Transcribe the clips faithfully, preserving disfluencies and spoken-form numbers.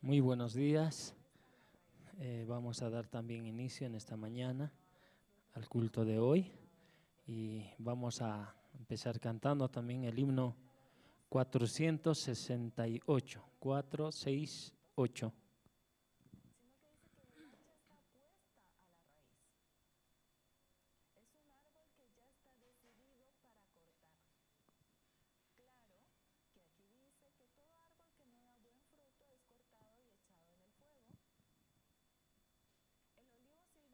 Muy buenos días. Eh, vamos a dar también inicio en esta mañana al culto de hoy y vamos a empezar cantando también el himno cuatrocientos sesenta y ocho, cuatro seis ocho. Es un árbol que ya está decidido para cortar. Claro que aquí dice que todo árbol que no da buen fruto es cortado y echado en el fuego. El olivo silvestre solamente puede ca-,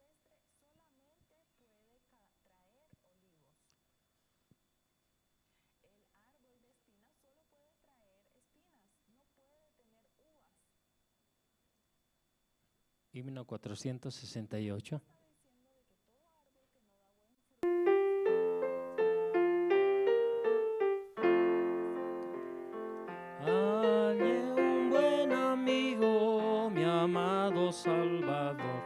traer olivos. El árbol de espinas solo puede traer espinas, no puede tener uvas. Himno cuatrocientos sesenta y ocho. Hallé un buen amigo, mi amado Salvador,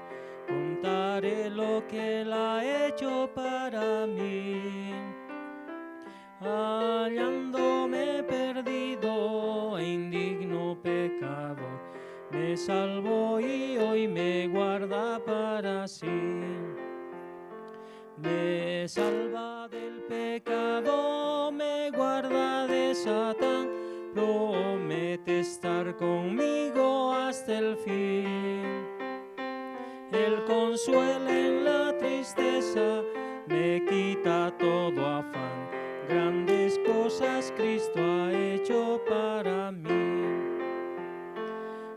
contaré lo que él ha hecho para mí. Hallándome perdido e indigno pecador, me salvó y hoy me guarda para sí. Me salva del pecado, me guarda de Satán, promete estar conmigo hasta el fin. Él consuela en la tristeza, me quita todo afán. Grandes cosas Cristo ha hecho para mí.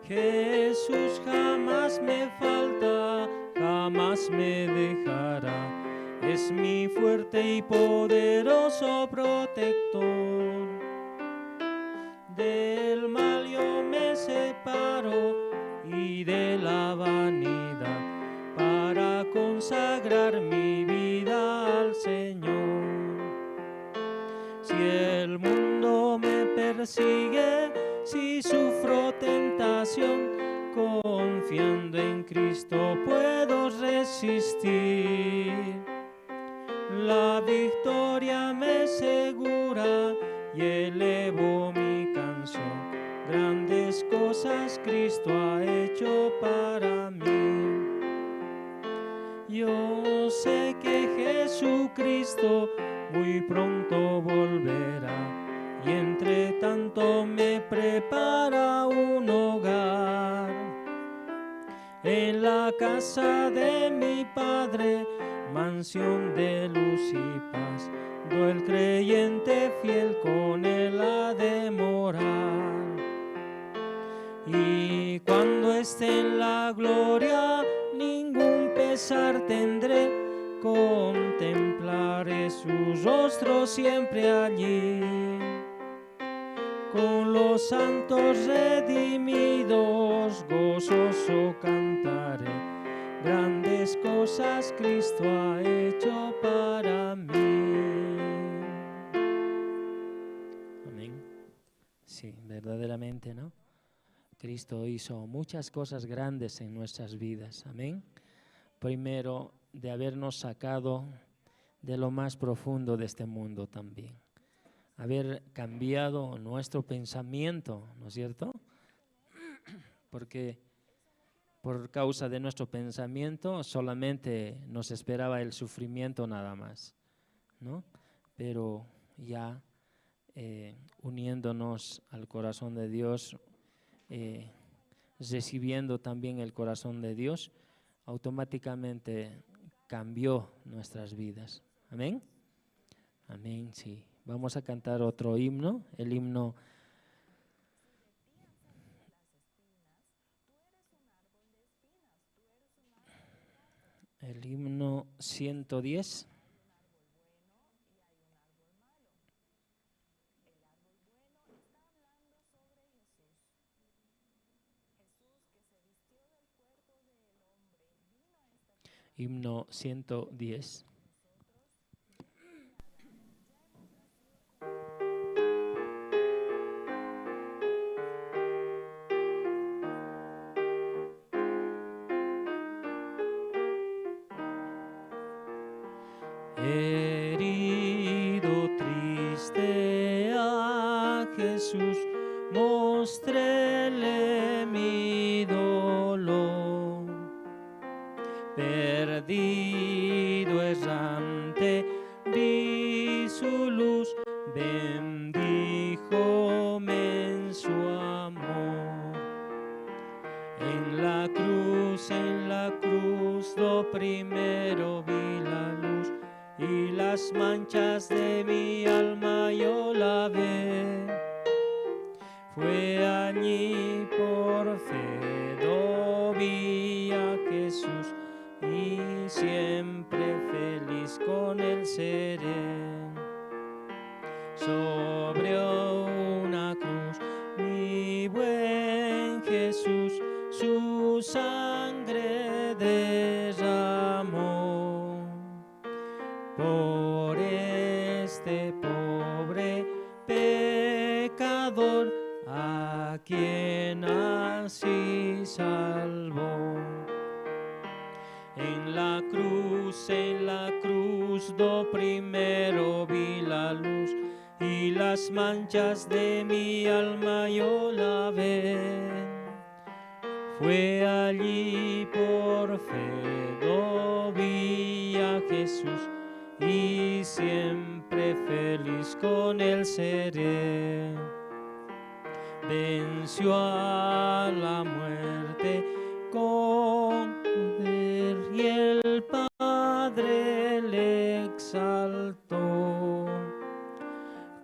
Jesús jamás me falta, jamás me dejará. Es mi fuerte y poderoso protector. Del mal yo me separo y de la vanidad para consagrar mi vida al Señor. Si el mundo me persigue, si sufro tentación, confiando en Cristo puedo resistir. La victoria me segura y elevo mi canción. Grandes cosas Cristo ha hecho para mí. Yo sé que Jesucristo muy pronto volverá y entre tanto me prepara un hogar. En la casa de mi Padre, mansión de luz y paz, do el creyente fiel con él ha de morar. Y cuando esté en la gloria, ningún pesar tendré, contemplaré su rostro siempre allí. Con los santos redimidos gozoso cantaré, grandes cosas Cristo ha hecho para mí. Amén. Sí, verdaderamente, ¿no? Cristo hizo muchas cosas grandes en nuestras vidas. Amén. Primero, de habernos sacado de lo más profundo de este mundo también. Haber cambiado nuestro pensamiento, ¿no es cierto? Porque por causa de nuestro pensamiento solamente nos esperaba el sufrimiento nada más, ¿no? Pero ya, eh, uniéndonos al corazón de Dios, eh, recibiendo también el corazón de Dios, automáticamente cambió nuestras vidas. Amén. Amén, sí. Vamos a cantar otro himno, el himno, el himno ciento diez. Himno ciento diez. Herido, triste a Jesús, mostréle mi perdido errante, vi su luz, bendíjome en su amor. En la cruz, en la cruz, do primero vi la luz, y las manchas de mi alma yo lavé. Fue allí por fe do vi a Jesús, y siempre feliz con él seré. Sobre una cruz, mi buen Jesús su sangre derramó. Por este pobre pecador, a quien así salvó. En la cruz, en la cruz, do primero vi la luz, y las manchas de mi alma yo lavé. Fue allí por fe do vi a Jesús, y siempre feliz con él seré. Venció a la muerte con poder, y el Padre le exaltó.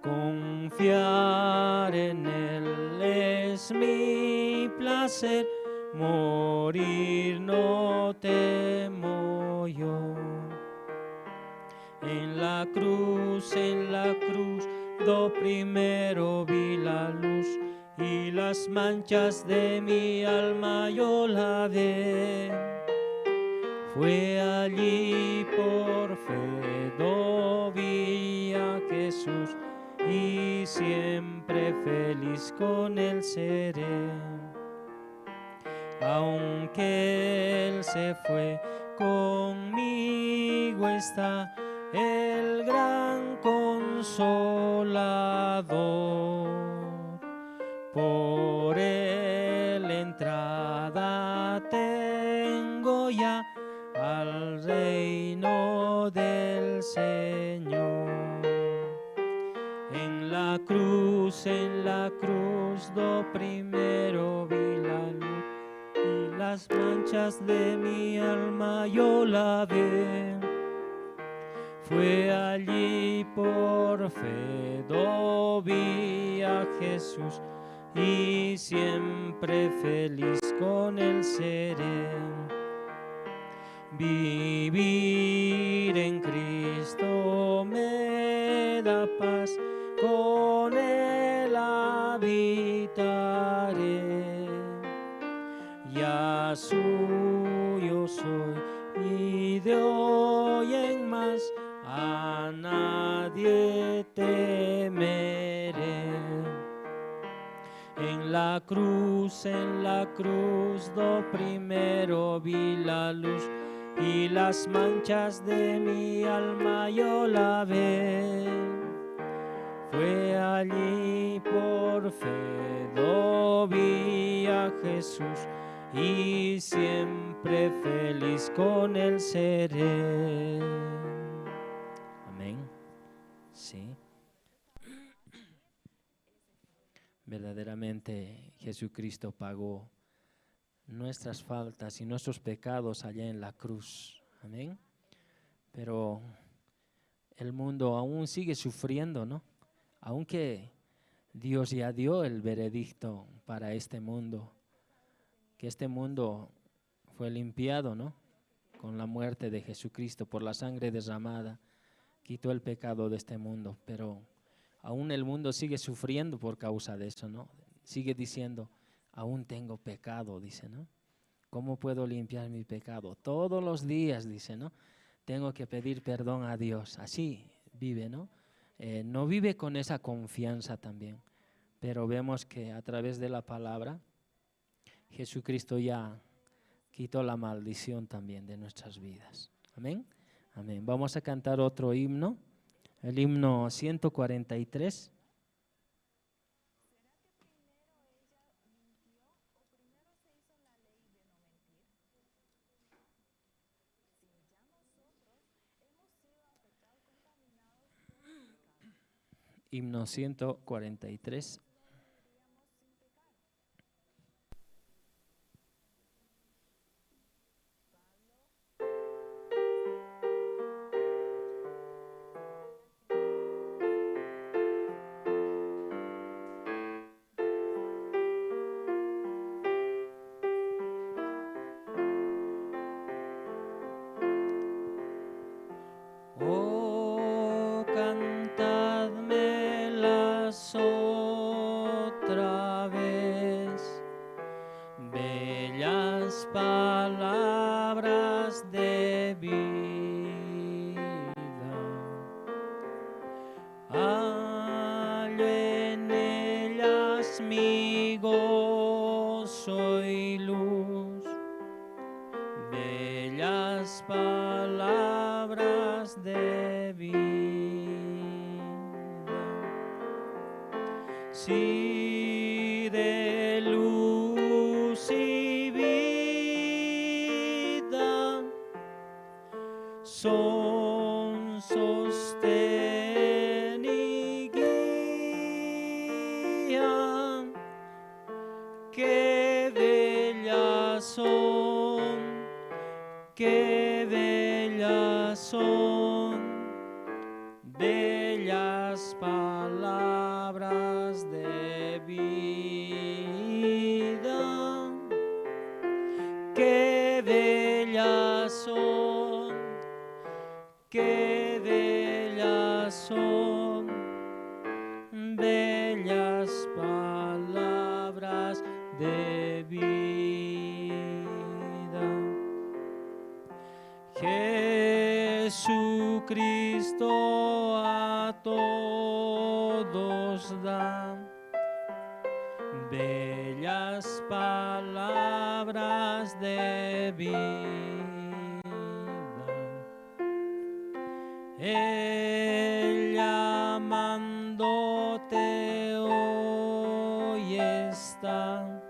Confiar en él es mi placer, morir no temo yo. En la cruz, en la cruz, do primero vi la luz, y las manchas de mi alma yo lavé. Fue allí por fe do vi a Jesús, y siempre feliz con él seré. Aunque él se fue, conmigo está el gran consolador. Por él entrada tengo ya al reino del Señor. En la cruz, en la cruz, do primero vi la luz, y las manchas de mi alma yo lavé. Fue allí por fe do vi a Jesús, y siempre feliz con él seré. Vivir en Cristo me da paz, con él habitaré. Ya suyo soy, y de hoy en más a nadie temeré. En la cruz, en la cruz, do primero vi la luz, y las manchas de mi alma yo lavé. Fue allí por fe do vi a Jesús, y siempre feliz con él seré. Amén. Sí. Verdaderamente Jesucristo pagó nuestras faltas y nuestros pecados allá en la cruz. Amén. Pero el mundo aún sigue sufriendo, ¿no? Aunque Dios ya dio el veredicto para este mundo, que este mundo fue limpiado, ¿no? Con la muerte de Jesucristo, por la sangre derramada, quitó el pecado de este mundo, pero aún el mundo sigue sufriendo por causa de eso, ¿no? Sigue diciendo: "Aún tengo pecado", dice, ¿no? "¿Cómo puedo limpiar mi pecado?". Todos los días, dice, ¿no? Tengo que pedir perdón a Dios. Así vive, ¿no? Eh, no vive con esa confianza también. Pero vemos que a través de la palabra, Jesucristo ya quitó la maldición también de nuestras vidas. Amén. Amén. Vamos a cantar otro himno, el himno ciento cuarenta y tres. ¿Será que primero ella mintió o primero se hizo la ley de no mentir? Sin ya Himno ciento cuarenta y tres. Oh, cantadmelas otra vez, bellas palabras de vida. Hallo en ellas mi gozo y luz, bellas palabras de vida. Si de luz y vida son sostén y guía, qué bellas son, qué bellas son, bellas palabras de vida. Qué bellas son, qué bellas son, bellas palabras de vida. Jesucristo a todos da bellas palabras de vida. Él llamándote hoy está,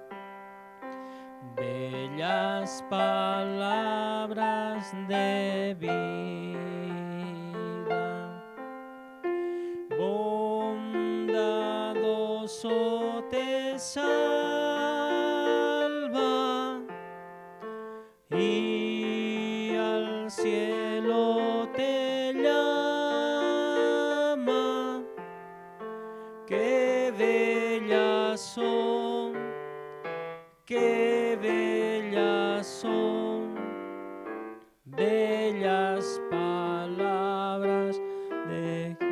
bellas palabras de vida. Bondadoso te salva y al cielo te llama. Qué bellas son, qué bellas son, bellas palabras de vida.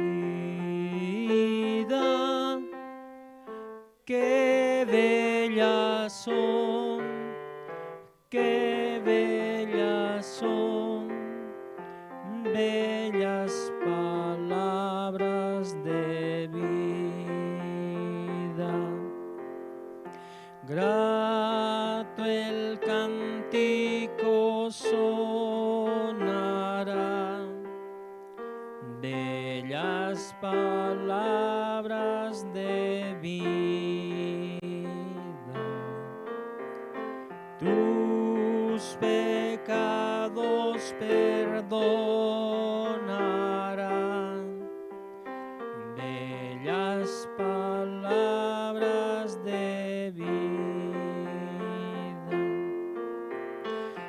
Qué bellas son, qué bellas son, bellas palabras de vida. Grato el cántico sonará, bellas palabras de vida. Tus pecados perdonarán, bellas palabras de vida.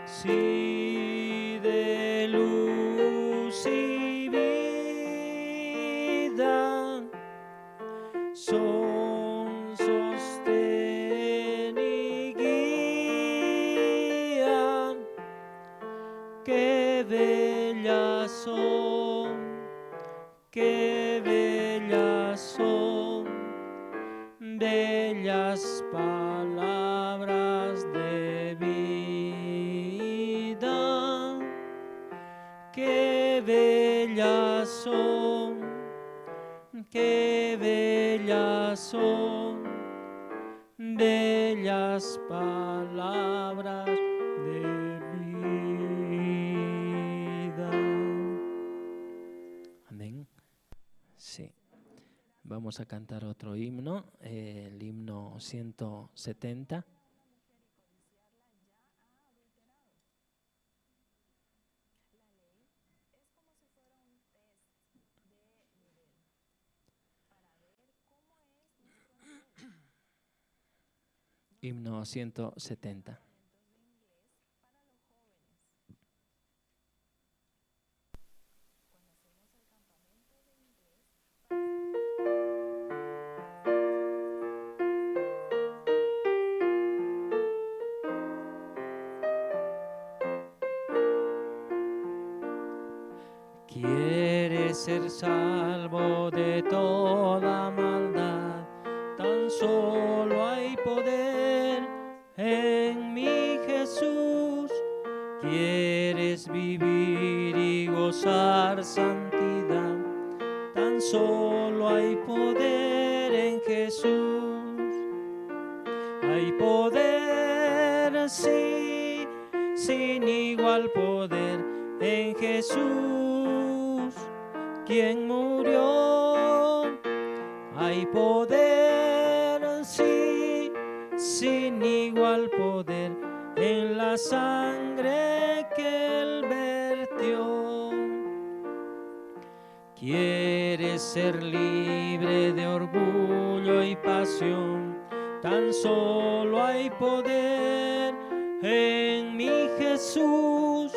Si de luz y vida son sostén y guía, qué bellas son, qué bellas son, bellas palabras de vida. Qué bellas son, qué bellas son, bellas palabras de vida. Amén. Sí. Vamos a cantar otro himno, eh, el himno ciento setenta. La ley es como si fuera un test de nivel. Para Himno ciento setenta. Quieres ser salvo de toda maldad, tan solo hay poder en mi Jesús. Quieres vivir y gozar santidad, tan solo hay poder en Jesús. Hay poder, sí, sin igual poder en Jesús, quien murió. Hay poder, sí, sin igual poder en la sangre que él vertió. Quieres ser libre de orgullo y pasión, tan solo hay poder en mi Jesús.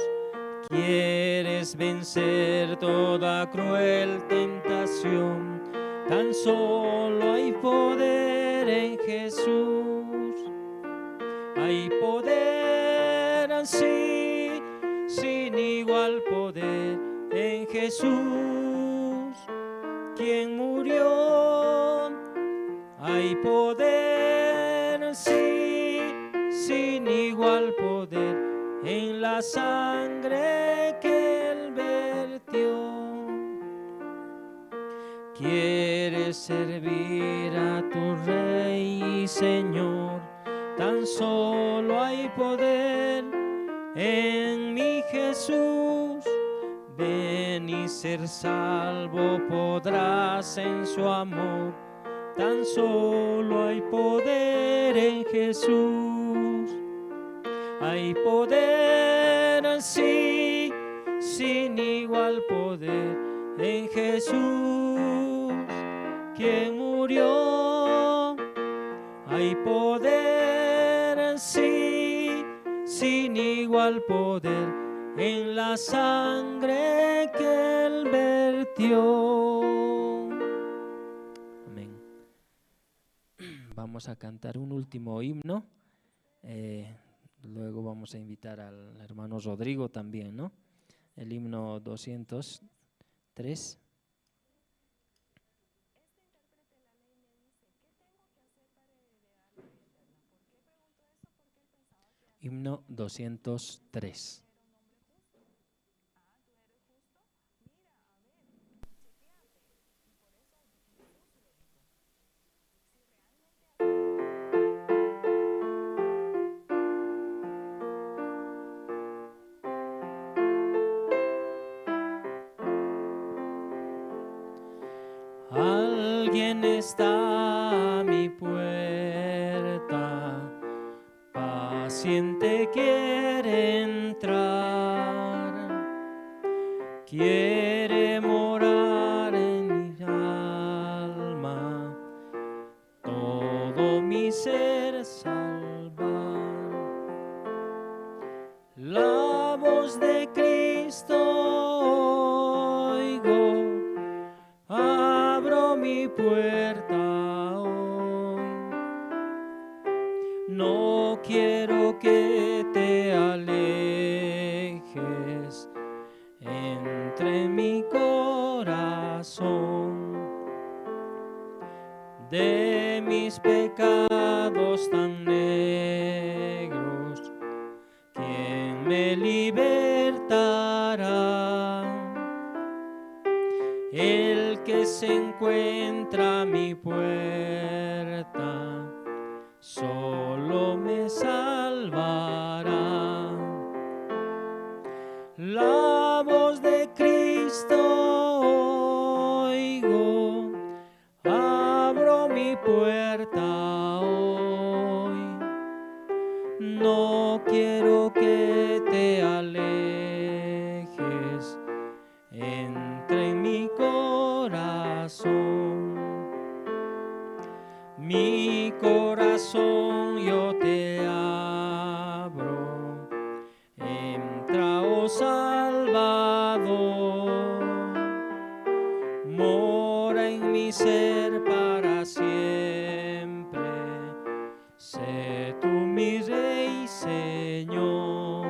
Quieres vencer toda cruel tentación, tan solo hay poder en Jesús. Hay poder, sí, sin igual poder en Jesús, quien murió. Hay poder, sí, sin igual poder en la sangre que él vertió. Quieres servir a tu Rey y Señor, tan solo hay poder en mi Jesús. Ven y ser salvo podrás en su amor, tan solo hay poder en Jesús. Hay poder, sí, sin igual poder en Jesús, quien murió. Hay poder, sí, sin igual poder en la sangre que él vertió. Amén. Vamos a cantar un último himno. Eh, luego vamos a invitar al hermano Rodrigo también, ¿no? El himno doscientos tres. Himno doscientos tres. Alguien está a mi puerta, paciente quiere entrar, quiere morar en mi alma, todo mi ser salvar. La voz de Cristo oigo, abro mi puerta hoy. No quiero que te alejes, entre mi corazón de mis pecados tan negros, ¿quién me libertará? El que se encuentra a mi puerta, solo me salvará. La voz de Cristo oigo, abro mi puerta hoy. No quiero que te alejes, entre en mi corazón. Mi corazón yo Salvador, mora en mi ser para siempre. Sé tú mi Rey, Señor.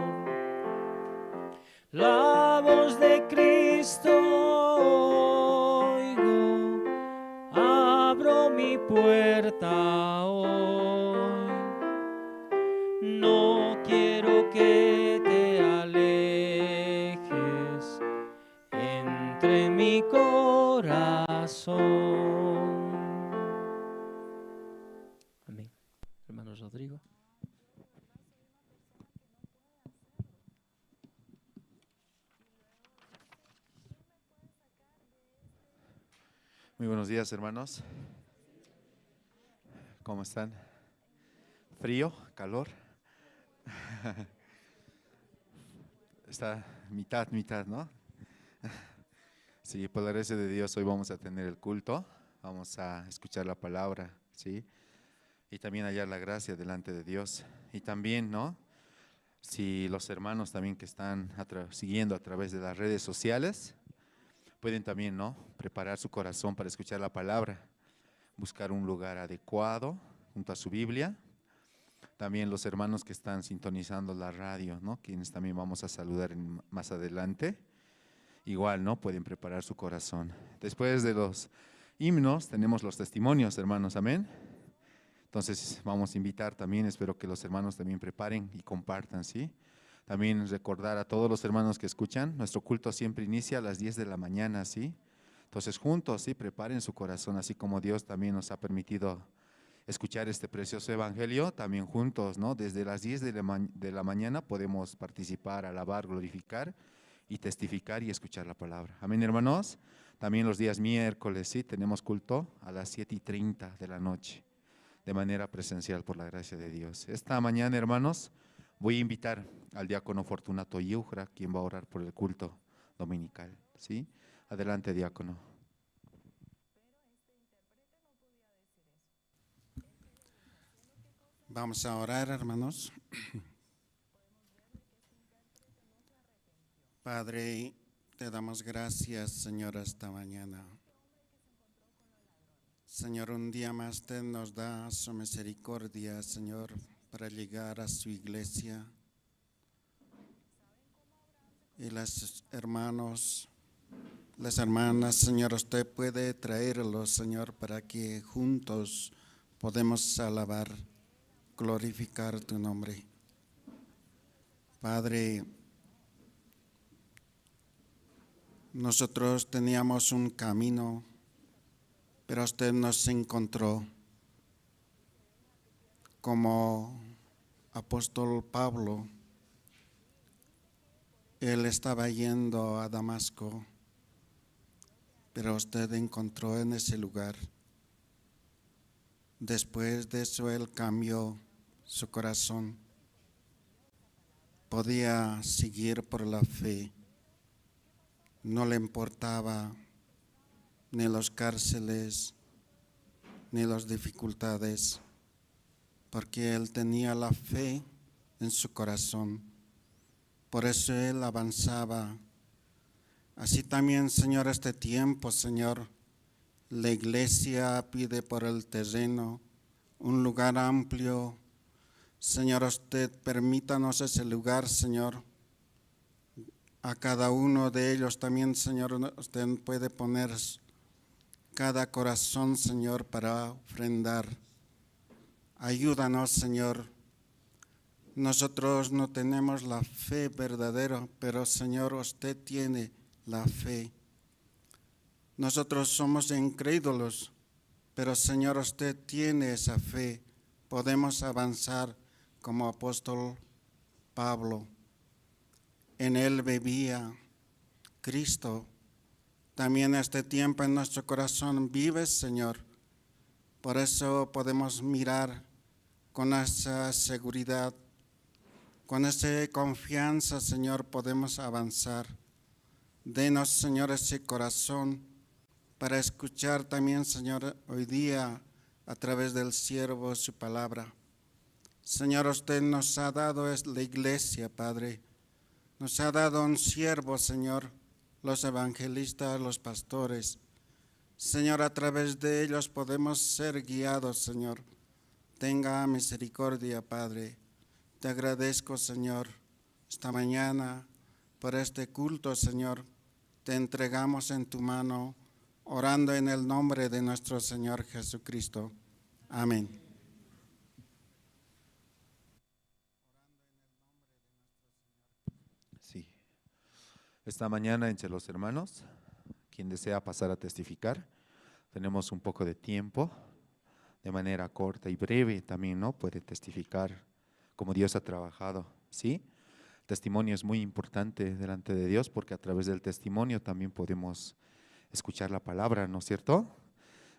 La voz de Cristo oigo, abro mi puerta hoy. No quiero que te alejes, entre mi corazón. Amén. Hermano Rodrigo. Muy buenos días, hermanos. ¿Cómo están? ¿Frío? ¿Calor? Está mitad, mitad, ¿no? Sí, por la gracia de Dios, hoy vamos a tener el culto, vamos a escuchar la palabra, ¿sí? Y también hallar la gracia delante de Dios. Y también, ¿no? Si los hermanos también que están a tra-, siguiendo a través de las redes sociales, pueden también, ¿no? Preparar su corazón para escuchar la palabra, buscar un lugar adecuado junto a su Biblia. También los hermanos que están sintonizando la radio, ¿no? Quienes también vamos a saludar en, más adelante. Igual, ¿no? Pueden preparar su corazón. Después de los himnos, tenemos los testimonios, hermanos. Amén. Entonces, vamos a invitar también, espero que los hermanos también preparen y compartan, ¿sí? También recordar a todos los hermanos que escuchan, nuestro culto siempre inicia a las diez de la mañana, ¿sí? Entonces, juntos, ¿sí? Preparen su corazón, así como Dios también nos ha permitido escuchar este precioso evangelio, también juntos, ¿no? Desde las diez de la ma-, de la mañana podemos participar, alabar, glorificar y testificar y escuchar la palabra. Amén, hermanos. También los días miércoles, ¿sí? Tenemos culto a las siete y treinta de la noche, de manera presencial, por la gracia de Dios. Esta mañana, hermanos, voy a invitar al diácono Fortunato Yujra, quien va a orar por el culto dominical, ¿sí? Adelante, diácono. Vamos a orar, hermanos. Padre, te damos gracias, Señor, esta mañana. Señor, un día más usted nos da su misericordia, Señor, para llegar a su iglesia. Y las hermanos, las hermanas, Señor, usted puede traerlos, Señor, para que juntos podemos alabar, glorificar tu nombre. Padre, nosotros teníamos un camino, pero usted nos encontró. Como apóstol Pablo, él estaba yendo a Damasco, pero usted encontró en ese lugar. Después de eso, él cambió su corazón. Podía seguir por la fe. No le importaba ni los cárceles, ni las dificultades, porque él tenía la fe en su corazón. Por eso él avanzaba. Así también, Señor, este tiempo, Señor, la iglesia pide por el terreno, un lugar amplio. Señor, usted permítanos ese lugar, Señor. A cada uno de ellos también, Señor, usted puede poner cada corazón, Señor, para ofrendar. Ayúdanos, Señor. Nosotros no tenemos la fe verdadera, pero, Señor, usted tiene la fe. Nosotros somos incrédulos, pero, Señor, usted tiene esa fe. Podemos avanzar como apóstol Pablo. En él vivía Cristo. También este tiempo en nuestro corazón vive, Señor. Por eso podemos mirar con esa seguridad, con esa confianza, Señor, podemos avanzar. Denos, Señor, ese corazón para escuchar también, Señor, hoy día a través del siervo su palabra. Señor, usted nos ha dado es la iglesia, Padre. Nos ha dado un siervo, Señor, los evangelistas, los pastores. Señor, a través de ellos podemos ser guiados, Señor. Tenga misericordia, Padre. Te agradezco, Señor, esta mañana por este culto, Señor. Te entregamos en tu mano, orando en el nombre de nuestro Señor Jesucristo. Amén. Sí. Esta mañana, entre los hermanos, quien desea pasar a testificar, tenemos un poco de tiempo, de manera corta y breve también, ¿no? Puede testificar cómo Dios ha trabajado, ¿sí? Testimonio es muy importante delante de Dios, porque a través del testimonio también podemos escuchar la palabra, ¿no es cierto?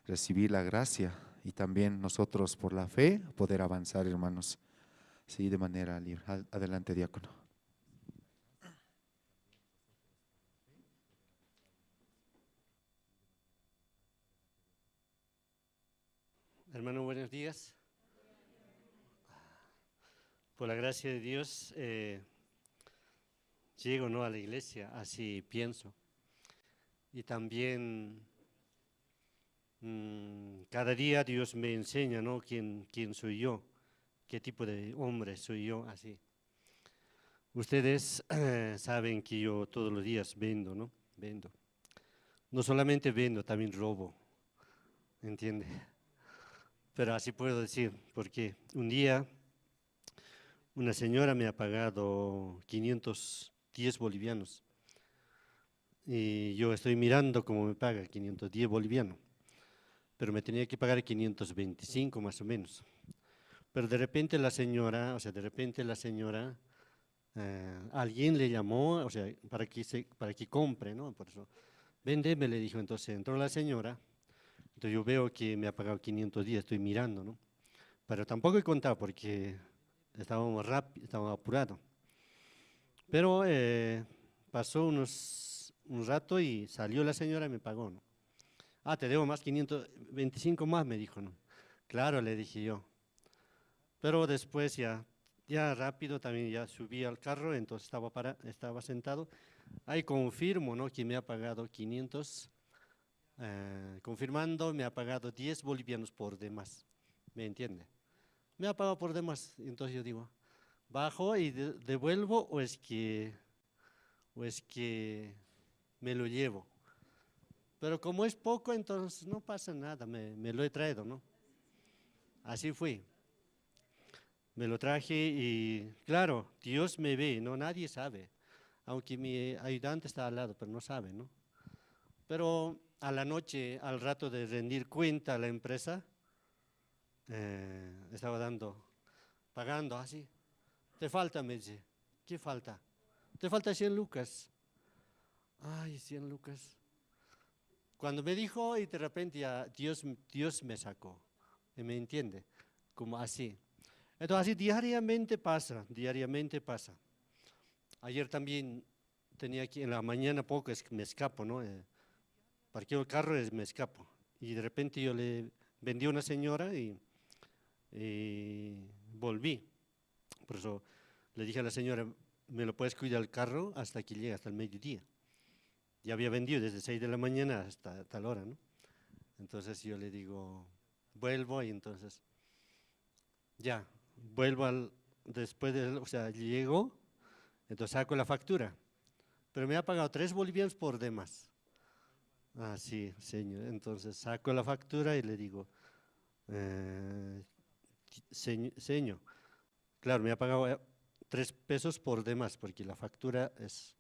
Recibir la gracia y también nosotros por la fe poder avanzar, hermanos. Sí, de manera libre. Ad-, adelante, diácono. Hermano, buenos días. Por la gracia de Dios, eh, llego, ¿no?, a la iglesia, así pienso. Y también, mm, cada día Dios me enseña, ¿no?, quién, quién soy yo, qué tipo de hombre soy yo, así. Ustedes, eh, saben que yo todos los días vendo, ¿no? Vendo. No solamente vendo, también robo, ¿entiende? Pero así puedo decir, porque un día una señora me ha pagado quinientos diez bolivianos. Y yo estoy mirando cómo me paga quinientos diez bolivianos, pero me tenía que pagar quinientos veinticinco más o menos. Pero de repente la señora, o sea, de repente la señora, eh, alguien le llamó, o sea, para que se, para que compre, ¿no? Por eso, "Véndeme", le dijo. Entonces entró la señora, entonces yo veo que me ha pagado quinientos diez, estoy mirando, ¿no? Pero tampoco he contado porque estábamos rap-, estaba apurado. Pero, eh, pasó unos, un rato y salió la señora y me pagó, ¿no? "Ah, te debo más quinientos veinticinco más", me dijo, ¿no? "Claro", le dije yo. Pero después ya, ya rápido también ya subí al carro, entonces estaba para, estaba sentado. Ahí confirmo, ¿no?, que me ha pagado quinientos, eh, confirmando, me ha pagado diez bolivianos por demás. ¿Me entiende? Me ha pagado por demás. Entonces yo digo, "¿Bajo y de-, devuelvo o es que, o es que me lo llevo?". Pero como es poco, entonces no pasa nada, me, me lo he traído, ¿no? Así fue. Me lo traje y, claro, Dios me ve, no, nadie sabe. Aunque mi ayudante está al lado, pero no sabe, ¿no? Pero a la noche, al rato de rendir cuenta a la empresa, eh, estaba dando, pagando así. "Te falta", me dice. "¿Qué falta?". "Te falta cien lucas". Ay, cien lucas. Cuando me dijo, y de repente ya Dios, Dios me sacó. ¿Me entiende? Como así. Entonces, así diariamente pasa, diariamente pasa. Ayer también tenía que, en la mañana poco es que me escapo, ¿no? Eh, parqueo el carro y me escapo. Y de repente yo le vendí a una señora y, y volví. Por eso le dije a la señora, "Me lo puedes cuidar el carro hasta que llegue, hasta el mediodía". Ya había vendido desde seis de la mañana hasta tal hora, ¿no? Entonces yo le digo, "Vuelvo", y entonces ya, vuelvo al, después de, o sea, llego, entonces saco la factura. Pero me ha pagado tres bolivianos por demás. "Ah, sí, señor". Entonces saco la factura y le digo, eh, "Señ-, señor, claro, me ha pagado, eh, tres pesos por demás, porque la factura es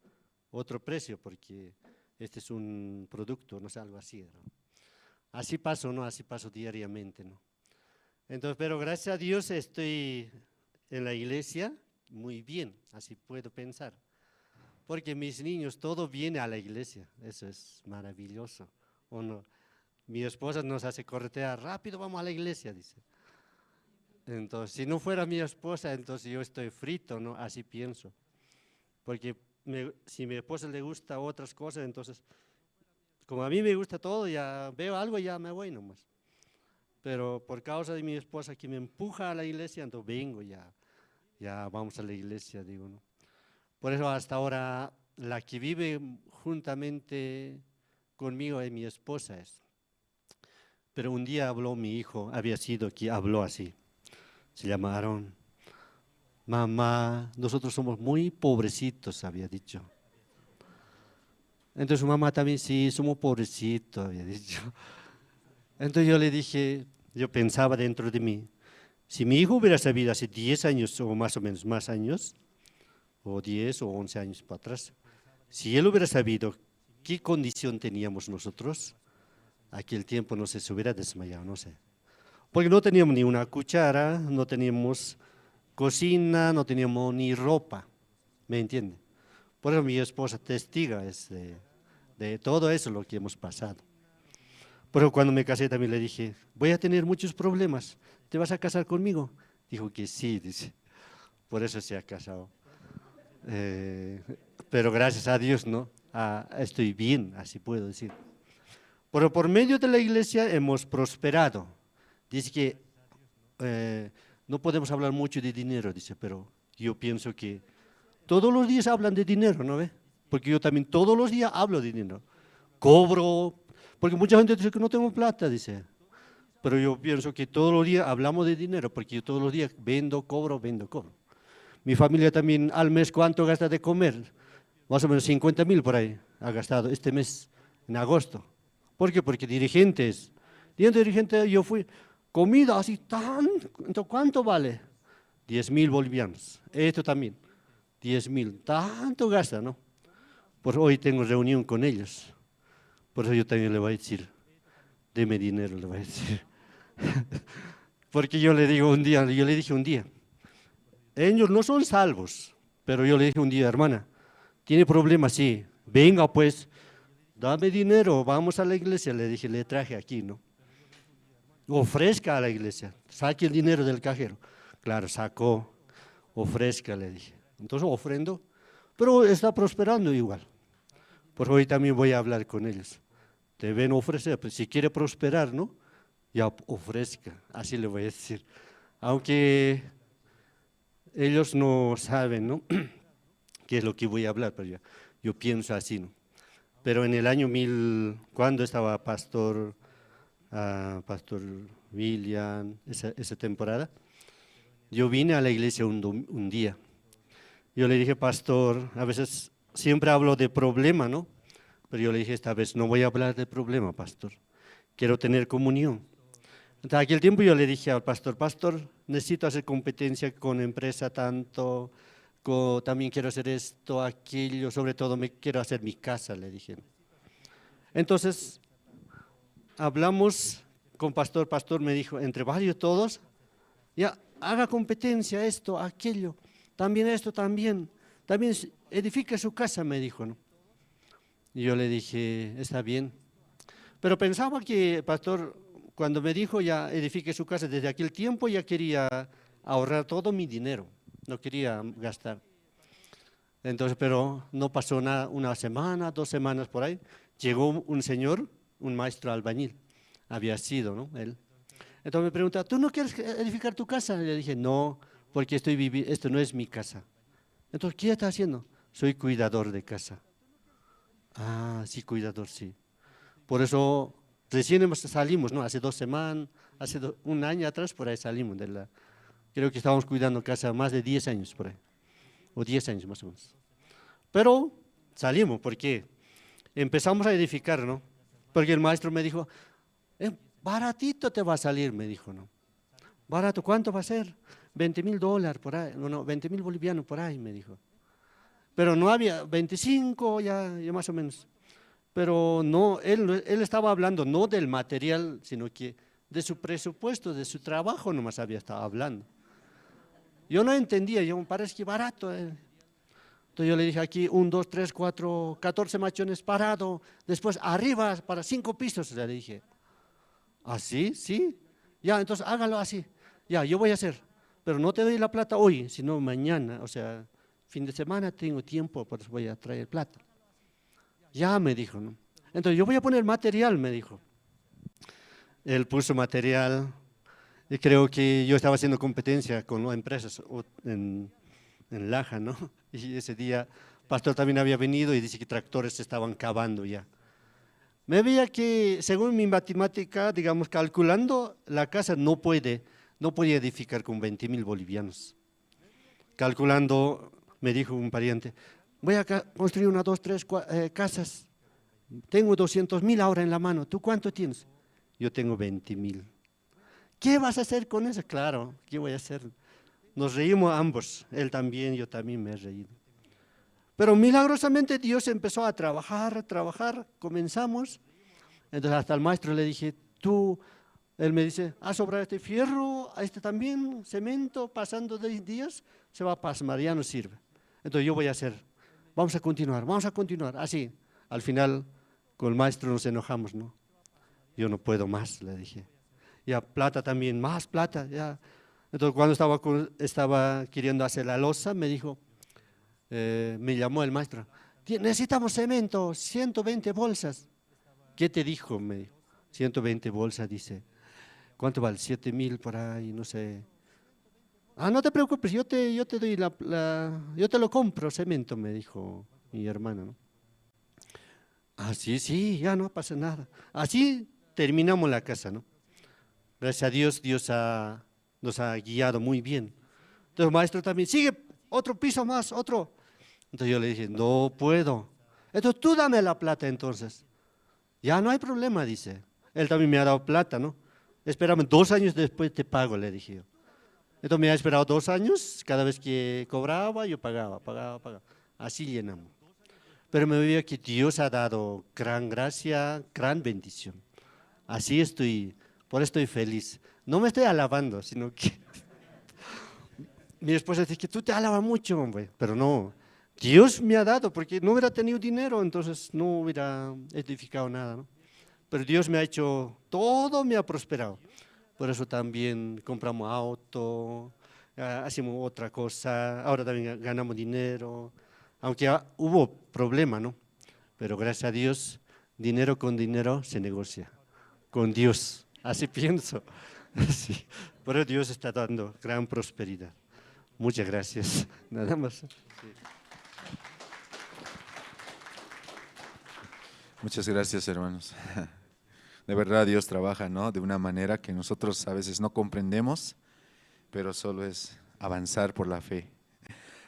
otro precio, porque este es un producto", no sé, algo así, ¿no? Así paso, ¿no? Así paso diariamente, ¿no? Entonces, pero gracias a Dios estoy en la iglesia muy bien, así puedo pensar. Porque mis niños, todo viene a la iglesia, eso es maravilloso, ¿o no? Mi esposa nos hace corretear, "Rápido, vamos a la iglesia", dice. Entonces, si no fuera mi esposa, entonces yo estoy frito, ¿no? Así pienso. Porque me, si mi esposa le gusta otras cosas, entonces, como a mí me gusta todo, ya veo algo, ya me voy nomás. Pero por causa de mi esposa que me empuja a la iglesia, entonces vengo ya, ya vamos a la iglesia, digo, ¿no? Por eso hasta ahora la que vive juntamente conmigo es mi esposa, es. Pero un día habló mi hijo, había sido que habló así. Se llama Aarón. "Mamá, nosotros somos muy pobrecitos", había dicho. Entonces su mamá también, "Sí, somos pobrecitos", había dicho. Entonces yo le dije, yo pensaba dentro de mí, si mi hijo hubiera sabido hace diez años o más o menos, más años, o diez o once años para atrás, si él hubiera sabido qué condición teníamos nosotros, aquel tiempo no sé, se hubiera desmayado, no sé. Porque no teníamos ni una cuchara, no teníamos cocina, no teníamos ni ropa. ¿Me entiende? Por eso mi esposa testiga es de, de todo eso lo que hemos pasado. Por eso cuando me casé también le dije, "Voy a tener muchos problemas, ¿te vas a casar conmigo?". Dijo que sí, dice. Por eso se ha casado. Eh, pero gracias a Dios, ¿no? Ah, estoy bien, así puedo decir. Pero por medio de la iglesia hemos prosperado. Dice que eh, no podemos hablar mucho de dinero, dice, pero yo pienso que todos los días hablan de dinero, ¿no ve? Porque yo también todos los días hablo de dinero. Cobro, porque mucha gente dice que no tengo plata, dice. Pero yo pienso que todos los días hablamos de dinero, porque yo todos los días vendo, cobro, vendo, cobro. Mi familia también al mes, ¿cuánto gasta de comer? Más o menos cincuenta mil por ahí ha gastado este mes, en agosto. ¿Por qué? Porque dirigentes. Diciendo dirigente, yo fui, comida así tan, entonces, ¿cuánto vale? Diez mil bolivianos. Esto también, diez mil. Tanto gasta, ¿no? Pues hoy tengo reunión con ellos. Por eso yo también le voy a decir, "Deme dinero", le voy a decir. Porque yo le digo un día, yo le dije un día, ellos no son salvos, pero yo le dije un día, "Hermana, tiene problemas, sí. Venga, pues, dame dinero, vamos a la iglesia", le dije, "le traje aquí, ¿no? Ofrezca a la iglesia, saque el dinero del cajero". Claro, sacó, "Ofrezca", le dije. Entonces ofrendo, pero está prosperando igual. Pues hoy también voy a hablar con ellos. Deben ofrecer, pues, si quiere prosperar, ¿no? Ya ofrezca, así le voy a decir. Aunque ellos no saben, ¿no? ¿Qué es lo que voy a hablar? Pero yo, yo pienso así, ¿no? Pero en el año mil, cuando estaba pastor, ah, pastor William, esa, esa temporada, yo vine a la iglesia un dom-, un día. Yo le dije, "Pastor, a veces siempre hablo de problema, ¿no?". Pero yo le dije, "Esta vez no voy a hablar de problema, pastor. Quiero tener comunión". Entonces, aquel tiempo yo le dije al pastor, "Pastor, necesito hacer competencia con empresa tanto, co-, también quiero hacer esto, aquello, sobre todo me quiero hacer mi casa", le dije. Entonces, hablamos con pastor, pastor me dijo, entre varios todos, "Ya, haga competencia esto, aquello, también esto, también, también s-, edifique su casa", me dijo, ¿no? Y yo le dije, "Está bien". Pero pensaba que, pastor, cuando me dijo, "Ya edifique su casa", desde aquel tiempo ya quería ahorrar todo mi dinero, no quería gastar. Entonces, pero no pasó nada, una semana, dos semanas por ahí, llegó un señor, un maestro albañil, había sido, ¿no? Él. Entonces me pregunta, "¿Tú no quieres edificar tu casa?". Le dije, "No, porque estoy vivi-, esto no es mi casa". Entonces, "¿Qué estás haciendo?". "Soy cuidador de casa". "Ah, sí, cuidador, sí". Por eso recién hemos, salimos, ¿no? Hace dos semanas, hace do-, un año atrás, por ahí salimos de la, creo que estábamos cuidando casa más de diez años por ahí, o diez años más o menos. Pero salimos porque empezamos a edificar, ¿no? Porque el maestro me dijo, "Eh, baratito te va a salir", me dijo, ¿no? "Barato, ¿cuánto va a ser?". "Veinte mil dólares por ahí, no, no, veinte mil bolivianos por ahí", me dijo. Pero no había, veinticinco ya, ya más o menos. Pero no, él, no, él estaba hablando no del material, sino que de su presupuesto, de su trabajo nomás había estado hablando. Yo no entendía, yo, "Parece que barato, eh". Entonces yo le dije, "Aquí, un, dos, tres, cuatro, catorce machones parado, después arriba para cinco pisos", le dije. "¿Así? Sí. Ya, entonces hágalo así. Ya, yo voy a hacer. Pero no te doy la plata hoy, sino mañana, o sea, fin de semana tengo tiempo, pues voy a traer plata". "Ya", me dijo, ¿no? Entonces, "Yo voy a poner material", me dijo. Él puso material, y creo que yo estaba haciendo competencia con las empresas o-, en, en Laja, ¿no? Y ese día, pastor también había venido y dice que tractores se estaban cavando ya. Me veía que, según mi matemática, digamos, calculando, la casa no puede, no podía edificar con veinte mil bolivianos. Calculando, me dijo un pariente: "Voy a ca-, construir una, dos, tres, cua-, eh, casas. Tengo doscientos mil ahora en la mano. ¿Tú cuánto tienes?". "Yo tengo veinte mil". "¿Qué vas a hacer con eso?". "Claro, ¿qué voy a hacer?". Nos reímos ambos, él también, yo también me he reído. Pero milagrosamente Dios empezó a trabajar, trabajar, comenzamos. Entonces hasta el maestro le dije: "Tú", él me dice: "Ha sobrado este fierro, a este también, cemento, pasando diez días, se va a pasmar, ya no sirve. Entonces yo voy a hacer, vamos a continuar, vamos a continuar". Así, al final, con el maestro nos enojamos, ¿no? "Yo no puedo más", le dije. Ya, plata también, más plata, ya. Entonces, cuando estaba con, estaba queriendo hacer la losa, me dijo, eh, me llamó el maestro: "Ti-, necesitamos cemento, ciento veinte bolsas". "¿Qué te dijo?", me dijo. "Ciento veinte bolsas", dice. "¿Cuánto vale?". "Siete mil por ahí, no sé". "Ah, no te preocupes, yo te, yo te doy la, la, yo te lo compro, cemento", me dijo mi hermana, ¿no? "Ah, sí, sí, ya no pasa nada". Así terminamos la casa, ¿no? Gracias a Dios, Dios ha, nos ha guiado muy bien. Entonces, maestro también: "Sigue, otro piso más, otro". Entonces yo le dije: "No puedo". "Entonces tú dame la plata entonces". "Ya no hay problema", dice. Él también me ha dado plata, ¿no? "Espérame, dos años después te pago", le dije yo. Entonces me ha esperado dos años, cada vez que cobraba, yo pagaba, pagaba, pagaba. Así llenamos. Pero me veía que Dios ha dado gran gracia, gran bendición. Así estoy, por eso estoy feliz. No me estoy alabando, sino que mi esposa dice que tú te alabas mucho, hombre, pero no. Dios me ha dado, porque no hubiera tenido dinero, entonces no hubiera edificado nada, ¿no? Pero Dios me ha hecho todo, me ha prosperado. Por eso también compramos auto, ah, hacemos otra cosa, ahora también ga-, ganamos dinero, aunque, ah, hubo problema, ¿no? Pero gracias a Dios, dinero con dinero se negocia, con Dios. Así pienso. Sí. Por eso Dios está dando gran prosperidad. Muchas gracias. Nada más. Sí. Muchas gracias, hermanos. De verdad, Dios trabaja, ¿no? De una manera que nosotros a veces no comprendemos, pero solo es avanzar por la fe.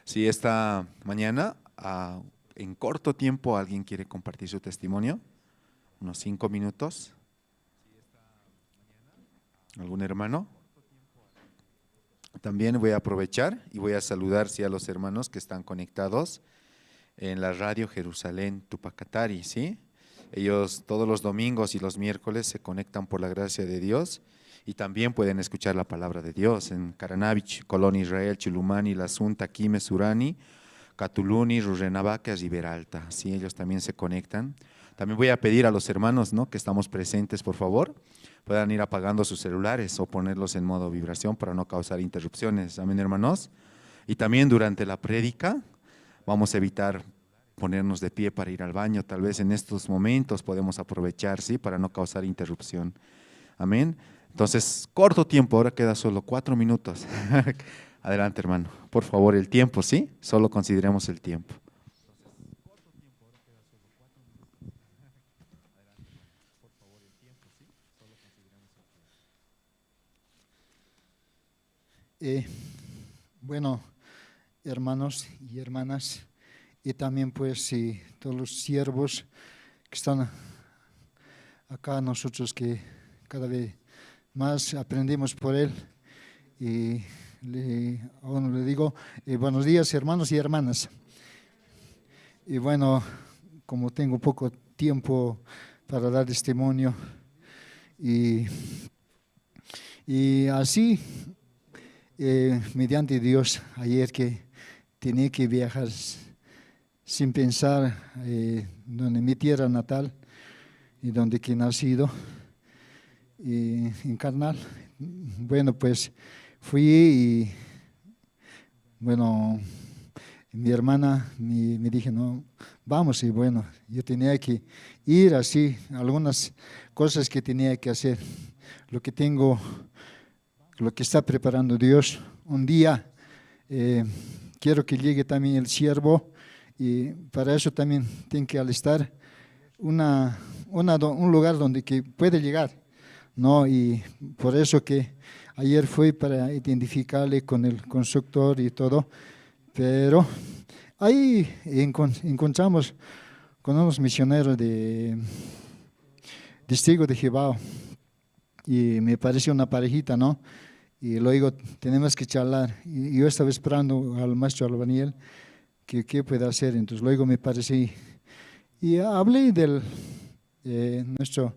Si esta mañana, ah, en corto tiempo, alguien quiere compartir su testimonio, unos cinco minutos. ¿Algún hermano? También voy a aprovechar y voy a saludar, sí, a los hermanos que están conectados en la radio Jerusalén Tupacatari, ¿sí? Ellos todos los domingos y los miércoles se conectan por la gracia de Dios y también pueden escuchar la palabra de Dios en Caranavich, Colón Israel, Chulumani, La Asunta, Quime, Surani, Catuluni, Rurrenabaque, Riberalta. Sí, ellos también se conectan. También voy a pedir a los hermanos, ¿no?, que estamos presentes, por favor, puedan ir apagando sus celulares o ponerlos en modo vibración para no causar interrupciones. Amén, hermanos. Y también durante la prédica vamos a evitar ponernos de pie para ir al baño. Tal vez en estos momentos podemos aprovechar, ¿sí?, para no causar interrupción. Amén. Entonces, corto tiempo, ahora queda solo cuatro minutos. Adelante, hermano. Por favor, el tiempo, ¿sí? Solo consideremos el tiempo. Eh, bueno, hermanos y hermanas, y también, pues, y todos los siervos que están acá, nosotros que cada vez más aprendemos por él. Y le, a uno le digo, eh, buenos días, hermanos y hermanas. Y bueno, como tengo poco tiempo para dar testimonio, y, y así, eh, mediante Dios, ayer que tenía que viajar sin pensar, eh, donde mi tierra natal y donde que he nacido, eh, en Carnal. Bueno, pues fui y, bueno, mi hermana me, me dije, "No, vamos", y bueno, yo tenía que ir así, algunas cosas que tenía que hacer, lo que tengo, lo que está preparando Dios. Un día, eh, quiero que llegue también el siervo, y para eso también tiene que alistar una, una do-, un lugar donde que puede llegar, ¿no? Y por eso que ayer fui para identificarle con el constructor y todo, pero ahí encon-, encontramos con unos misioneros de Testigo de Jehová, y me pareció una parejita, ¿no? Y luego tenemos que charlar. Y yo estaba esperando al maestro albañil que qué puede hacer. Entonces luego me parecí y hablé del, eh, nuestro,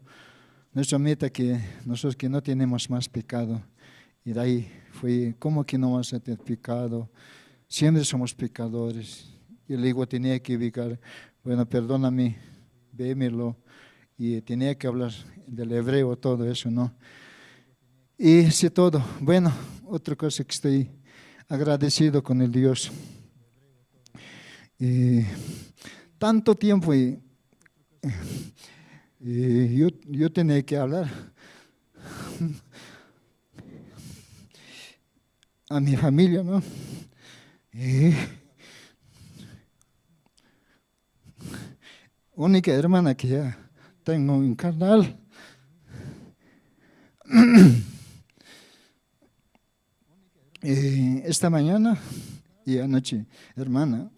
nuestra meta, que nosotros que no tenemos más pecado. Y de ahí fue, ¿cómo que no vamos a tener pecado? Siempre somos pecadores. Y luego tenía que ubicar, bueno, perdóname, vémelo. Y tenía que hablar del hebreo, todo eso, ¿no? Y sé todo. Bueno, otra cosa que estoy agradecido con el Dios. Eh, tanto tiempo y, y yo, yo tenía que hablar a mi familia, ¿no? Eh, única hermana que ya tengo en carnal. Eh, esta mañana y anoche, hermana,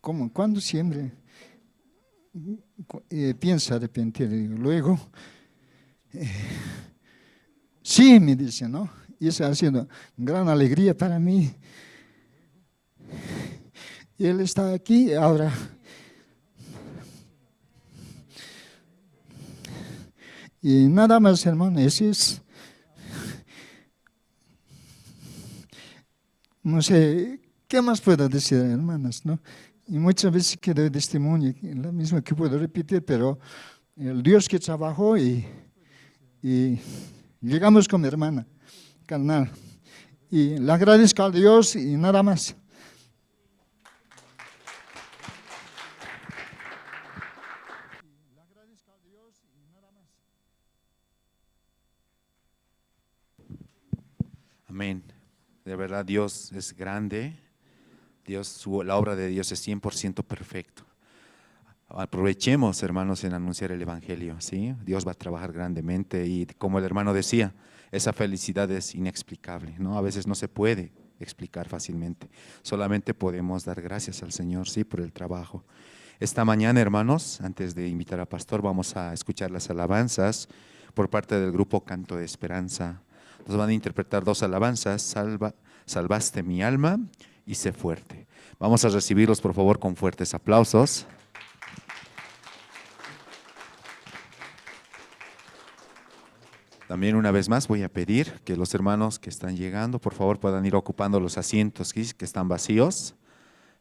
¿cómo? ¿Cuándo siempre cu- eh, piensa arrepentir? Digo, luego, eh, sí, me dice, ¿no? Y esa ha sido gran alegría para mí. Y él está aquí ahora. Y nada más, hermano, eso es. No sé, ¿qué más puedo decir, hermanas, no? Y muchas veces que doy testimonio, lo mismo que puedo repetir, pero el Dios que trabajó y, y llegamos con mi hermana, carnal. Y le agradezco a Dios y nada más. Amén. De verdad, Dios es grande. Dios, su- la obra de Dios es cien por ciento perfecto. Aprovechemos, hermanos, en anunciar el Evangelio, ¿sí? Dios va a trabajar grandemente y, como el hermano decía, esa felicidad es inexplicable, ¿no? A veces no se puede explicar fácilmente. Solamente podemos dar gracias al Señor, ¿sí? Por el trabajo. Esta mañana, hermanos, antes de invitar a Pastor, vamos a escuchar las alabanzas por parte del grupo Canto de Esperanza. Nos van a interpretar dos alabanzas, Salva, Salvaste mi alma y Sé fuerte. Vamos a recibirlos, por favor, con fuertes aplausos. También una vez más voy a pedir que los hermanos que están llegando, por favor, puedan ir ocupando los asientos que, que están vacíos.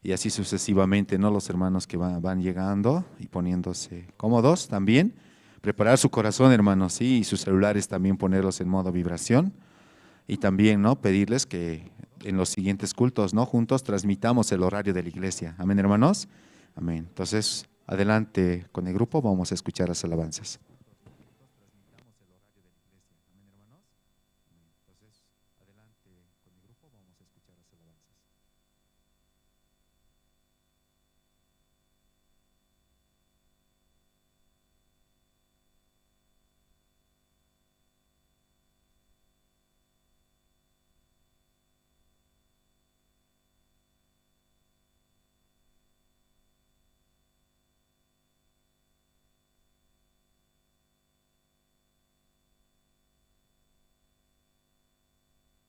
Y así sucesivamente, ¿no? Los hermanos que van, van llegando y poniéndose cómodos también. Preparar su corazón, hermanos, ¿sí? Y sus celulares también ponerlos en modo vibración. Y también, ¿no? Pedirles que en los siguientes cultos, ¿no? Juntos transmitamos el horario de la iglesia. Amén, hermanos. Amén. Entonces, adelante con el grupo, vamos a escuchar las alabanzas.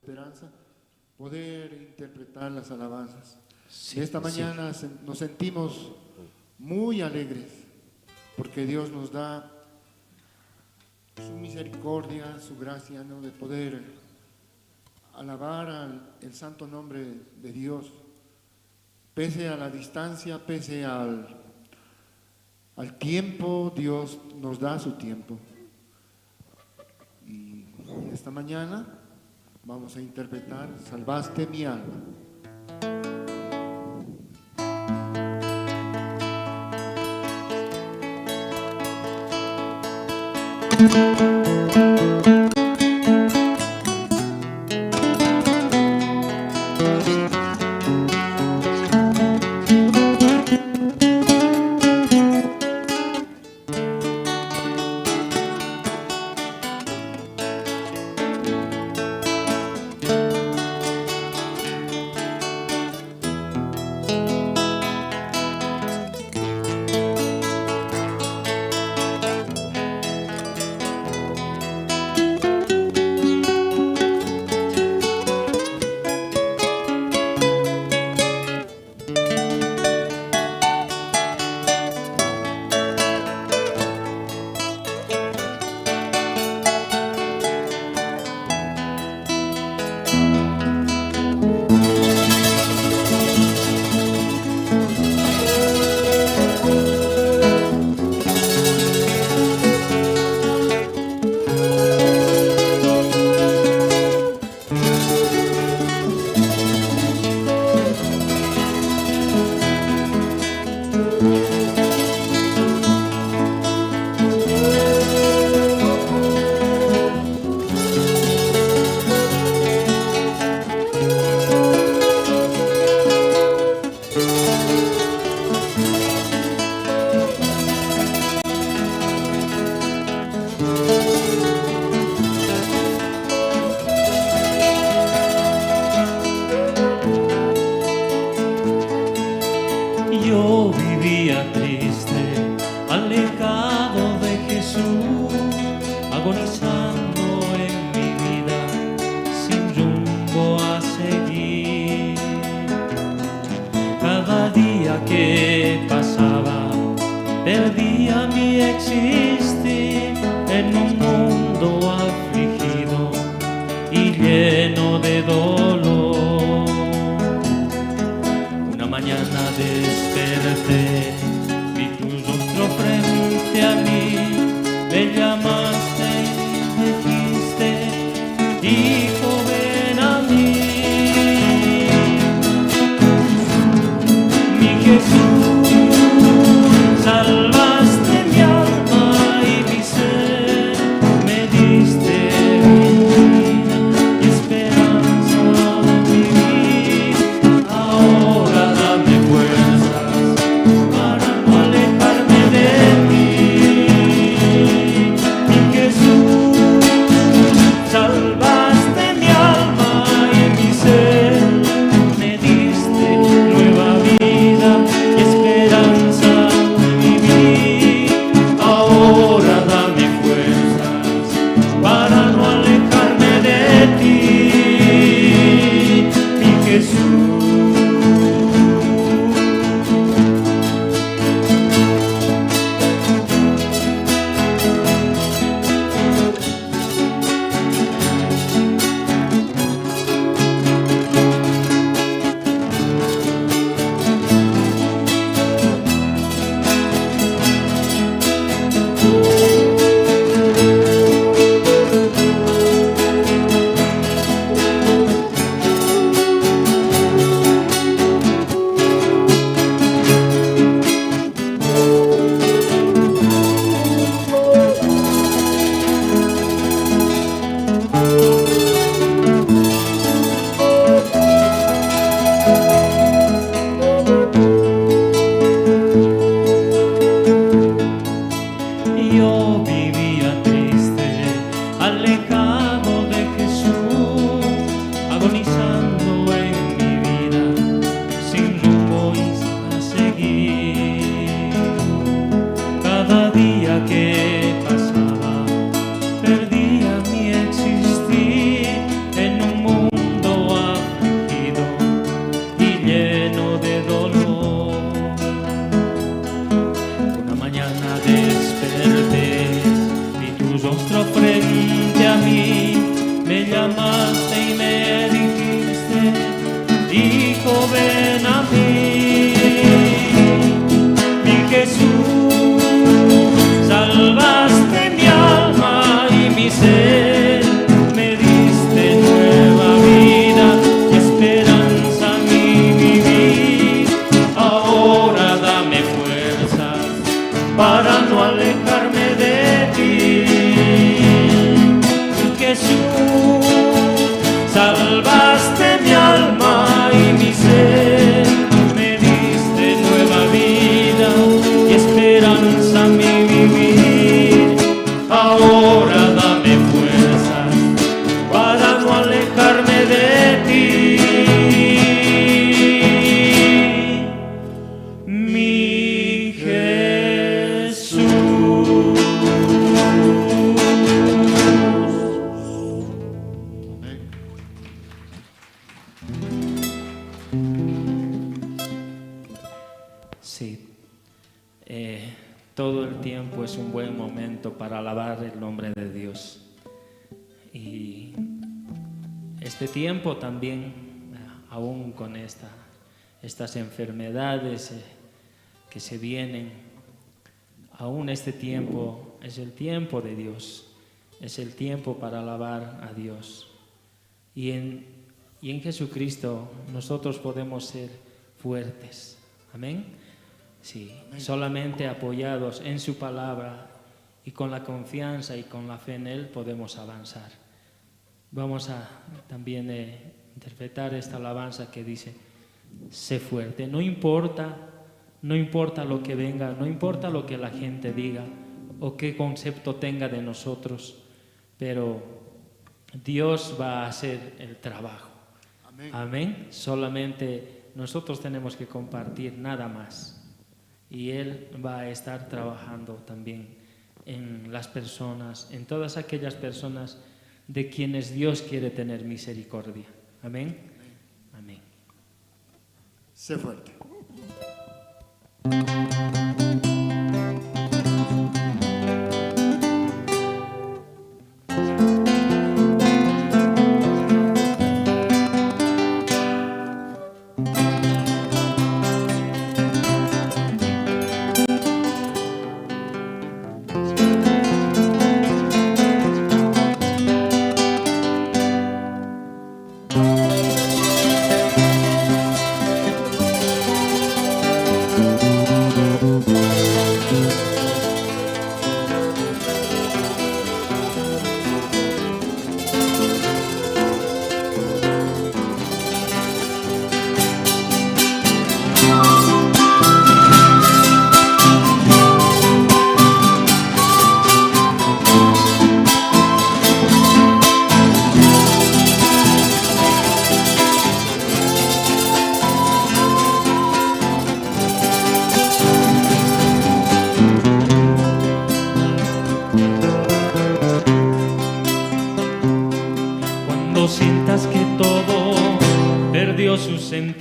Esperanza, poder interpretar las alabanzas. Sí, esta mañana nos sentimos muy alegres porque Dios nos da su misericordia, su gracia, ¿no? De poder alabar al, el santo nombre de Dios, pese a la distancia, pese al, al tiempo, Dios nos da su tiempo. Y esta mañana vamos a interpretar Salvaste mi alma. Yo vivía triste, alejado de Jesús, agonizando en mi vida, sin rumbo a seguir. Cada día que pasaba, perdía mi existir en un mundo afligido y lleno de dolor. Una mañana desperté, vi tu rostro frente a mí, me llamaste y dijiste: "Hijo, ven a mí". Mi Jesús, salvaste mi alma y mi ser, me diste vida y esperanza de vivir. Ahora dame fuerzas para no alejarme de ti. Mi Jesús, salvaste mi alma y mi ser, me diste nueva vida y esperanza de vivir. Ahora dame fuerzas para no alejarme de ti, mi Jesús. Yo vivía triste, alejado de Jesús, agonizando en mi vida, sin rumbo a seguir. Cada día que pasaba, perdía mi existir en un mundo afligido y lleno de dolor. Una mañana desperté, vi tu rostro frente a mí, me llamaste y me dijiste: "Hijo, ven a mí". Mi Jesús, salvaste mi alma y mi ser, me diste nueva vida y esperanza a mi vivir. Ahora dame fuerzas para no alejarme de ti. Jesús, salvaste mi alma y mi ser, me diste nueva vida y esperanza a mi vivir. Ahora dame fuerzas para no alejarme de ti, mi Jesús. Amén. Sí. Eh, todo el tiempo es un buen momento para alabar el nombre de Dios. Y este tiempo también, eh, aún con esta, estas enfermedades, eh, que se vienen, aún este tiempo es el tiempo de Dios, es el tiempo para alabar a Dios. Y en, y en Jesucristo nosotros podemos ser fuertes. Amén. Sí, amén. Solamente apoyados en su palabra y con la confianza y con la fe en Él podemos avanzar. Vamos a también, eh, interpretar esta alabanza que dice: "Sé fuerte". No importa, no importa lo que venga, no importa lo que la gente diga o qué concepto tenga de nosotros, pero Dios va a hacer el trabajo. Amén. Amén. Solamente nosotros tenemos que compartir, nada más. Y Él va a estar trabajando también en las personas, en todas aquellas personas de quienes Dios quiere tener misericordia. Amén. Amén. Sé fuerte. Cuando sientas que todo perdió su sentido,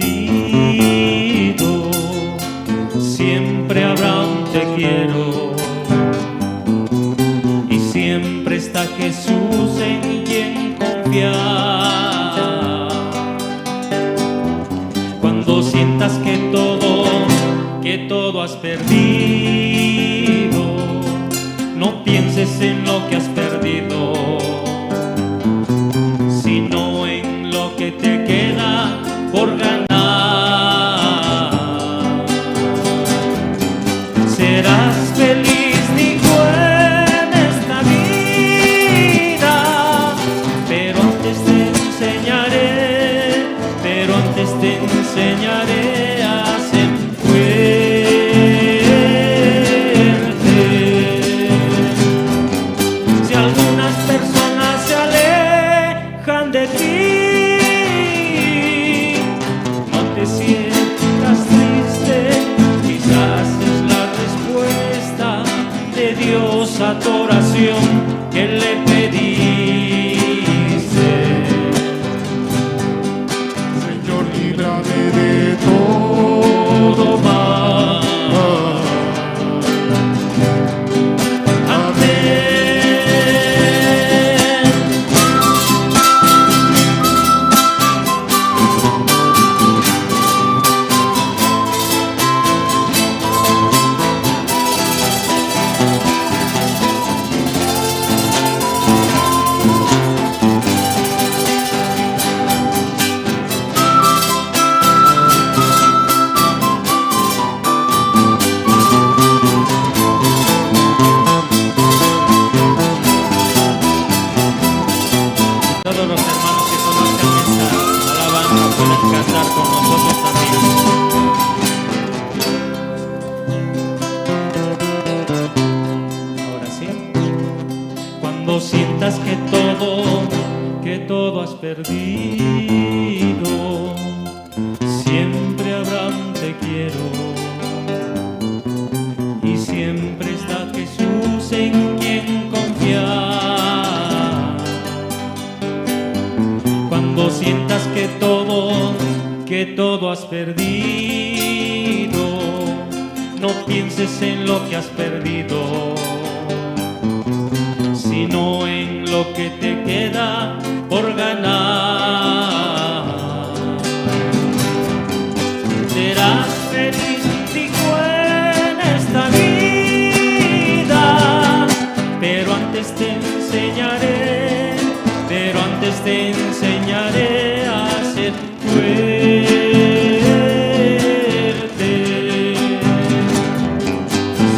siempre habrá un te quiero y siempre está Jesús en quien confiar. Cuando sientas que todo, que todo has perdido, no pienses en lo que has perdido, sino en lo que te queda por ganar. Serás feliz, dijo, en esta vida, pero antes te enseñaré, pero antes te enseñaré a ser fuerte. Si algunas personas se alejan de ti, no te sientas triste, quizás es la respuesta de Dios a tu oración que le pediste. Señor, líbrame de todo mal. Amén. Todos los hermanos que conozcan esta alabanza pueden cantar con nosotros también. Ahora sí. Cuando sientas que todo, que todo has perdido, siempre habrá un te quiero y siempre está Jesús en quien confiar. Cuando sientas que todo, que todo has perdido, no pienses en lo que has perdido, sino en lo que te queda por ganar. Serás feliz, dijo, en esta vida, pero antes te enseñaré, pero antes te enseñaré a ser fuerte.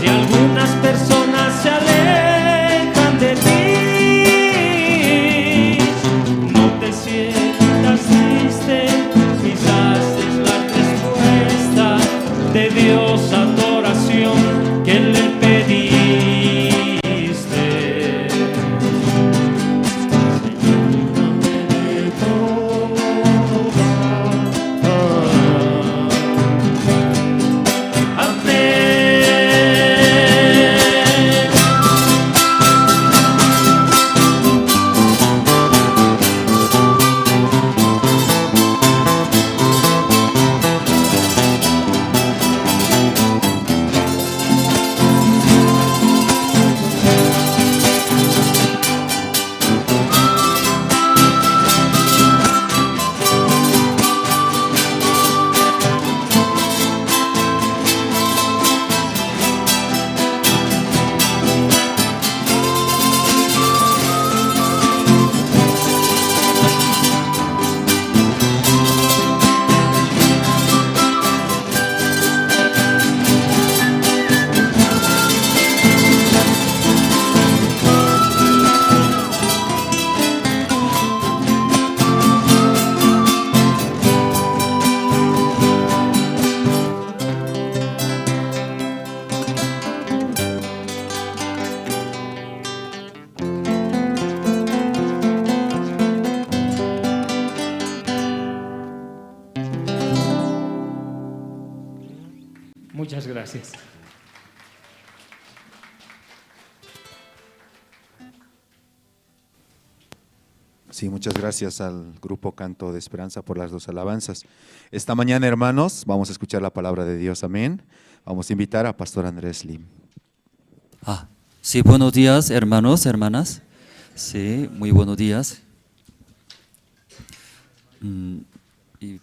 Si algunas personas se alejan de ti, no te sientas triste, quizás es la respuesta de Dios a tu oración que le pediste. Amén. Sí, muchas gracias al grupo Canto de Esperanza por las dos alabanzas. Esta mañana, hermanos, vamos a escuchar la palabra de Dios. Amén. Vamos a invitar a Pastor Andrés Lim. Ah, sí, buenos días, hermanos, hermanas. Sí, muy buenos días. Mm, y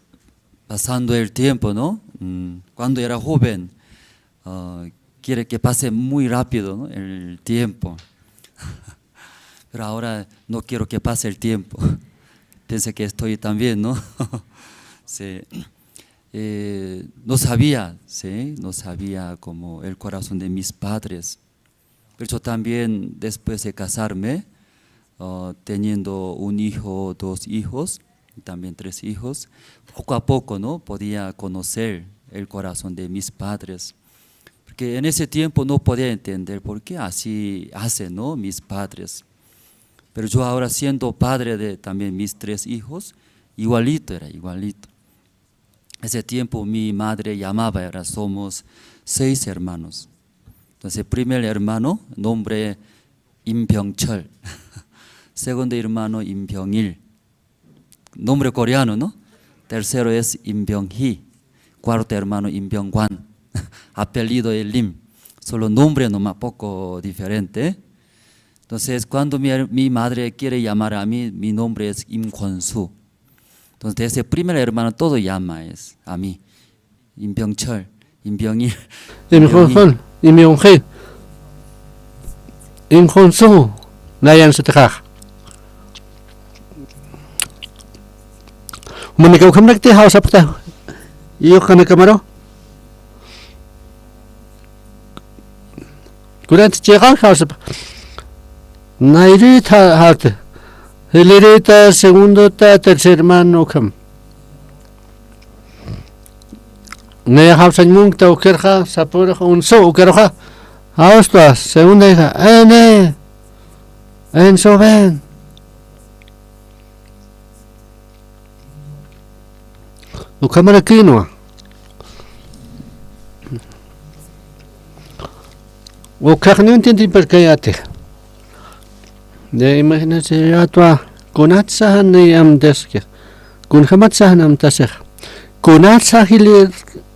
pasando el tiempo, ¿no? Mm, cuando era joven, ah, quiere que pase muy rápido, ¿no? El tiempo. Pero ahora no quiero que pase el tiempo. Piensa que estoy también, ¿no? Sí. Eh, no sabía, ¿sí? No sabía como el corazón de mis padres. Pero yo también, después de casarme, ah, teniendo un hijo, dos hijos, y también tres hijos, poco a poco, ¿no? Podía conocer el corazón de mis padres. Porque en ese tiempo no podía entender por qué así hacen, ¿no? Mis padres. Pero yo ahora siendo padre de también mis tres hijos, igualito era, igualito. Ese tiempo mi madre llamaba, ahora somos seis hermanos. Entonces, primer hermano, nombre Im Byung Chol. Segundo hermano, Im Byung Il. Nombre coreano, ¿no? Tercero es Im Byung Hee. Cuarto hermano, Im Byung Kwan. Apellido es Lim. Solo nombre nomás poco diferente. Entonces, cuando mi her-, mi madre quiere llamar a mí, mi nombre es Im Kwon Su. Entonces, ese primer hermano todo llama es a mí. Im Byung Chol, Im Byung Il, Im Im Byung Hee. Kwon, Im Byung Hee. Im Kwon Su. Nayan sutixax. Jumanakaw ukhamrakti jawsapxta. Iyuqanakamaru. Kunat chiqa jawsapa. Nayrita jawta. Hilirita, segundota, tercer hermano ukham. Naya jawsañ munkta ukirxa, sapurxa, unsu ukiruxa. Jawsta, segunda hija. Ene. En su ven. Ukhamarakinwa. Ukhaxniw entiendiparkayäti. De imaginación yatwa, kunatsa jan ni amtaski. Kunjamatsa jan amtasix. Kunatsa jili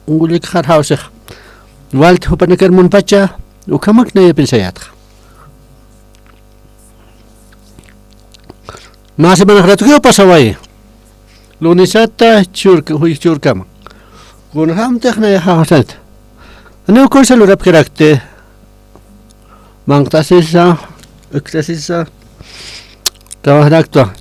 ulikxar jawsix. Walti jupanakar munpacha, ukhamak naya pensayätxa. Mä semanax ratukiw pasawayi. Lunesata churka, juy churkama. Kunjamtix naya jawsat. Janiw kunsa lurapkarakti. Manq'tasisa, ikt'asisa. Trabajaraktwa.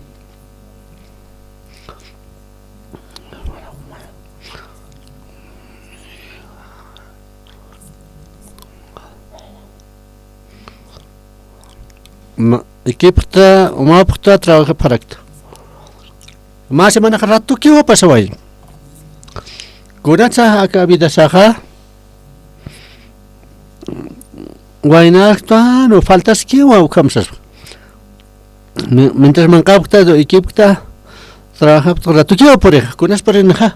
Ma-, equipta, umapxta, trabajapxarakta. Mä semanax ratukiw pasaway. Kunatsa aka vidasaxa, waynaxta, no faltaskiwa, ukham sas. Mi-, mientras manq'apxta, do equipta, trabajapxta, ratukiw purixa, kunasparinxa.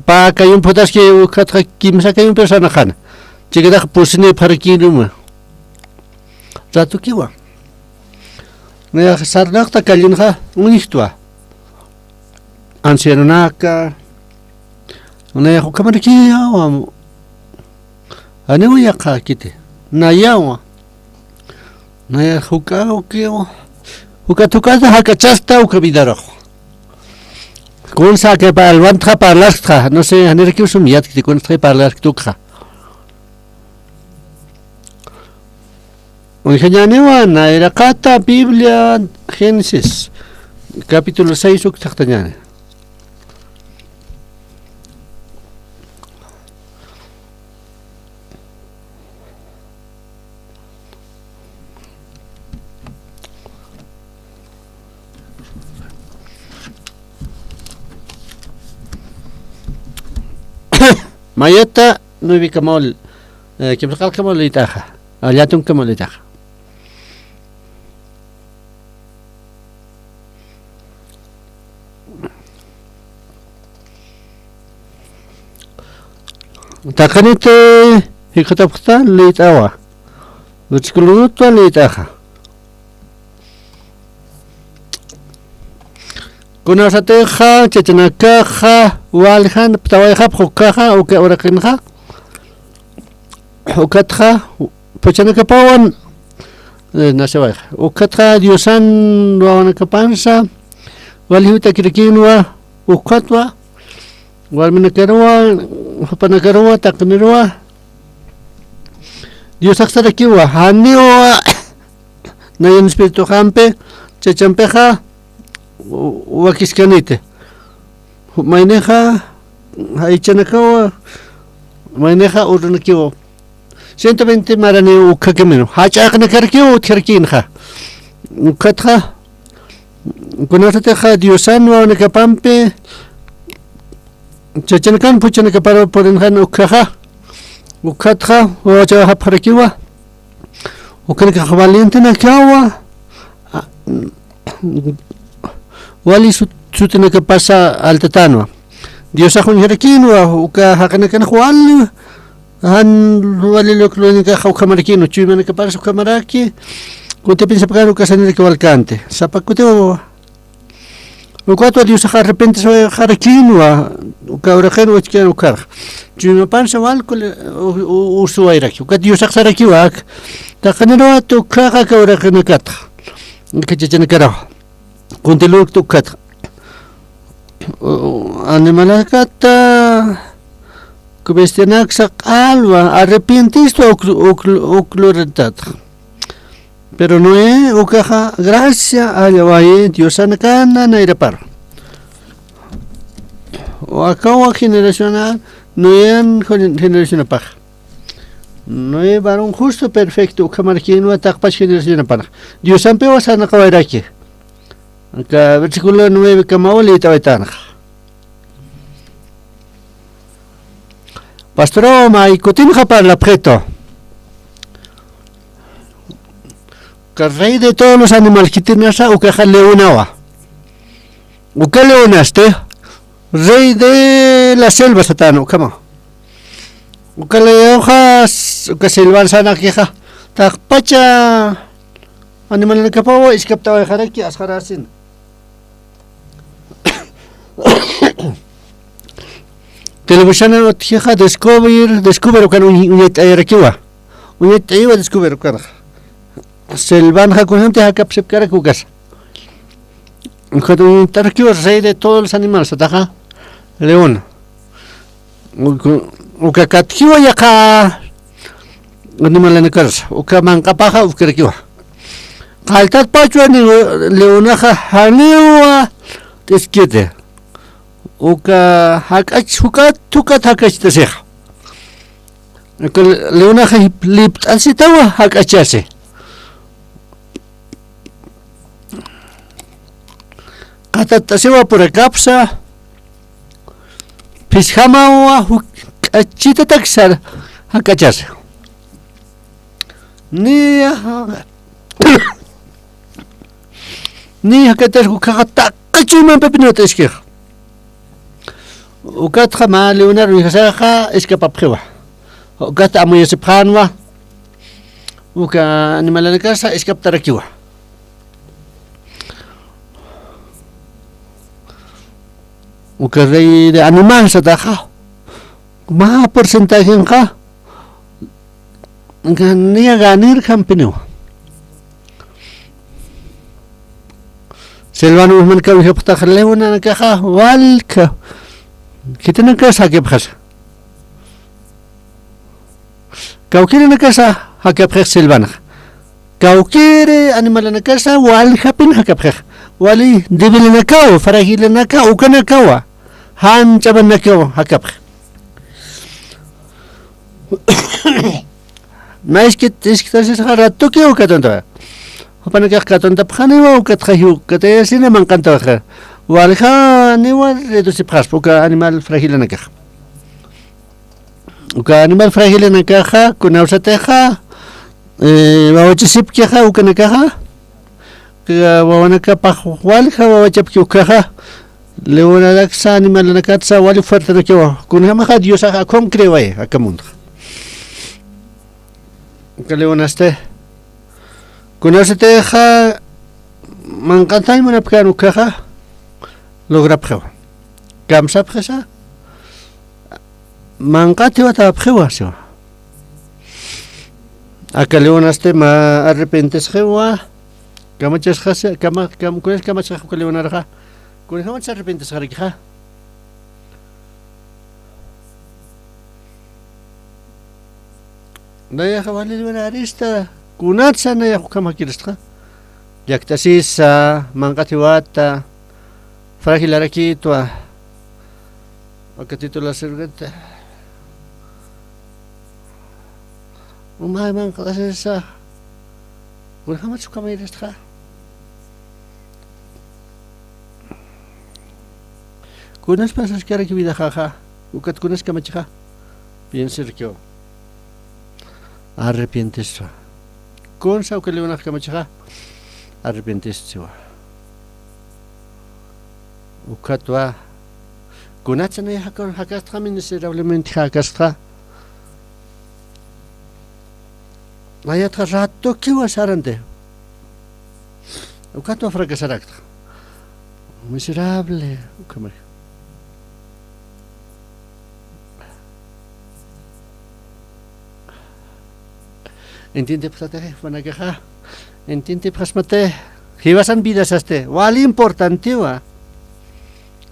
Pä kayump jutaski ukatxa kimsa kayumpi sanaxana. Chikatax pusinipxarakïnuma. Ratukiwa. Nayax sarnaqta kallinxa uñjtwa. Ancianonaka. Nayax ukhamarakiwa. Janiw yaqhakiti. Nayawa. Nayax juk'akiwa. Jukat jukata jak'achasta uka vidarux. Kunsa aka parlantxa parlasktxa. No sé, janirakiw sum yatkiti kunsa parlaskta ukxa. Uñjañäniwa nayraqata Biblia Génesis capítulo seis uk thaqtañäni. Mayata nueve kamaw, eh, kimsaqal kamaw lït'axa. Allatun kamaw lït'axa. Taqiniti jikxatapxta lït'awa. Versículo utwa lït'axa. Kunasatixa chachanakaxa waljan ptawayxapx ukaxa, uka uraqinxa. Ukatxa phuchhanakapawan, eh, nasawayxa. Ukatxa Diosan wawanakapansa wali jiwtakirakinwa, ukatwa warminakaruwa, jupanakaruwa, taqiniruwa. Diosax sarakiwa, janiwa nayan espirituxampi, chachampixa, u-, wakiskaniti. Maynixa jaychanakawa, maynixa urunakawa. Ciento veinte marani ukhakaminu. Jach'aqnakarakiwa utjarkinxa. Ukatxa, kunasatixa Diosan wawanakapampi, chachanakan phuchhanakaparu purinxan ukhaxa. Ukatxa, wawachawayxapxarakiwa. Ukanakax valientenakawa, a, wali sut-, sutinakapasa altatanwa. Diosax uñjarakinwa, uka jaqinakanx wali, jan wali luk-, lulinakax ukhamarakinwa, chuymanakapas ukhamaraki, kutipinsapkan uka saniraki walkanti. Sapa kutiwa. Ukatwa Diosax arrepentesawayxarakinwa, uka uraqin uchkan ukharx. Chuymapansa wal kuli-, u-, u-, usuwayraki. Ukat Diosax sarakiwa, taqiniruwat ukhaxa aka uraqinakatxa. Aka chachanakarawa. Kunti lurkta ukatxa. U-, animalakata, bestianaksa q'alwa, arrepientistwa uk, uk, uk lurktatxa. Pero Noé ukaxa gracia allawayi Diosanakana nayrapar. O akawa generaciona Noean gen-, generacionapax. Noé varón justo perfecto ukhamarakinwa taqpach generacionapanx. Diosampiwa sarnaqawayraki. Aka versículo nueve kamawa lït'awaytanxa. Pastorawa, may kutinxa parlapxitu. Uka rey de todos los animales khitinasa ukaxa leonawa. Uka leonasti rey de la selva satana ukhama. Uka leonxa s-, uka selvan sanakixa taqpacha animalanakapawa iskaptawayxaraki asxarasin. Televisión utjixa descubrir, descubrir ukan uñ-, uñatt'ayarakiwa. Uñatt'ayiwa descubrir ukanxa. Selvanxa kunjamti jakapsipkarak ukasa. Ukat uñatt'arakiwa rey de todos los animales, ataxa león. Uka, uka katjiwa yaqa animalanakarsa, uka manq'apaxa ukkarakiwa. Qalltatpachwa ni leonaxa janiwa t'iskiti. Uka jak'ach, jukat, jukat jak'achtasixa. Uka leonaxa jip-, lipt'asitawa jak'achasi. Qatatt'asiwa purakapsa, phisjamawa juk'achitatak sar jak'achasa. Niya, niya jak'achasa ukhaxa taqqa chuymampipiniw t'iskixa. Ukatxa mä leonar uñjasaxa iskapapxiwa. Ukat amuyasipxänwa. Uka animalanakasa iskaptarakiwa. Uka rey de animal sataxa. Mä porcentajenxa. Ga-, niya ganir jampiniwa. Selvan uñjmanakaw uñjapxtax leonanakaxa walja. Khitinakas jakipxasa. Kawkirinakasa jakapxix selvanxa. Kawkiri animalanakasa waljapin jakapxix. Wali debilinakaw, fragilinakaw, ukanakawa. Jan ch'amanakaw jakapxix. Naskit, isktasisxa ratukiw katantwa. Jupanakax katantapxaniwa, ukatxa jiw katayasina manqantawaxa. Waljaniwa reducipxaspa, uka animal fragilanakax. Uka animal fragilanakaxa, kunawsatixa, eh, wawachasipkixa, ukanakaxa, ka-, wawanakapax walja wawachapki ukaxa, Leonanaksa, animalanakatsa wali fuertanakiwa. Kunjamaxa Diosax akham creeway aka mundoxa. Uka leonasti. Kunasatixa manq'atay munapkän ukkhaxa lograpxiwa. Kamsapxisa, manq'atiwatapxiwa siwa. Aka leonasti mä arrepentisxiwa. Kamachasxasi, kama, kam, kunas kamachasxa uka leonarxa. Kunjamachas arrepentisxarakixa. Nayaxa wali leonarista, kunatsa nayax ukham jakiristxa. Llakt'asisa, manq'atiwata, fragilarakitwa. Aka titulasirgata. Umay manq'asisa. Kunjamachas ukham jakiristxa. Kunas pasaskaraki vidaxaxa, ukat kunas kamachixa, piensirakiwa. Arrepientiswa. Kunsa uka leonax kamachixa, arrepientistiwa. Ukatwa. Kunatsa nayax jakastxa, miserablemente jakastxa. Nayatxa ratokiwa saranti. Ukatwa fracasarakta. Miserable. Ukhamari. Entiendepxtati, jupanakaxa. Entiendepxasmati. Jiwasan vida sasti. Wali importantiwa.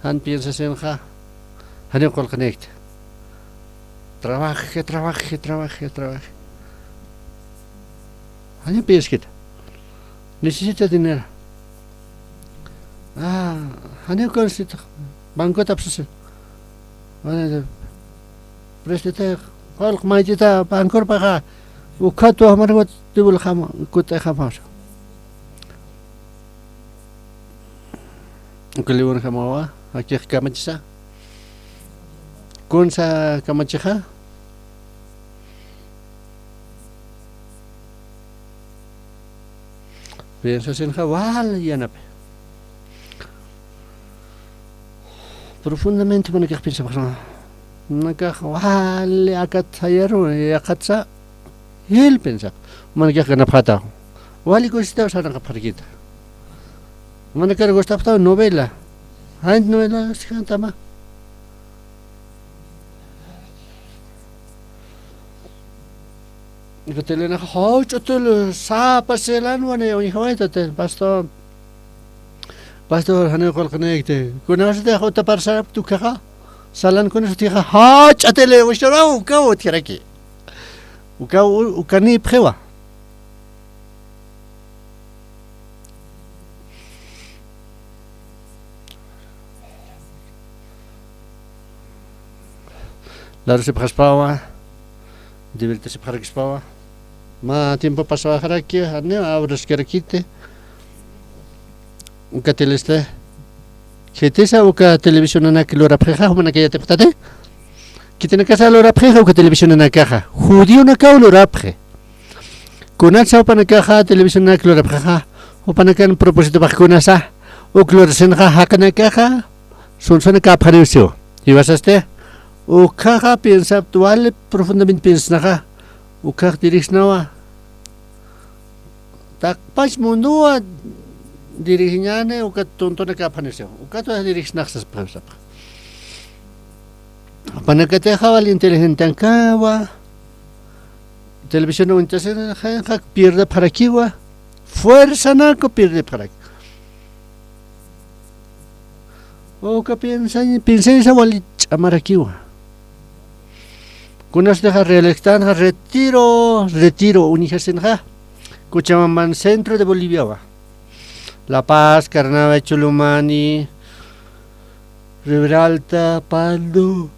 Jan piensasinxa. Janiw qullqinïkta. Trabaje, trabaje, trabaje, trabaje. Janiw pienskita. Necesita dinero. Ah, janiw necesita. Bancota apsusi. Prestita, qullq maytita, bancorpaxa. Ukhatwa marwat tibulxama, kut'ixama. Uka leonjamawa, akix kamachisa. Kunsa kamachixa. Piensasinxa wali yanapi. Profundamente jumanakax piensapxasma. Jumanakax wali akat sayaru, yaqhatsa. Jil piensap. Jumanakax ganapxätaw. Wali cositaw sarnaqapxarakïta. Jumanakar gustapxtaw novela. Jañ novela, sijantama. Telenaxa jawch'u tele, sapa salanwa, uñjawayta, pastor. Pastor, janiw qullqinïkti. Kunasatix utapar sarapkti ukkhaxa. Salan kunasatixa jach'a tele, uñjaraw, ukaw utjaraki. Ukaw, u-, ukanïpxiwa. Larusipxaspawa, divertisipxarakispawa. Mä tiempo pasawaxaraki, janiw aburriskarakiti. Uka telesta. Khitisa uka televisionanak lurapxixa, jumanakax yatipxtati. Khitinakasa lurapxixa uka televisionanakaxa. Judionakaw lurapxi. Kunatsa jupanakaxa televisionanak lurapxixa, jupanakan propósitopax kunasa, uk lurasinxa jaqinakaxa, sunsunakäpxaniw siwa. Jiwasasti, ukkhaxa piensapxta wali profundamente piensasnaxa, ukkhax dirigisnawa. Taqpach mundowa dirigiñäni, ukat tuntunakäpxaniw siwa. Ukatwa dirigisnax saspa, saspa. Jupanakatixa wali inteligentenakawa, televisión uñtasina, jayanxa pierdepxarakiwa, fuerzanaku pierdepxaraki. Uka piensañ-, piensañsa wali ch'amarakiwa. Kunasatixa reelectanxa retiro, retiro uñjasinxa. Cochabamban, centro de Boliviawa. La Paz, Carnabe, Chulumani, Riberalta, Pando,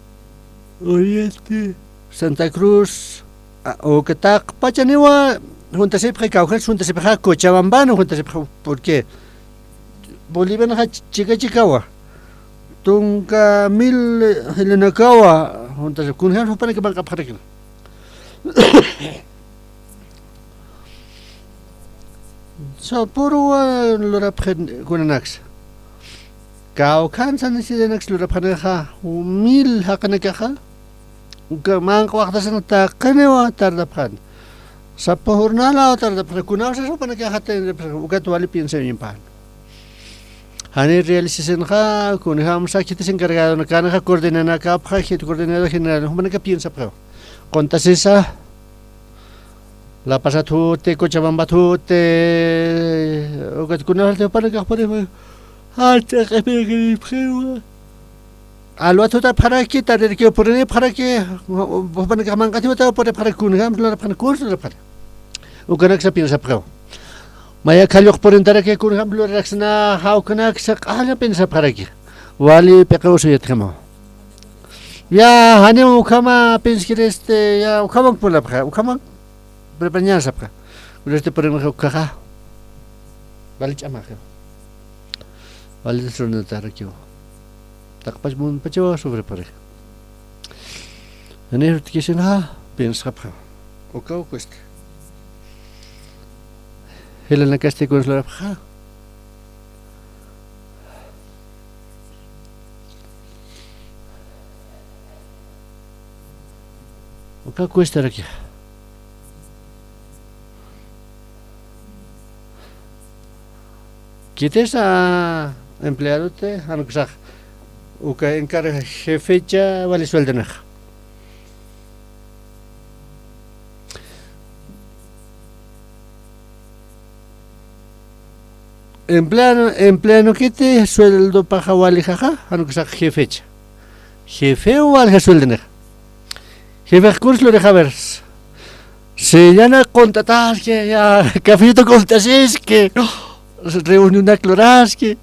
Oriente, Santa Cruz, a, uka taqpachaniwa juntasipxi, kawkhansa juntasipxixa Cochabambana juntasipxi, porque Bolivianxa ch-, chika chikawa, tunka mil, eh, jilanakawa juntasipxi, kunjamsa jupanakax manq'apxarakina. Sapüruwa lurapxi kunanaksa. Kawkhan San Isidronaks lurapxanixa, mil jaqinakaxa, uka manq'a waqtasin taqiniwa tardapxani. Sapa jornalaw tardapxani, kunawsas jupanakaxa atenderapxani, ukat wali piensayuñampani. Jani realizasinxa, kunjamsa khitis encargadonakanixa, coordinanakapxa, khit coordinador general, jupanaka piensapxiwa. Qunt'asisa, La Pazat juti, Cochabambat juti, ukat kunawsat jupanakax puripxi, jach'a q'ipiripxiwa. Alwat jutapxaraki, taririkiw purinipxaraki, jupanakax manq'atiwataw puripxaraki, kunjam lurapxani, kuns lurapxani. Ukanaksa piensapxiwa. Maya khallux purintaraki, kunjam luraraksna, jawkhanaksa q'ala piensapxaraki. Wali p'iqiw suyatjamaw. Ya, janiw ukhama pienskiri, este, ya, ukhamak pulapxa, ukhamak preparañasapxa. Pero este problema ukhaxa. Wali ch'amaxa. Wali desordenatarakiw. Taqpach munpachawa sufripxari. Jani urtkisinxa, piensxapxa. Ukaw cuesta. Jilanakasti kuns lurapxa. Uka cuestaraki. Khitisa empleadote, jan uksax uka encarga jefecha wali sueldonaxa. Empleado, empleadonakiti sueldopaxa walijaxa, jan uksax jefecha. Jefew walixa sueldonixa. Jefex kuns lurixa, a ver. Señana qunt'ataski, ya, cafeito qunt'asiski, reunionak luraski.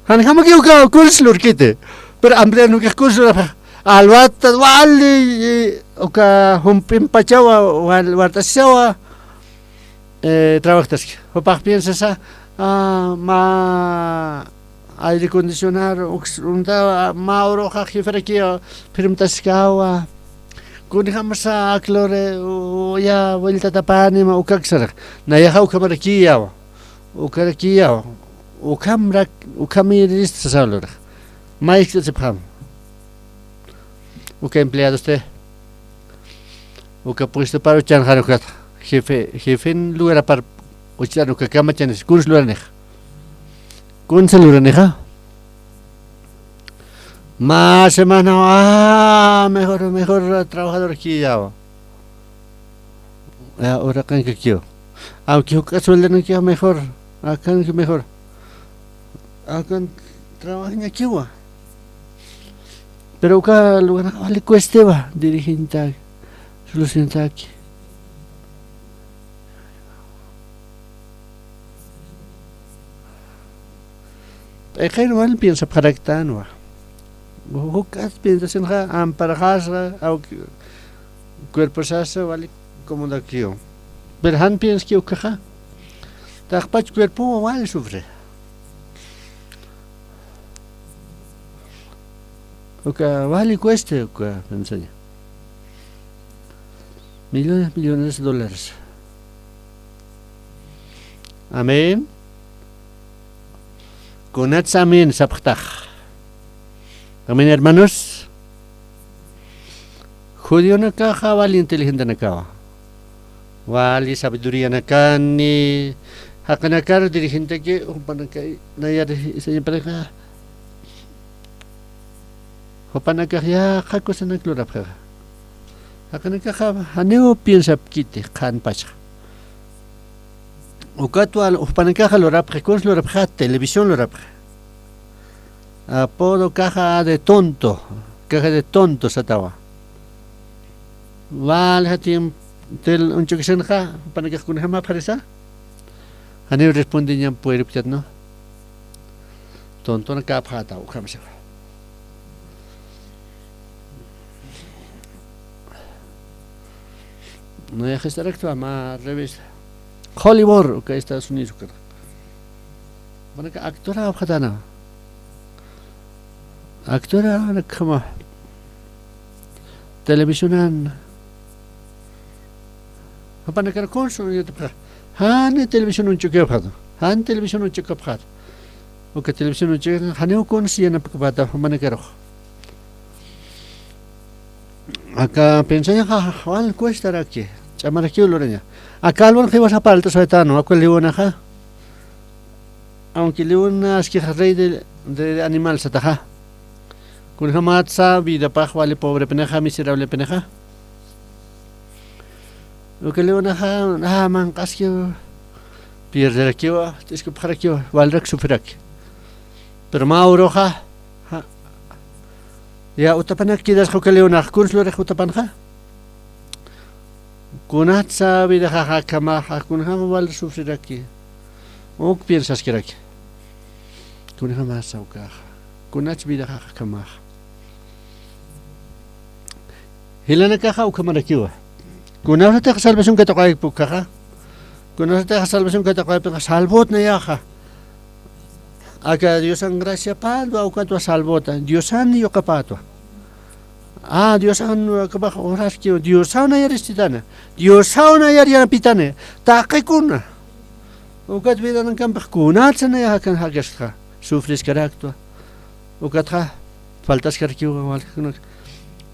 Janjamakiw uka kuns lurkiti. Pero empleadonakax kuns lurapxa. Alwat wali, uka jump'impachawa, wal-, wart'asisawa, eh, trabajtaski. Jupax piensasa, ah, mä aire acondicionado, uks-, unta, mä uruxa jeferakiw firmtaskawa. Kunjamsa aklure, u-, ya, vueltatapanima, ukaksarak. Nayaxa ukhamarakiyawa. Ukarakiyaw, ukhamrak, ukhamirista sasaw lurix. Mä jiskt'asipxam. Uka empleadosti. Uka puestopar uchanxan ukat. Jefe, jefen lugarapar uchan uka kamachanis. Kuns luranix. Kunsa luranixa. Mä semana, ah, mejor, mejor trabajadorkiyaw. Ya, uraqankakiw. Awki juk'a sueldonakiw mejor. Akanki mejor. Akan trabajañakiwa. Pero uka lugar wali cuestiwa, dirigentaki, soluciontaki. P'iqin wal piensapxaraktanwa. Juk'at piensasinxa, amparaxasxa, awki cuerposasa wali comodakiw. Pero jan pienski ukaxa. Taqpach cuerpowa wali sufre. Uka wali cueste uka pensaña. Millones, millones de dólares. Amén. Kunats amén sapxtax. Amén, hermanos. Judionakaxa wali inteligentenakawa. Wali sabiduríanakani. Jaqinakar dirigentaki, jupanakay, nayar, señor, jupanakax yaqha kusanak lurapxixa. Jaqinakaxa janiw piensapkiti, qhanpachxa. Ukat wal, jupanakaxa lurapxi, kuns lurapxixa, televisión lurapxi. Apodo caja de tonto, caja de tonto satawa. Wal jatim tel unch'ukisinxa, jupanakax kunjamapxarisa. Janiw respondiñam pueripktat, ¿no? Tontona kapxata, ukham siwa. No, ya gestar actuar más revés. Hollywood, uka Estados Unidos, uka. Manaka actora apxatana. Actora, kama. Televisionan. Jupanakar kunsu yatapxa. Jani televisión unch'ukapxat. Jani televisión unch'ukapxat. Uka televisión uchi janiw kuns yanapkapäta jumanakarux. Aka pensañaxa wal cuestaraki, ch'amarakiw luraña. Aka alwan jiwasa parlt'aswaytänwa, aka leonaxa. Aunque leona askix rey de, de animal sataxa. Kunjamatsa vidapax wali pobrepinixa, miserablepinixa. Uka leonaxa, ah, manq'askiw, pierderakiwa, t'iskupxarakiwa, walrak sufriraki. Pero mä uruxa, ja, ya utapanak quedasxa uka leonax, kuns lurix utapanxa. Kunatsa vidaxaxa akhamaxa, kunjam wal sufriraki. Uk piensaskiraki. Kunjamasa ukaxa. Kunach vidaxaxa akhamaxa. Jilanakaxa ukhamarakiwa. Kunasatix salvación katuqaypukkaxa. Kunasatix salvación katuqaypukkaxa, salvot nayaxa. Aka Diosan graciapatwa, ukatwa salvota. Diosan yuqapätwa. Ah, Diosan yuqapax oraskiwa. Diosaw nayar istitani. Diosaw nayar yanapitani. Taqikuna. Ukat vidanakampix kunatsa nayaxa kan jakasktxa. Sufriskaraktwa. Ukatxa, faltaskarakiwa, waljakunak.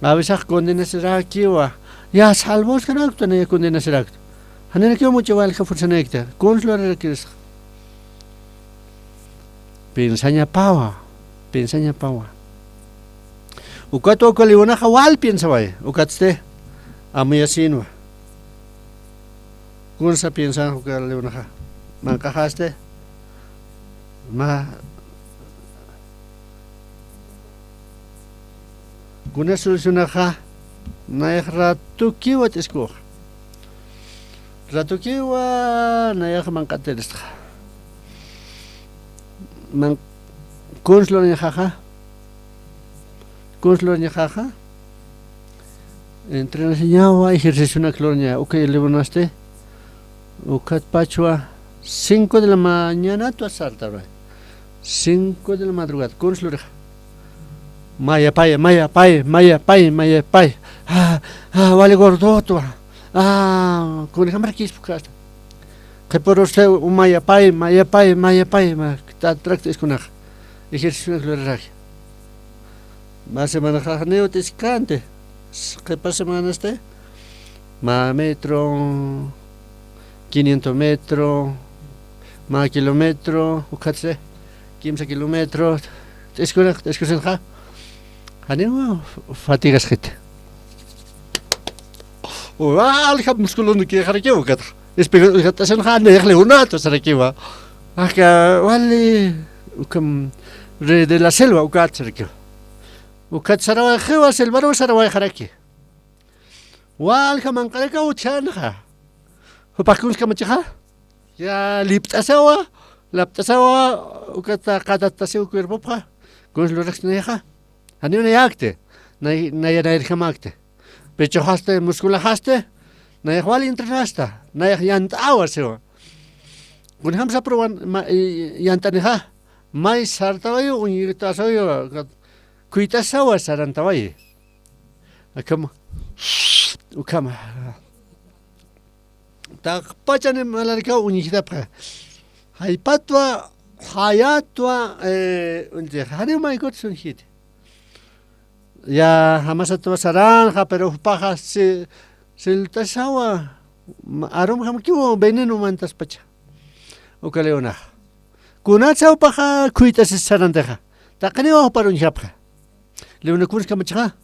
A veces condenasirakiwa. Ya salvoskaraktwa, naya condenasiraktwa. Janirakiwa mucha walja fuerzanakta. Kuns lurarakirisxa. Pensañapawa, pensañapawa. Ukatwa uka leonaxa wal piensaway, ukatsti amuyasinwa. Kunsa piensan uka leonaxa. Manq'axasti. Ma. Kuna solucionaxa. Nayax ratukiwa t'iskuxa. Ratukiwa nayax manq'atiristxa. Man-, kuns lurañaxaxa. Kuns lurañaxaxa. Entrenasiñawa ejercicionak luraña. Uka leonasti. Ukatpachwa cinco de la mañanatwa sartaray. Cinco de la madrugada. Kuns lurixa. Mayapay, mayapay, mayapay, mayapay. Ah, ah, wali gordotwa. Ah, kunjamarakispa ukasta. Qhipurusti mayapay, mayapay, mayapay, ma, tatrakta iskunax. Ejercicionak luraraki. Mä semanaxax niw t'iskanti. Qhipa semanasti. Mä metro, quinientos metro, mä kilómetro, ukatsti. Kimsa kilómetro, t'iskunax, t'iskusinxa. Janiw fatigasxiti. Walja musculonakixarakiwa ukatxa. Espejo, ukat'asinxa, nayax leonat sarakiwa. Aka, wali, ukham, rey de la selva, ukat sarakiwa. Ukat sarawayxiwa, selvaruw sarawayxaraki. Walja manq'arakaw utjanxa. Jupax kuns kamachixa. Ya lipt'asawa, lapt'asawa, ukata qatattasiw cuerpopxa. Kuns luraskti nayaxa. Janiw nayakti, nay-, naya nayrjamakti. Pechoxasti, musculaxasti, nayax wali entrenasta, nayax yant'awa siwa. Kunjamsa pruwan, ma-, i-, yant'anixa, may sartawayu, uñirtasawayu, khuyt'asawa sarantawayi. Akham, ukhama. Taqpachani malarkaw uñjitapxa. Jaypatwa, jayatwa, eh, uñjitix. Janiw maykut uñjiti. Ya jamasatwa saranxa, pero jupaxa si, siltasawa, ma-, arumjamakiwa veneno mantaspacha. Uka leonaxa. Kunatsa jupaxa khuyt'asis sarantixa. Taqiniwa jupar uñjapxa. Leona kuns kamachixa.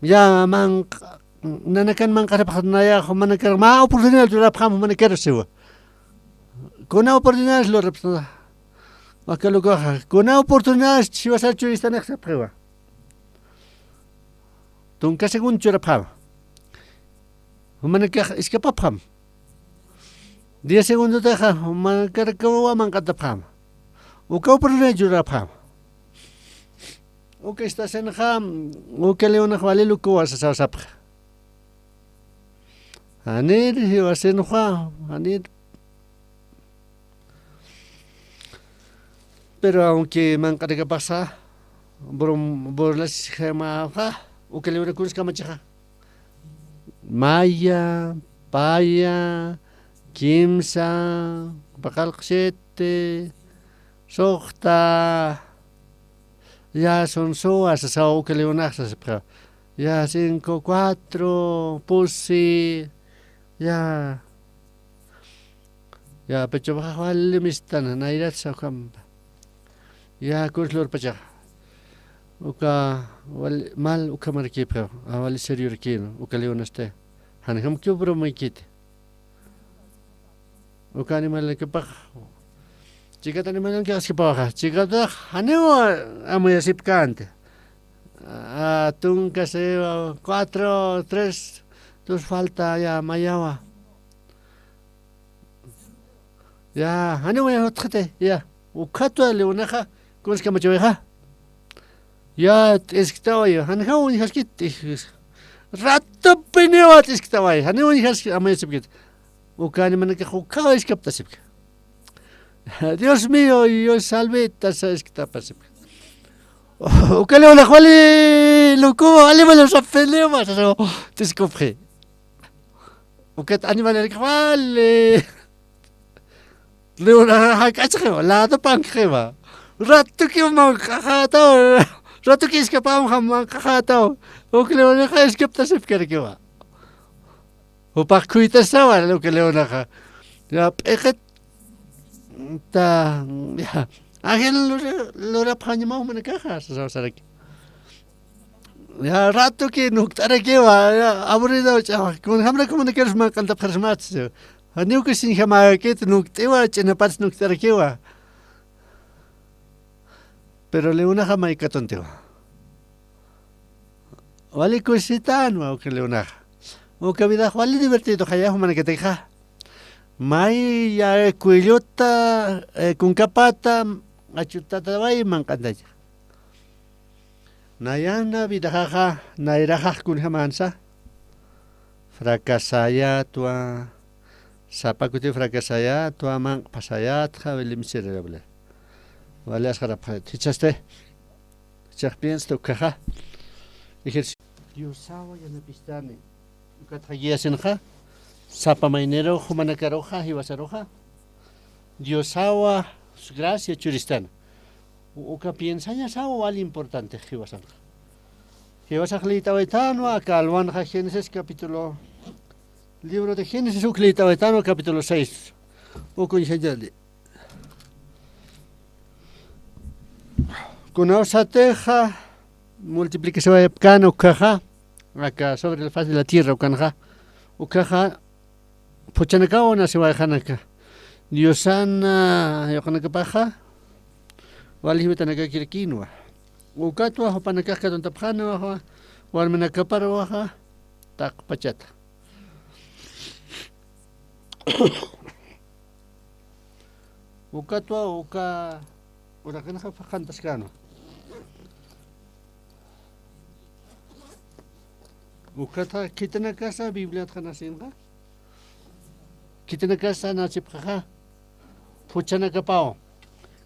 Ya manq-, nanakan manq'arapxa nayax jumanakar mä oportunidad lurapxam jumanakar siwa. Kuna oportunidad lurapxta. Aka lukaxa, kuna oportunidad chiwasar churistanix sapxiwa. Tunka segundo churapxam. Jumanakax iskapapxam. Diez segundotaxa, jumanakar kawawa manq'atapxam. Uka oportunidad churapxam. Uka istasinxa, uka leonax wali lukuwa sasaw sapxa. Janir jiwasinxa, janir. Pero aunque manq'arikapasa, brum-, burlasixamaxa, uka leona kuns kamachixa. Maya, paya, kimsa, paqallqsiti, suxta, ya sunsuwa sasawa uka leonax sasipxiwa. Ya cinco, cuatro, pusi, ya, ya, pechupaxax wali mistan, nayrat sawjampa. Ya, kunsa lurpachaxa. Uka, wali, mal ukhamarkipxiwa, a, wali seriorakïn, uka leonasti. Janjam kiw bromaykiti. Uka animalnakapax, chikat animalnakapaxa, chikatax janiw amuyasipkänti. A, tunka siwa, cuatro, tres, tus falta ya mayawa. Ya, janiw ya utjxiti, ya. Ukhatwa leonaxa, kunsa kamachawixa. Ya, t'isktawayi, janjaw uñjaskiti. Ratupiniwa t'isktawayi, janiw uñjaski, amuyasipkiti. Uka animalnakax ukhaw iskaptasipki. Dios mío, Dios salvita, sas iskaptasipki. Uka leonax wali, luku, wali, wali, sapiniwa, sasa, t'iskupxi. Ukat animalnakax wali. Leonaxa jak'achxiwa, ladopankxiwa. Ratukiw manq'axätaw, ratuki iskapamxa manq'axätaw. Uk leonaxa iskaptasipkarakiwa. Jupax khuytasawa, uk leonaxa. Ya, p'iqit, ta, ya, ajin lura-, lurapxañamaw jumanakaxa, sasawa saraki. Ya, ratuki nukt'arakiwa, ya, aburridaw ch'awa. Kunjamrak jumanakarus manq'antapxarismatsa. Janiw kusiñjamäkit, nukt'iwa, ch'inapats nukt'arakiwa. Pero leonaxa maykatuntiwa. Wali kusitänwa uka leonaxa. Uka vidax wali divertidoxaya jumanakatixa. May ya kuylluta, eh, kunkapata, achutataway manq'antacha. Nayana vidaxaxa, nayraxax kunjamänsa. Fracasayätwa, sapa kuti fracasayätwa, manq'pasayätxa, wali miserable. Wali asxarapxayät. Jichhasti, jichhax piensat ukhaxa. Ejerci-, Diosawa yanapistani. Ukatxa guiasinxa, sapa maynirux, jumanakaruxa, jiwasaruxa. Diosawa gracia churistana. U-, uka piensañasawa wali importante jiwasanxa. Jiwasax liyt'awaytänwa, aka alwanxa Génesis capítulo, libro de Génesis uk liyt'awaytänwa, capítulo seis. Uk uñjañani. Kunawsatixa multiplicasiwayapkän ukhaxa, aka sobre la faz de la tierra ukanxa, ukhaxa phuchhanakaw nasiwayxanaka. Diosana yuqanakapaxa wali jiwitanakakirkïnwa. Ukatwa jupanakax katuntapxänwa warminakaparuxa taqpachata. Ukatwa uka uraqinxa phuqhantaskänwa. Ukatxa khitinakasa Bibliatxa nasinxa. Khitinakasa nasipxaxa phuchhanakapaw.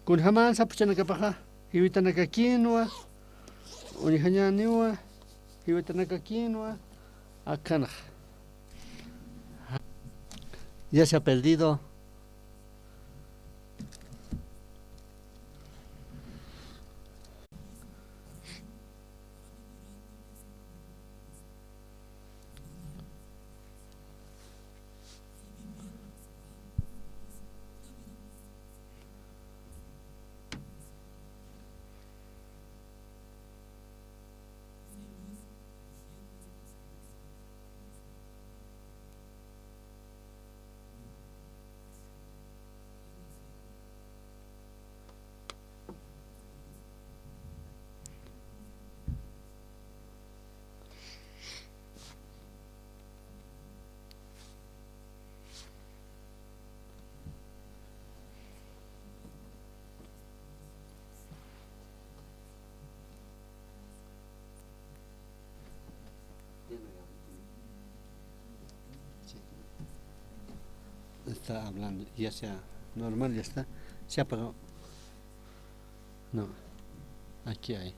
Kunjamansa phuchhanakapaxa jiwitanakakïnwa, uñjañäniwa, jiwitanakakïnwa, akhanxa. Ya se ha perdido. Está hablando, ya sea normal, ya está. Se apagó. No, aquí hay.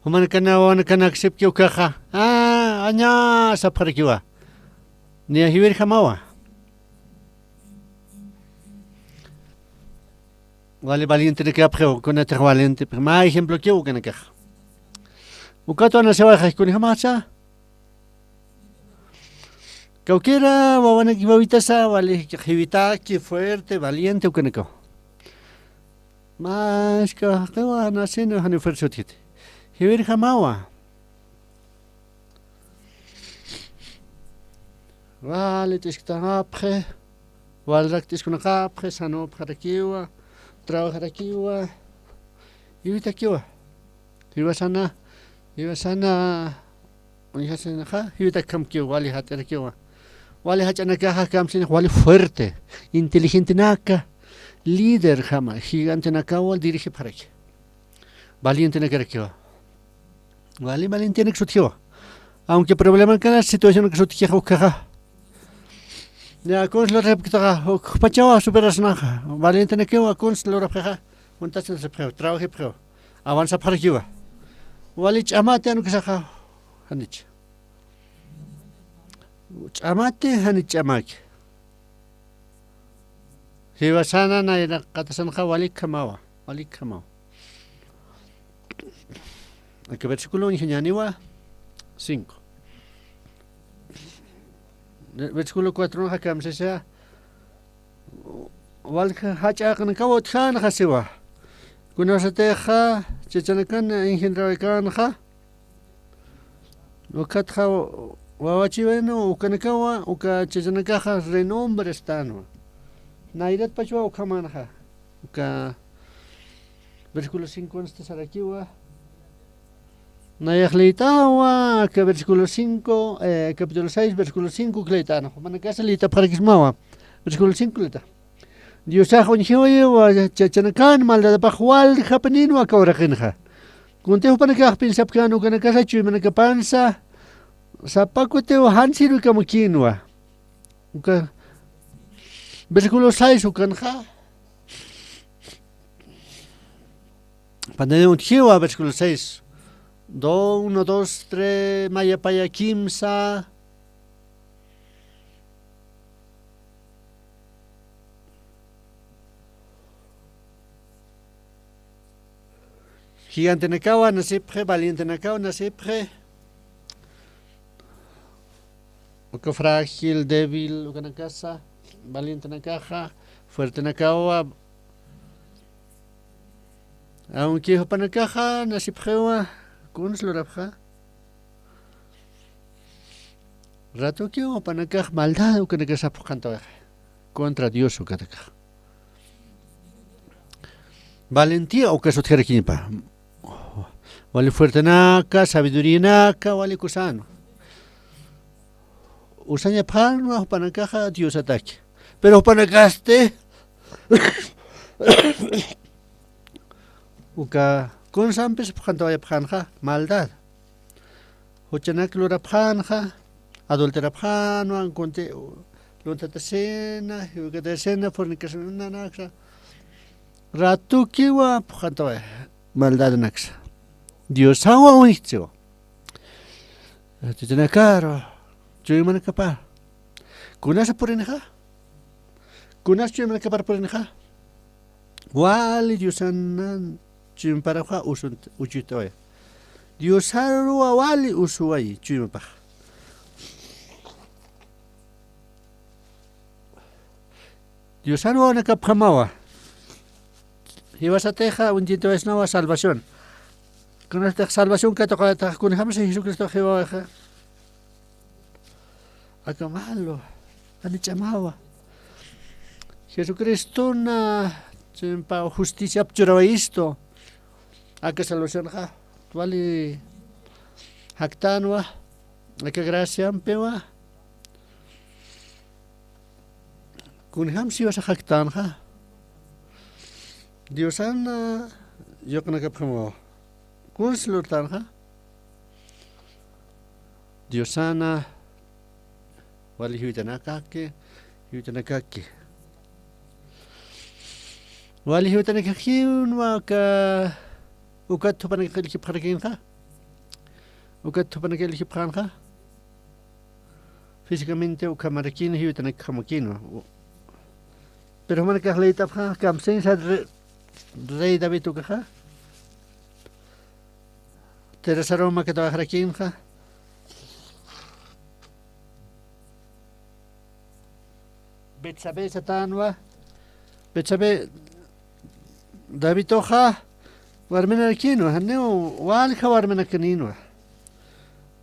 Jumanakana wawanakanaksipki ukaxa, a, aña sapxarakiwa. Niya jiwirjamawa. Wali valientenakapxiw, kunatix valientepix mä ejemplokiw ukanakaxa. Ukatwa nasiwayxay, kunjamaxa. Kawkira wawanaki wawitasa wali jiwitaki, fuerte, valiente ukanakaw. Maska jaqiwa nasina jani fuerza utjiti. Jiwirjamawa. Wali t'isktanapxi, walirak t'isktanapxi, sanupxarakiwa, trabajarakiwa, jiwitakiwa. Jiwasana, jiwasana, uñjasinaxa, jiwitakjamkiwa, wali jach'arakiwa. Wali jach'anakaxa kamsinax wali fuerte, inteligentenaka, líderjama, gigantenakawa dirigipxaraki. Valientenakarakiwa. Wali valientenak sutjiwa. Aunque problemanakana situacionanak sutjixa ukkhaxa. Ya, kuns lurapktaxa, ukpachawa superasnaxa. Valientenakiwa kuns lurapxixa. Juntasnasipxiwa, trabajipxiwa. Avanzapxarakiwa. Wali ch'amati jan ukasaxa. Janich. Ch'amati, janich ch'amaki. Jiwasana nayra qatasanxa walikhamawa, walikhamawa. Aka versículo uñjañäniwa, cinco. Versículo cuatro naxa kamsisa, walja jach'aqnakaw utjänxa siwa. Kunasatixa chachanakan engendrawaykanxa, ukatxa wawachiwayna ukanakawa, uka chachanakaxa renombre estänwa. Nayratpachwa ukhamanxa. Uka versículo cinco ansta sarakiwa. Nayax liyt'awa, aka versículo cinco, eh, capítulo seis, versículo cinco liyt'anxa. Jupanakasa liyt'apxarakismawa. Versículo cinco liyt'a. Diosax uñjiwayiwa chachanakan maldadapax waljapninwa aka uraqinxa. Kunti jupanakax piensapkän ukanakasa chuymanakapansa sapa kutiw jan sirwikamukinwa. Uka versículo seis ukanxa. Pantani utjiwa versículo seis. Do, uno, dos, tres, maya, paya, kimsa. Gigantenakawa nasipxi, valientenakawa nasipxi. Uka frágil, débil, ukanakasa, valientenakaxa, fuertenakawa. Aunque jupanakaxa nasipxiwa, kuns lurapxa. Ratukiw jupanakax maldad ukanakasa phuqhantawayxi. Contra Dios ukanakax. Valentía ukas utjarakiñapa. Wali fuertenaka, sabiduríanaka, wali kusänwa. Usañapxänwa jupanakaxa Diosataki. Pero jupanakasti uka kunsampis phuqhantawayapxänxa maldad. Juchanak lurapxänxa, adulterapxänwa, kunti lunthatasina, jiwikatasina, fornicacionanaksa. Ratukiwa phuqhantaway maldadanaksa. Diosawa uñjtsiwa. Ratitinakarwa, chuymanakapar. Kunasa purinixa? Kunas chuymanakapar purinixa? Wali Diosanan chuymaparapxa usunt-, uchuytaway. Diosaruwa wali usuway chuymapax. Diosan wawanakapxamawa. Jiwasatixa uñtintawayasnawa salvación. Kunastix salvación katuqawaytaxa kunjamsi Jesucristo jiwawaxa. Aka malo, jani ch'amawa. Jesucristona chimpa justiciap churawayistu. Aka salvacionxa wali jaktänwa, aka graciampiwa. Kunjamsi jiwasa jaktänxa. Diosana yuqnakapxamawa. Kunsi lurtänxa. Diosana wali jiwitanakaki, jiwitanakaki. Wali jiwitanakakiwnwa aka ukat jupanak qillqipxarakinxa. Ukat thupanakil jipxanxa. Físicamente ukhamarakïn, jiwitanak ukhamakïnwa. U-, pero jumanakax leyt'apxa, kamsïn sat re-, rey David ukaxa. Teresa Roma katawayxarakïnxa. Betsabé satänwa. Betsabé, Daviduxa warminarakïnwa, janiw walja warminakanïnwa.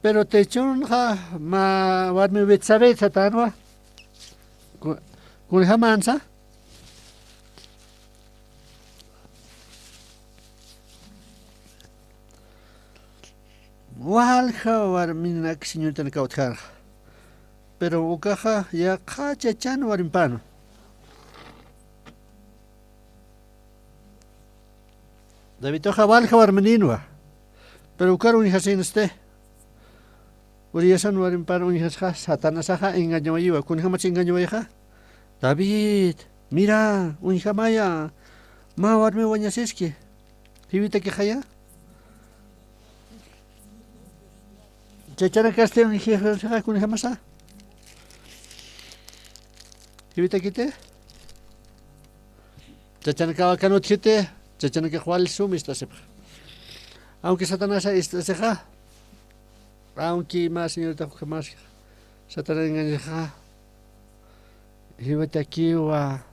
Pero techunxa mä warmi Betsabé satänwa. Ku-, kunjamansa. Walja warminak señoritanakaw utjänxa. Pero ukaxa yaqha chachan warmipänwa. Daviduxa walja warminïnwa. Pero ukar uñjasïnsti. Uriasan warmipar uñjasxa, Satanasaxa engañawayiwa. Kunjamach engañawayixa? David, mira, uñjamaya. Mä warmi wañasiski. Jiwitakixaya. Chachanakasti uñjasxa kunjamasa. Jiwitakiti. Chachanakaw akan utjiti, chachanakax wal sum ist'asipxa. Aunque Satanasa ist'asixa, aunque mä señoritax ukhamaski, Satanás engañaxa, jiwitakiwa,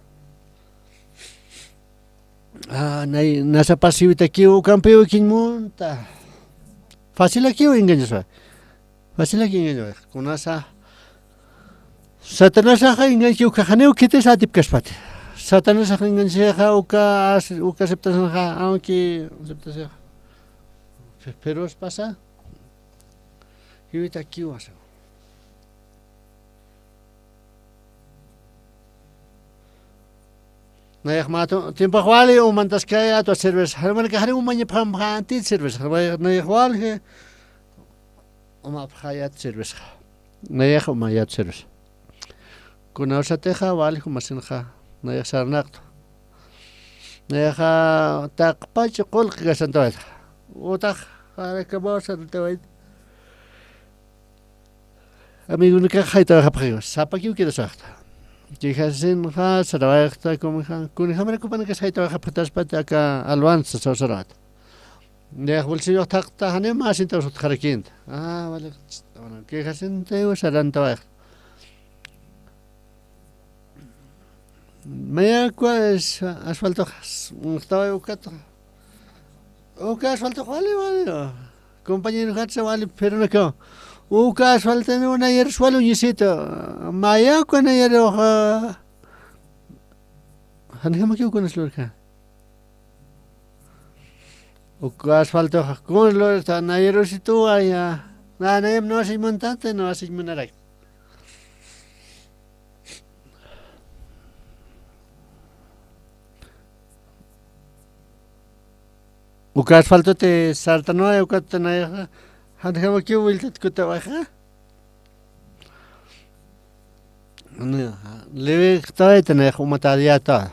ah, nay, nasapas jiwitakiw, ukampiw ikiñ munta. Facilakiw engañaswa. Facilak engañawayxa. Kunasa Satanasaxa engañki ukax janiw khitisa atipkaspati. Satanasaxa engañsixa uka as-, uka aceptasanxa, aunque aceptasixa. Pe-, pero pasa. Jiwitakiwa sa. Nayax mä tu-, tiempox wali umantaskayätwa cerveza. Hermano, que jani umañapxamxäntit cerveza. Nayax walji umapxayät cerveza. Nayax umayät cerveza. Kunawsatixa walji umasinxa. Nayax sarnaqtwa. Nayaxa taqpach qullqi kasantawayta. Utax jarakamaw sarantawayta. Amigonakax jaytawayxapxiwa, sapakiw quedaswayxta. Quejasinxa, sarawayxta, kunja-, kunjamarak jupanakas jaytawayxapxitaspati aka alabanza sasarawayta. Nayax bolsillox thaqta, janiw mä centavos utjarakïnta. Ah, vale. Quejasintiw sarantawayxta. Mayakwa es asfaltox, uñjtaway ukata. Uka asfaltox wali, wali. Compañerokatsa wali, pero naka. Uka asfaltaniw nayarus wali uñisita. Mayakwa nayarux, ah, janjamakiw kunas lurka. Uka asfaltoxa, kun lurta, nayarusituwa ya. Na, nayam no asiñ muntati, no asiñ munarak. Uka asfaltoti sartanwa, ukat nayaxa, janjamakiw vueltat kutawayxa. Liwikxtawayta nayax umatäyäta.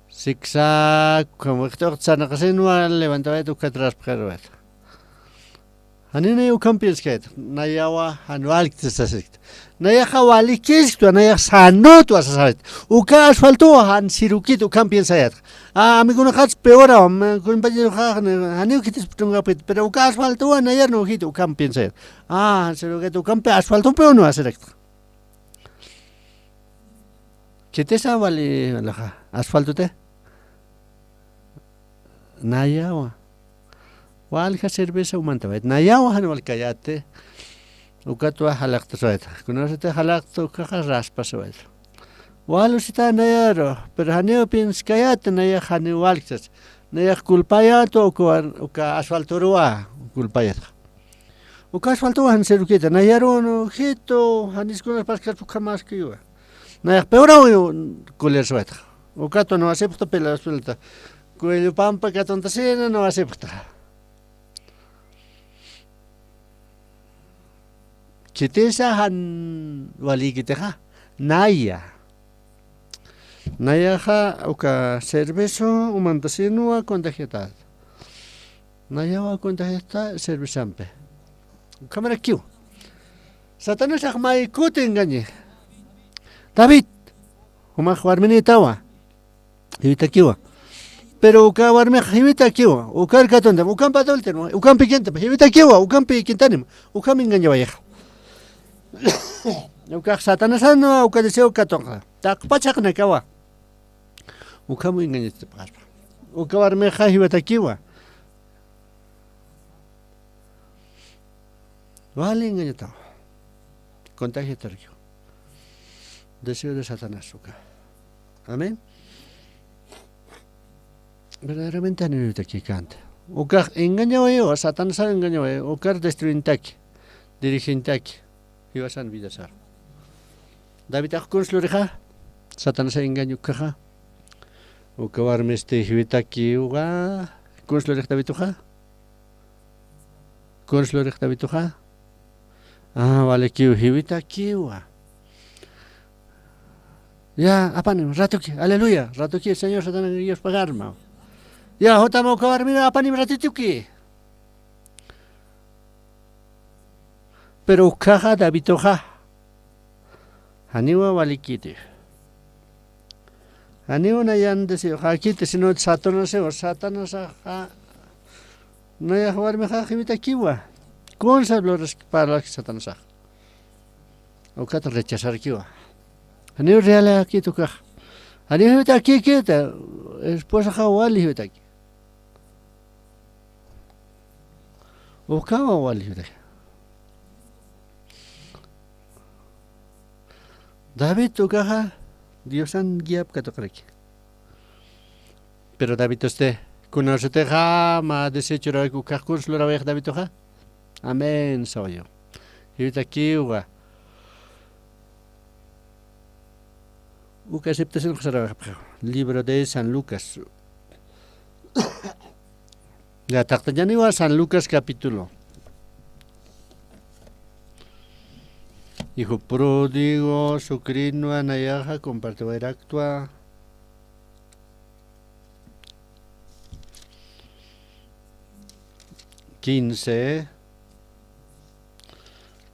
Siksa, ukham wixt'uqta sarnaqasinwa, levantawayta ukat raspxaruwayta. Janiw nay ukham piensakayta, nayawa jan walkta sasirkta. Nayaxa walikisktwa, nayax sanutwa sasawayta. Uka asfaltowa jan sirukit ukham piensayäta. A, amigonakats peoraw, ma, compañeroxa, janiw khitis p'uchunqapkit, pero uka asfaltowa nayar nukit ukham piensayäta. A, jan sirukit ukhampi asfaltopiw nwa sirakta. Khitisa wali, walaxa, asfaltote. Nayawa. Walja cerveza umantawayta. Nayawa jan walkayäti. Ukatwa jalaqtasawayta. Kunasati jalaqta ukaxa raspasawayta. Walusita nayaru, pero janiw pienskayäti nayax janiw walksas. Nayax culpayätwa uka, uka asfaltoruwa culpayätxa. Uka asfaltowa jan sirukita, nayarun ujitu, janis kunas paskaspa ukhamaskiwa. Nayax peoraw kulirsawaytxa. Ukatwa no asipxta, pela asfalta. Cuello pampa katuntasina no asipxta. Khitisa jan walikitixa, naya. Nayaxa uka cervezo umantasinwa contagiatat. Nayawa contagiatat cervezampi. Ukhamarakiw. Satanasax may kuti engañi. David, jumax warminïtawa, jiwitakiwa. Pero uka warmix jiwitakiwa, ukar katuntam, ukamp adúlterom, ukamp ikintam, jiwitakiwa, ukamp ikintanim, ukham engañawayixa. Ukax Satanasanwa, uka deseo katunxa. Taqpachaqnakawa. Ukham engañatipxaspa. Uka warmixa jiwatakiwa. Wali engañatawa. Contagiatarkiwa. Deseo de Satanás uka. Amén. Verdaderamente aniw jiwitaki känti. Ukax engañawayiwa, Satanás engañawayiwa, ukar destruyintaki, dirigintaki. Jiwasan vida sar. David ax kuns lurixa, Satanás engaño ukaxa. Uka warmisti jiwitakiwa, kuns lurix David uxa. Kuns lurix David uxa. Ah, walikiw jiwitakiwa. Ya, apanim, ratuki, aleluya, ratuki, Señor Satanás, Dios pagarma. Ya, jutama uka warmira, apanim, ratituki. Pero ukhaxa David uxa. Janiwa walikiti. Janiw nayan deseoxakiti, sino Satanasiwa, Satanasaxa, nayax warmixax jiwitakiwa. Kunsa luraski parlaki Satanasax. Ukat rechazarkiwa. Janiw realakiti ukax. Janiw jiwitakikiti, esposaxa wali jiwitaki. Ukawa wali jiwitaki. David ukaxa Diosan guiap katuqaraki. Pero David usti, kuna sutixa mä desecho rurawayki ukax kuns lurawayx David uxa. Amén, sawayu. Jiwitakiwa. Uka aceptación sarawayxapxiw. Libro de San Lucas. Ya, taqtañaniwa San Lucas capítulo. Hijo pródigo, sukrinwa, nayaxa, compartiwayraktwa. Quince,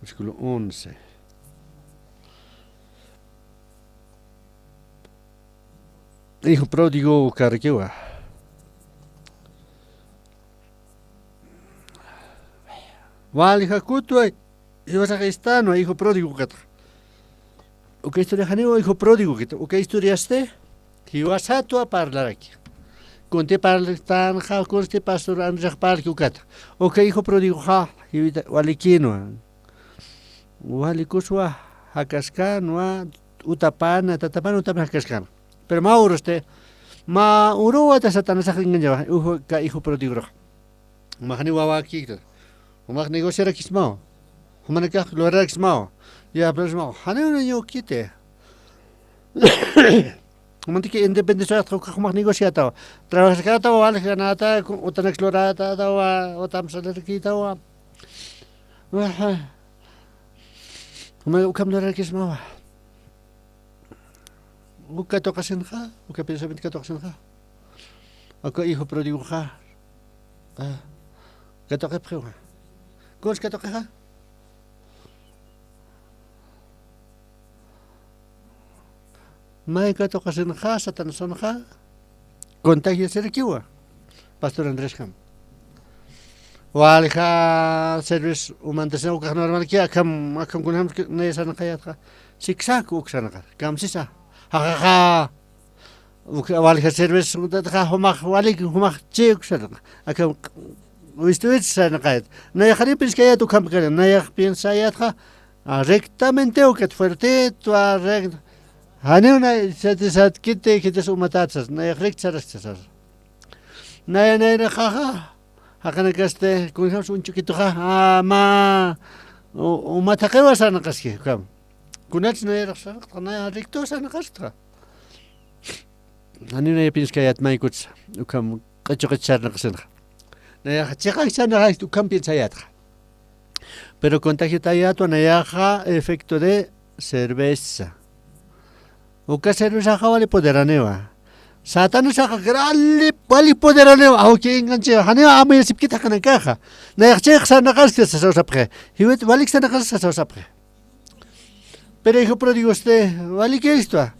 versículo once. Hijo pródigo ukarkiwa. Walja kutwa jiwasax istanwa hijo pródigo ukatxa. Uka historia janiwa hijo pródigo ukita. Uka historiasti jiwasatwa parlaraki. Kunti parltanxa, kunsti pastor Andrés parlki ukata. Uka hijo pródigoxa jiwita walikinwa. Walikuswa, jakaskanwa, utapana, tatapana, utapana jakaskanwa. Pero mä urusti, mä uruwata Satanasax engañawa, uka hijo pródigoruxa. Jumax janiw wawakïkta. Jumax negociarakismawa. Jumanakax lurarakismawa. Yäplasmawa. Janiw nañukiti. Jumantaki independencia ukax jumax negociatawa. Trabajaskätawa, wali ganäta, utanaks lurätawa, utam salirkïtawa. Ajá. Juma ukham lurarakismawa. Uka katuqasinxa, uka pensamiento katuqasinxa. Uka hijo pródigoxa. Ah, katuqipxiwa. Kuns katuqixa. May katuqasinxa, Satanasanxa contagiasirakiwa. Pastor Andrés jam. Walja service umantasina ukax normalki, akham, akham kunjam nay sarnaqayätxa. Siksak uk sarnaqar. Kamsisa. Jajaja. Uk walja service umantatxa jumax walik, jumax chi uk sarnaqa. Akham wistu wist sarnaqayät. Nayax janiw piensayät ukham kani. Nayax piensayätxa, ah, rectamente ukat fuertito, ah, recto. Janiw nay satisfatkiti, khitis umatat sas. Nayax recto saras sas. Naya nayraqaxa. Jaqinakasti, kunjams uñch'ukituxa, ah, mä, u-, uma thaqiwa sarnaqaski, ukham. Kunats nayaraq sarnaqtxa, naya recto sarnaqastxa. Janiw naya piensayät may kutsa, ukham q'ichu q'ich sarnaqasinxa. Nayaxa chiqak sarnaqaski, ukham piensayätxa. Pero contagiatayätwa nayaxa efecto de cerveza. Uka cervezaxa wali poderaniwa. Satanasaxa grande, wali poderaniw, awki enganchiw, janiw amuyasipkit jaqinakaxa. Nayax chiqas sarnaqaski sasaw sapxi. Jiwit walik sarnaqaski sasaw sapxi. Pero hijo pródigosti, walikistwa.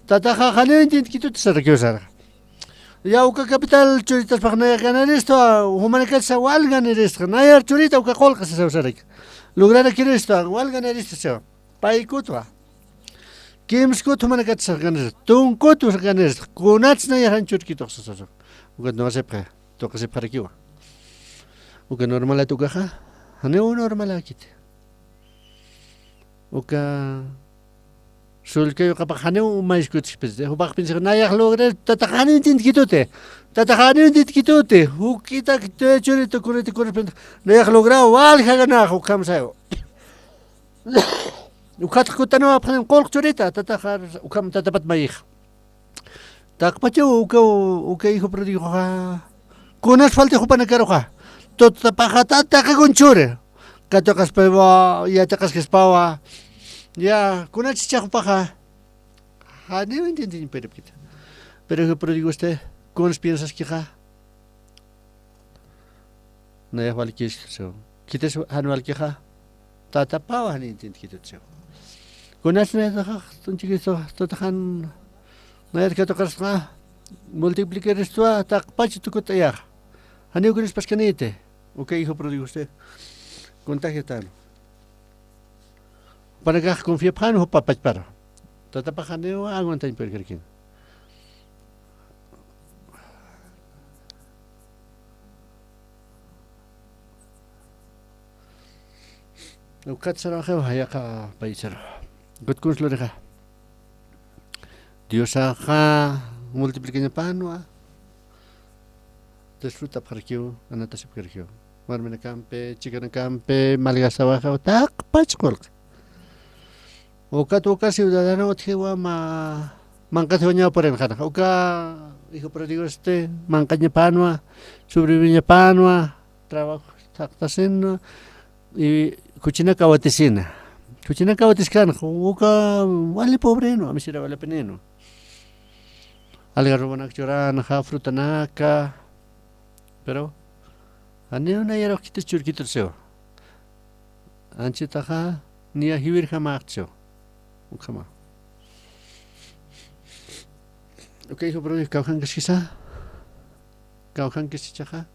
Tataxa janiw entiendkituti sarakiw sara. Ya uka capital churitaspax nayax ganaristwa, jumanakatsa wal ganaristxa. Nayar churita uka qullqi sasaw saraki. Lograrakiristwa, wal ganaristwa sasaw. Paykutwa. Kimskut jumanakatsa ganaristwa. Tunkutwa ganaristwa. Kunats nayaxan churkitux sasaw. Ukat nawasipxi, tuqisipxarakiwa. Uka normalat ukaxa, janiw normalakiti. Uka sullka yuqapax janiw mayskutispis. Jupax piensar, nayax lograr, tatax janiw entiendkituti. Tatax janiw entiendkituti. Juk'itak churitu kuriti kuriti. Nayax lograw, walja ganax, ukham sayaw. Ukhatx kutanaw apxanin qullq churita, tatax ukham tatapat mayix. Taqpachaw uka, uka hijo pródigoxa. Kunas falta jupanakaruxa. Tutapaxata taqikun churi. Katuqaspawa, yatiqaskispawa. Ya, kunachis chiqapaxa. Janiw entiendiñ piripkita. Pero hijo pródigosti, kunas piensaskixa. Nayax walkiskisaw. Khitis jan walkixa, tatapaw jan entiendkitutisaw. Kunas nayataxa, tunchikisaw, tataxan, nayat katuqasqa, multiplicaristwa, taqpach tukut ayax. Janiw kunispas kaniti, uka hijo pródigosti, contagiatan. Jupanakax confiapxan, jupa pachparu. Tatapax janiw aguantañ purkarkin. Ukat sarawaxiw, jayaqa paysaru. Ukat kuns lurixa. Diosaxa multiplicañapanwa. Disfrutapxarakiw, anatasipxarakiw. Warminakampi, chikanakampi, malgasawaxiw, taqpach qullqi. Ukat uka ciudadano utjiwa ma, manqasiwañaw purinxanax. Uka hijo pródigosti, manqañapanwa, sobreviviñapanwa, trabajo thaqtasinwa, y kuchinaka awatisina. Kuchinaka awatiskanxa, uka wali pobreno, miserablepenino. Algarrobonak churanxa, frutanaka, pero, janiw nayarux khitis churkitutisaw. Anchitaxa, niya jiwirjamaxtisaw. Ukhama. Uka hijo pródigo kawkhankaskisa. Kawkhankaskisaxa.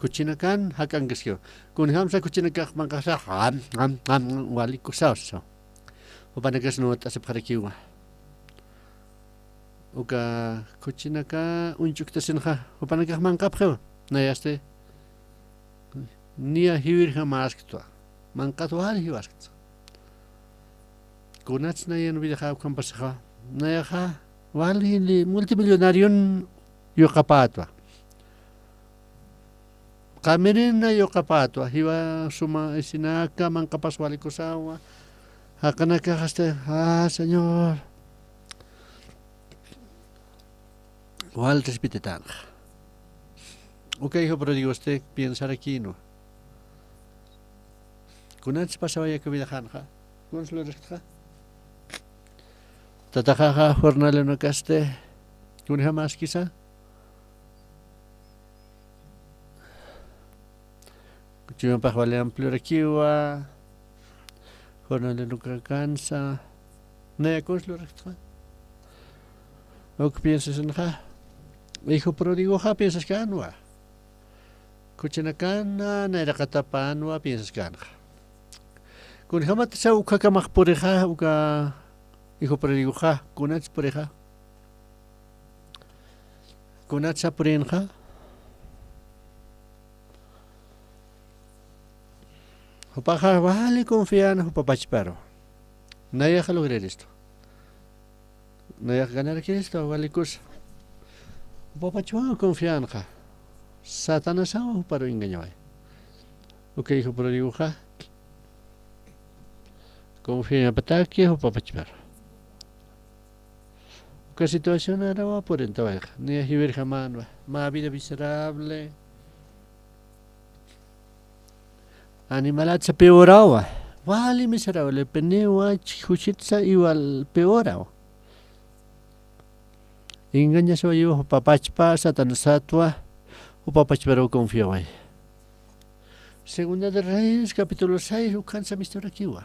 Kuchinakan jak'ankaskiw. Kunjamsa kuchinakax manqasa, jam, jam, jam, wali kusaw sasaw. Jupanakas nuwat'asipxarakiwa. Uka kuchinaka uñch'uktasinxa, jupanakax manqapxiw. Nayasti. Niya jiwirjamasktwa. Manqat wali jiwasktsa. Kunats nayan vidaxa ukhampasaxa, nayaxa wali multimillonarion yuqapätwa. Qamirina yuqapätwa, jiwa suma isinaka manqapas wali kusawa, jaqinakaxasti, ah, Señor. Wal respetatanxa. Uka hijo pródigosti piensarakïnwa. Kunats pasawayaka vidaxanxa. Kuns luraskta. Tataxaxa jornalunakasti. Kunjamäskisa. Kuchumapax wali ampliorakiwa, jornalenukakansa, naya kuns luraktxa. Uk piensasinxa, hijo pródigoxa piensaskänwa. Kuchinakana nayraqatapänwa piensaskänxa. Kunjamatsa ukhakamax purixa, uka hijo pródigoxa, kunats purixa. Kunatsa purinxa. Jupaxa wali confian jupa pachparu. Nayaxa lograristu. Nayax ganarkiristu wali kusa. Jupa pachwan confianxa. Satanasaw juparu engañaway. Uka hijo pródigoxa. Confiañapataki jupa pachparu. Uka situación arawa purintawayxa, niya jiwirjamanwa, mä vida miserable. Animalatsa peorawa, Wali misaraw, le peniwa, ch'uxitsa igual peoraw. Engañasiwayiwa, jupa pachpa, Satanasatwa, jupa pachparu confiaway. Segunda de Reyes, capítulo seis, ukansa misturakiwa.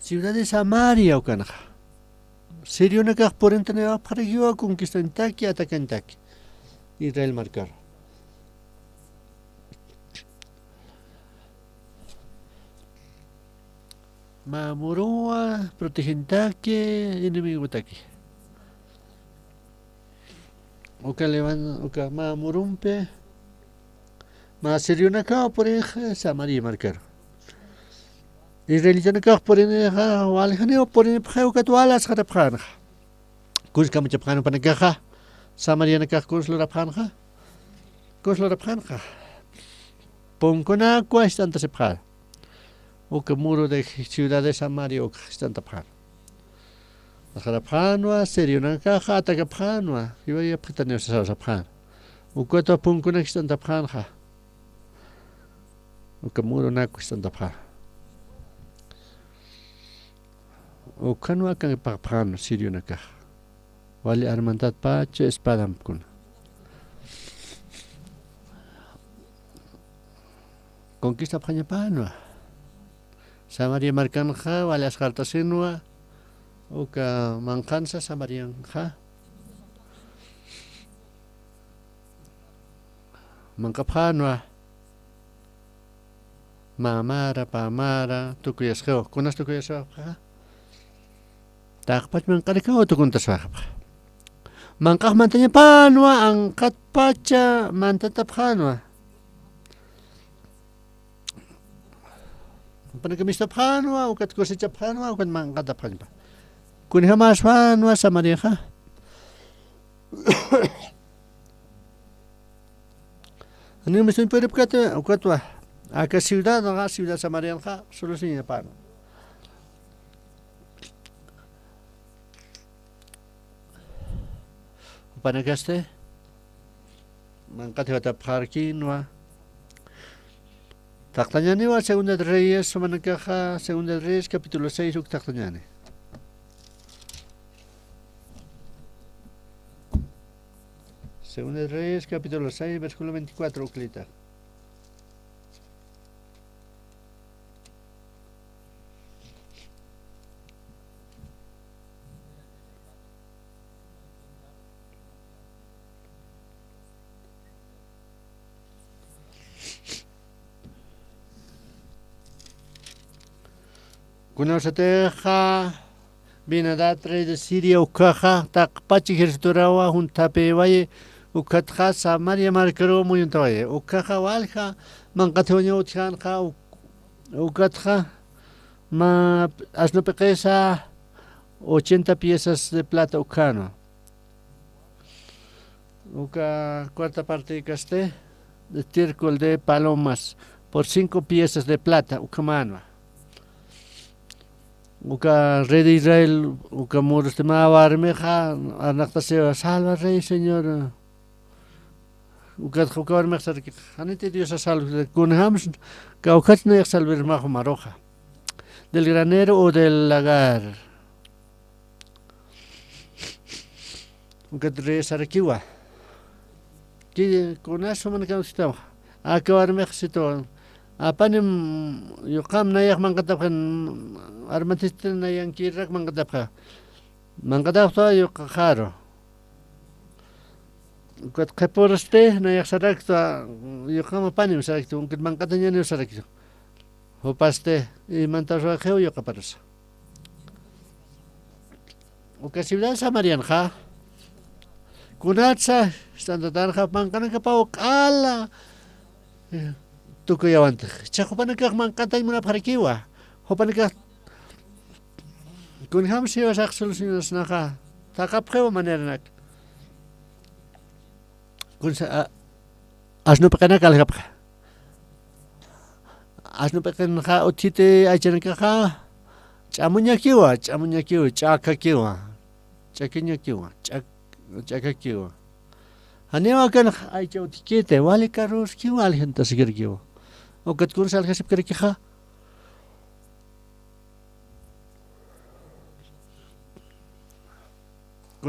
Ciudad de Samaria ukanxa. Sirionakax purintaniwapxarakiwa, conquistantaki, atacantaki. Israel markaru. Mä muruwa protegentaki enemigotaki. Uka levan-, uka mä murumpi, mä sirionakaw purix Samaria markaru. Israelitanakax purinixa, waljaniw purinipxi, ukat wal asxarapxänxa. Kuns kamachapxän jupanakaxa, samarianakax kuns lurapxänxa, kuns lurapxänxa. Punkunakwa ist'antasipxäna. Uka muro de ciudad de Samaria ukx ist'antapxäna. Asxarapxänwa, sirionakaxa atacapxänwa, jiwayapxitaniw sasawsapxäna. Ukatwa punkunak ist'antapxänxa. Uka muronakwa ist'antapxäna. Ukhanwa akanipxapxänwa sirionakax. Wali armantatpacha espadamkuna. Conquistapxañapänwa. Samaria markanxa wali asxartasinwa. Uka manqansa Samarianxa. Manqapxänwa. Mä mara, pä mara, tukuyasxiwa. Kunas tukuyasxiwa? Taqpach manqarakaw tukuntasxiwa. Manqax mantañapänwa, anqatpacha mantatapxänwa. Jupanaka mistapxänwa, ukat cosechapxänwa, ukat manqatapxañpa. Kunjamäswanwa Samariaxa. Janiw mistuñ puripkati, ukatwa, aka ciudadxa, ciudad Samarianxa, sulusuñapänwa. Jupanakasti, manqat jiwatapxarkinwa. Taqtañäniwa Segunda de Reyes, jumanakaxa, Segunda de Reyes, capítulo seis, uk taqtañäni. Segunda de Reyes, capítulo seis, versículo veinticuatro, uklita. Kunasatixa, Ben-Hadad, rey de Siria, ukkhaxa, taqpach ejércitorawa, juntapïwayi, ukkhatxa, Samaria markaruw muyuntawayi, ukkhaxa, walja, manqatiwañaw utjänxa, uk-, ukkhatxa, mä asnu p'iqisa, ochenta piezas de plata ukkhänwa. Uka cuarta partekasti, estiércol de palomas, por cinco piezas de plata, ukhamänwa. Uka rey de Israel, uka murusti mä warmixa, arnaqtasiwa, "Salva, rey, señor." Ukat uka warmix sarki, "Janiti Diosa salva, kunjams, kawkhats nayax salvirmax jumaruxa. Del granero o del lagar." Ukat rey sarakiwa. Ki-, kunas jumanakaw sitam. Aka warmix situ. Apanim yuqam nayax manqatapxi, armatisti nayankirrak manqatapxi. Manqatapxta yuqaxaru. Ukat qhipuristi nayax sarakta, yuqam apanim sarakta, ukat manqatañäniw sarakta. Jupasti, imantaswaxiw yuqaparusa. Uka ciudad Samarianxa, kunatsa, ist'antatanxa, manqanakapaw q'ala, eh, tukuyawantix. Jichhax jupanakax manqatañ munapxarakiwa. Jupanakax, kunjams jiwasax solucionasnaxa, thaqhapxiwa maneranak. Kunsa, a, asnu p'iqinak aljapxi. Asnu p'iqinxa utjiti aychanakaxa, ch'amuñakiwa, ch'amuñakiwa, ch'akakiwa, ch'akiñakiwa, ch'ak-, ch'akakiwa. Janiw akanx aycha utjkiti, wali carroskiwa, aljantasikirakiwa. Ukat kunsa aljasipkarakixa,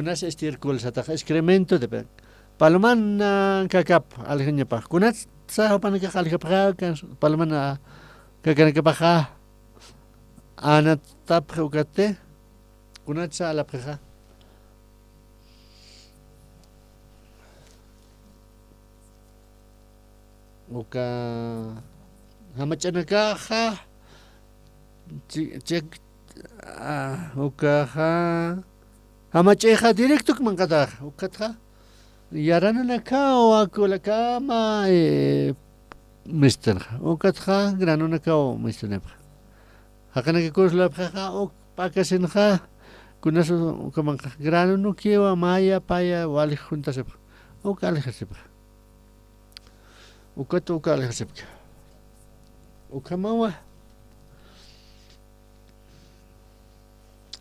Kunas estiércol satax excremento de pe-, paloman, ah, kakap aljañapax. Kunatsa jupanakax aljapxa, kan-, paloman, ah, kakanakapaxa, anatapxa ukatsti. Kunatsa alapxixa. Uka jamach'anakaxa, chi-, chik-, ah, ukaxa, jamach'ayxa directo manqataxa, ukatxa, yarananakaw, akulakama, eh, mistanxa, ukatxa, granonakaw mistanipxa. Jaqinaka kunsa lurapxixa, uk p'akasinxa, kunas ukamanxa, granonukiwa, maya, paya, wali juntasipxa, uk aljasipxa. Ukat uka aljasipki. Ukhamawa.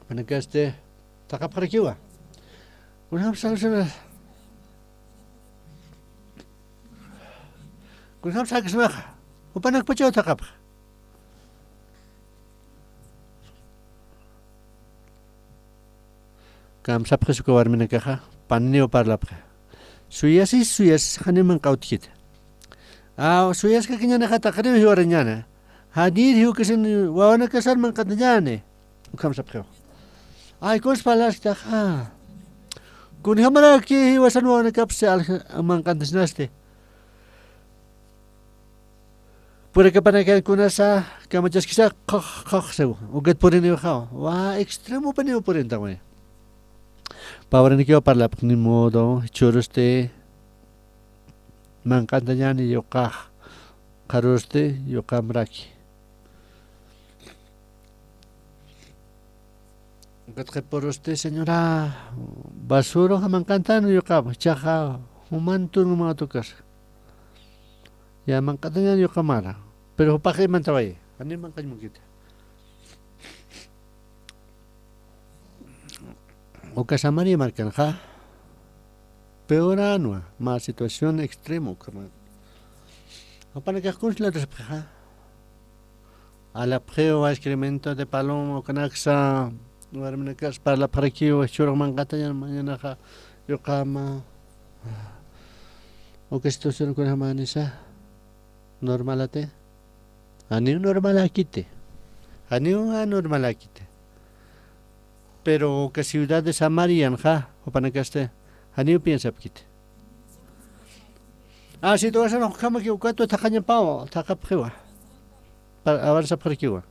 Panakasti, thaqhapxarakiwa. Kunjamsa, kunjamsa, kunjamsa, jupanakpachaw thaqhapxa. Kamsapxis uka warminakaxa, paniniw parlapxi. Suyasi, suyasi, janiw manq'awtkiti. A, suyaskakiñänixa taqiriw jiwarañäni. Janir jiwkasin wawanakasar manq'antañäni. Ukham sapxiw. Ay, kuns parlasktaxa. Kunjamaraki jiwasan wawanakapsi alja-, manq'antasinasti. Purakapanakan kunasa kamachaskisa qhux, qhux siw. Ukat puriniwxaw. Wa extremopaniw purintawi. Pä waranikiw parlapxi ni modo, jichhürusti manq'antañäni yuqax, qharürusti yuqamraki. Ukat qhipurusti, señora, basura manq'antan yuqam, jichhaxa juman tunuma tukasa. Ya manq'antañäni yuqamara. Pero jupax imantawayi, janiw manq'añ munkiti. Uka Samaria markanxa, peoränwa, mä situación extremo, ukhama. Jupanakax kuns lurasipxixa. Alapxiw excremento de paloma, ukanaksa, warminakas parlapxarakiw, jichhürux manq'antañäni mañanaxa, yuqama. Uka situación kunjamanisa, normalati. Janiw normaläkiti. Janiw anormaläkiti. Pero uka ciudad de Samarianxa, jupanakasti, janiw piensapkiti. A, situación ukhamaki ukatwa thaqhañapaw, thaqhapxiwa. Pa-, avanzapxarakiwa.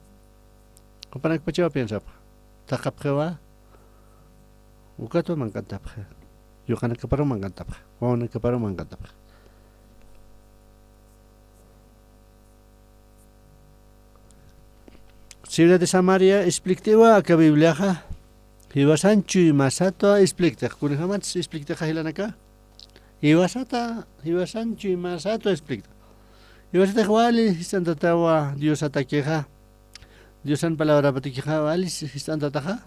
Jupanakpachaw piensapxa. Thaqhapxiwa. Ukatwa manq'antapxi. Yuqanakaparuw manq'antapxi. Wawanakaparuw manq'antapxi. Ciudad de Samaria explikt'iwa aka Bibliaxa. Jiwasan chuymasatwa expliktix. Kunjamatsa explikt'ixa jilanaka. Jiwasata, jiwasan chuymasatwa expliktix. Jiwasatix wali jist'antatawa Diosatakixa. Diosan palabrapatakixa wali jist'antataxa.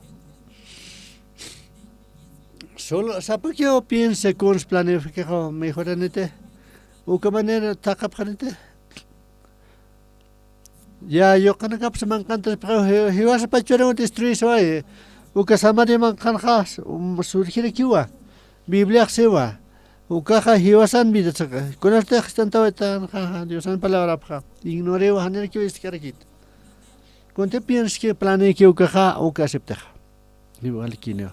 Solo sapakiw piense kuns planeakixa mejoraniti. Uka manera thaqhapxaniti. Ya, yuqanakapsa manq'antasipxiw, ji-, jiwasa pachparaw destruisiwayi. Uka Samaria manq'anxa, um, surgirakiwa. Bibliax siwa. Ukaxa jiwasan vida chhaqa. Kunasti jist'antawaytanxa, Diosan palabrapxa. Ignorewa, janirakiw ist'karakit. Kunti pienski planeaki ukaxa, uka aceptaxa. Igual kiniwa.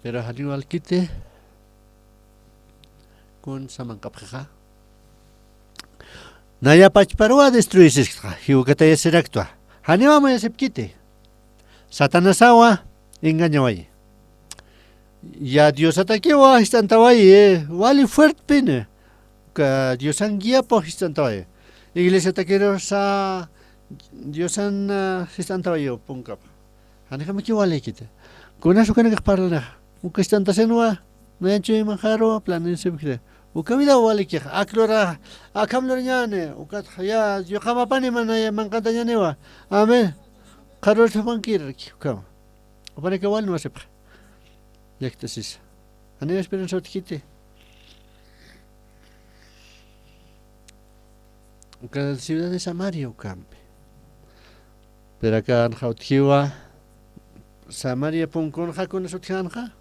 Pero janiw alkiti, kunsa manq'apxixa. Naya pachparuwa destruisiskta, jiwkatayasiraktwa. Janiw amuyasipkiti. Satanasawa engañawayi. Ya Diosatakiwa jist'antawayi, wali fuertpini. Uka Diosan guiapaw jist'antawayi. Iglesiatakirusa Diosan, ah, jist'antawayi punkap. Janijamakiw walïkiti. Kunas ukanakax parlanaxa. Uka jist'antasinwa, nayan chuymanxaruwa planeasinipxi. Uka vida walïkixa. Ak luraxa, akham lurañäni. Ukatxa ya, yuqamapani mana ya manq'antañäniwa. Amén. Qharürut jupankiraki, ukhama. Jupanakax wali nuwasipxi. Llakt'asisa. Janiw esperanza utjkiti. Ciudad de Samaria ukampi. Pirakanxa utjiwa, Samaria punkunxa kunas utjanxa?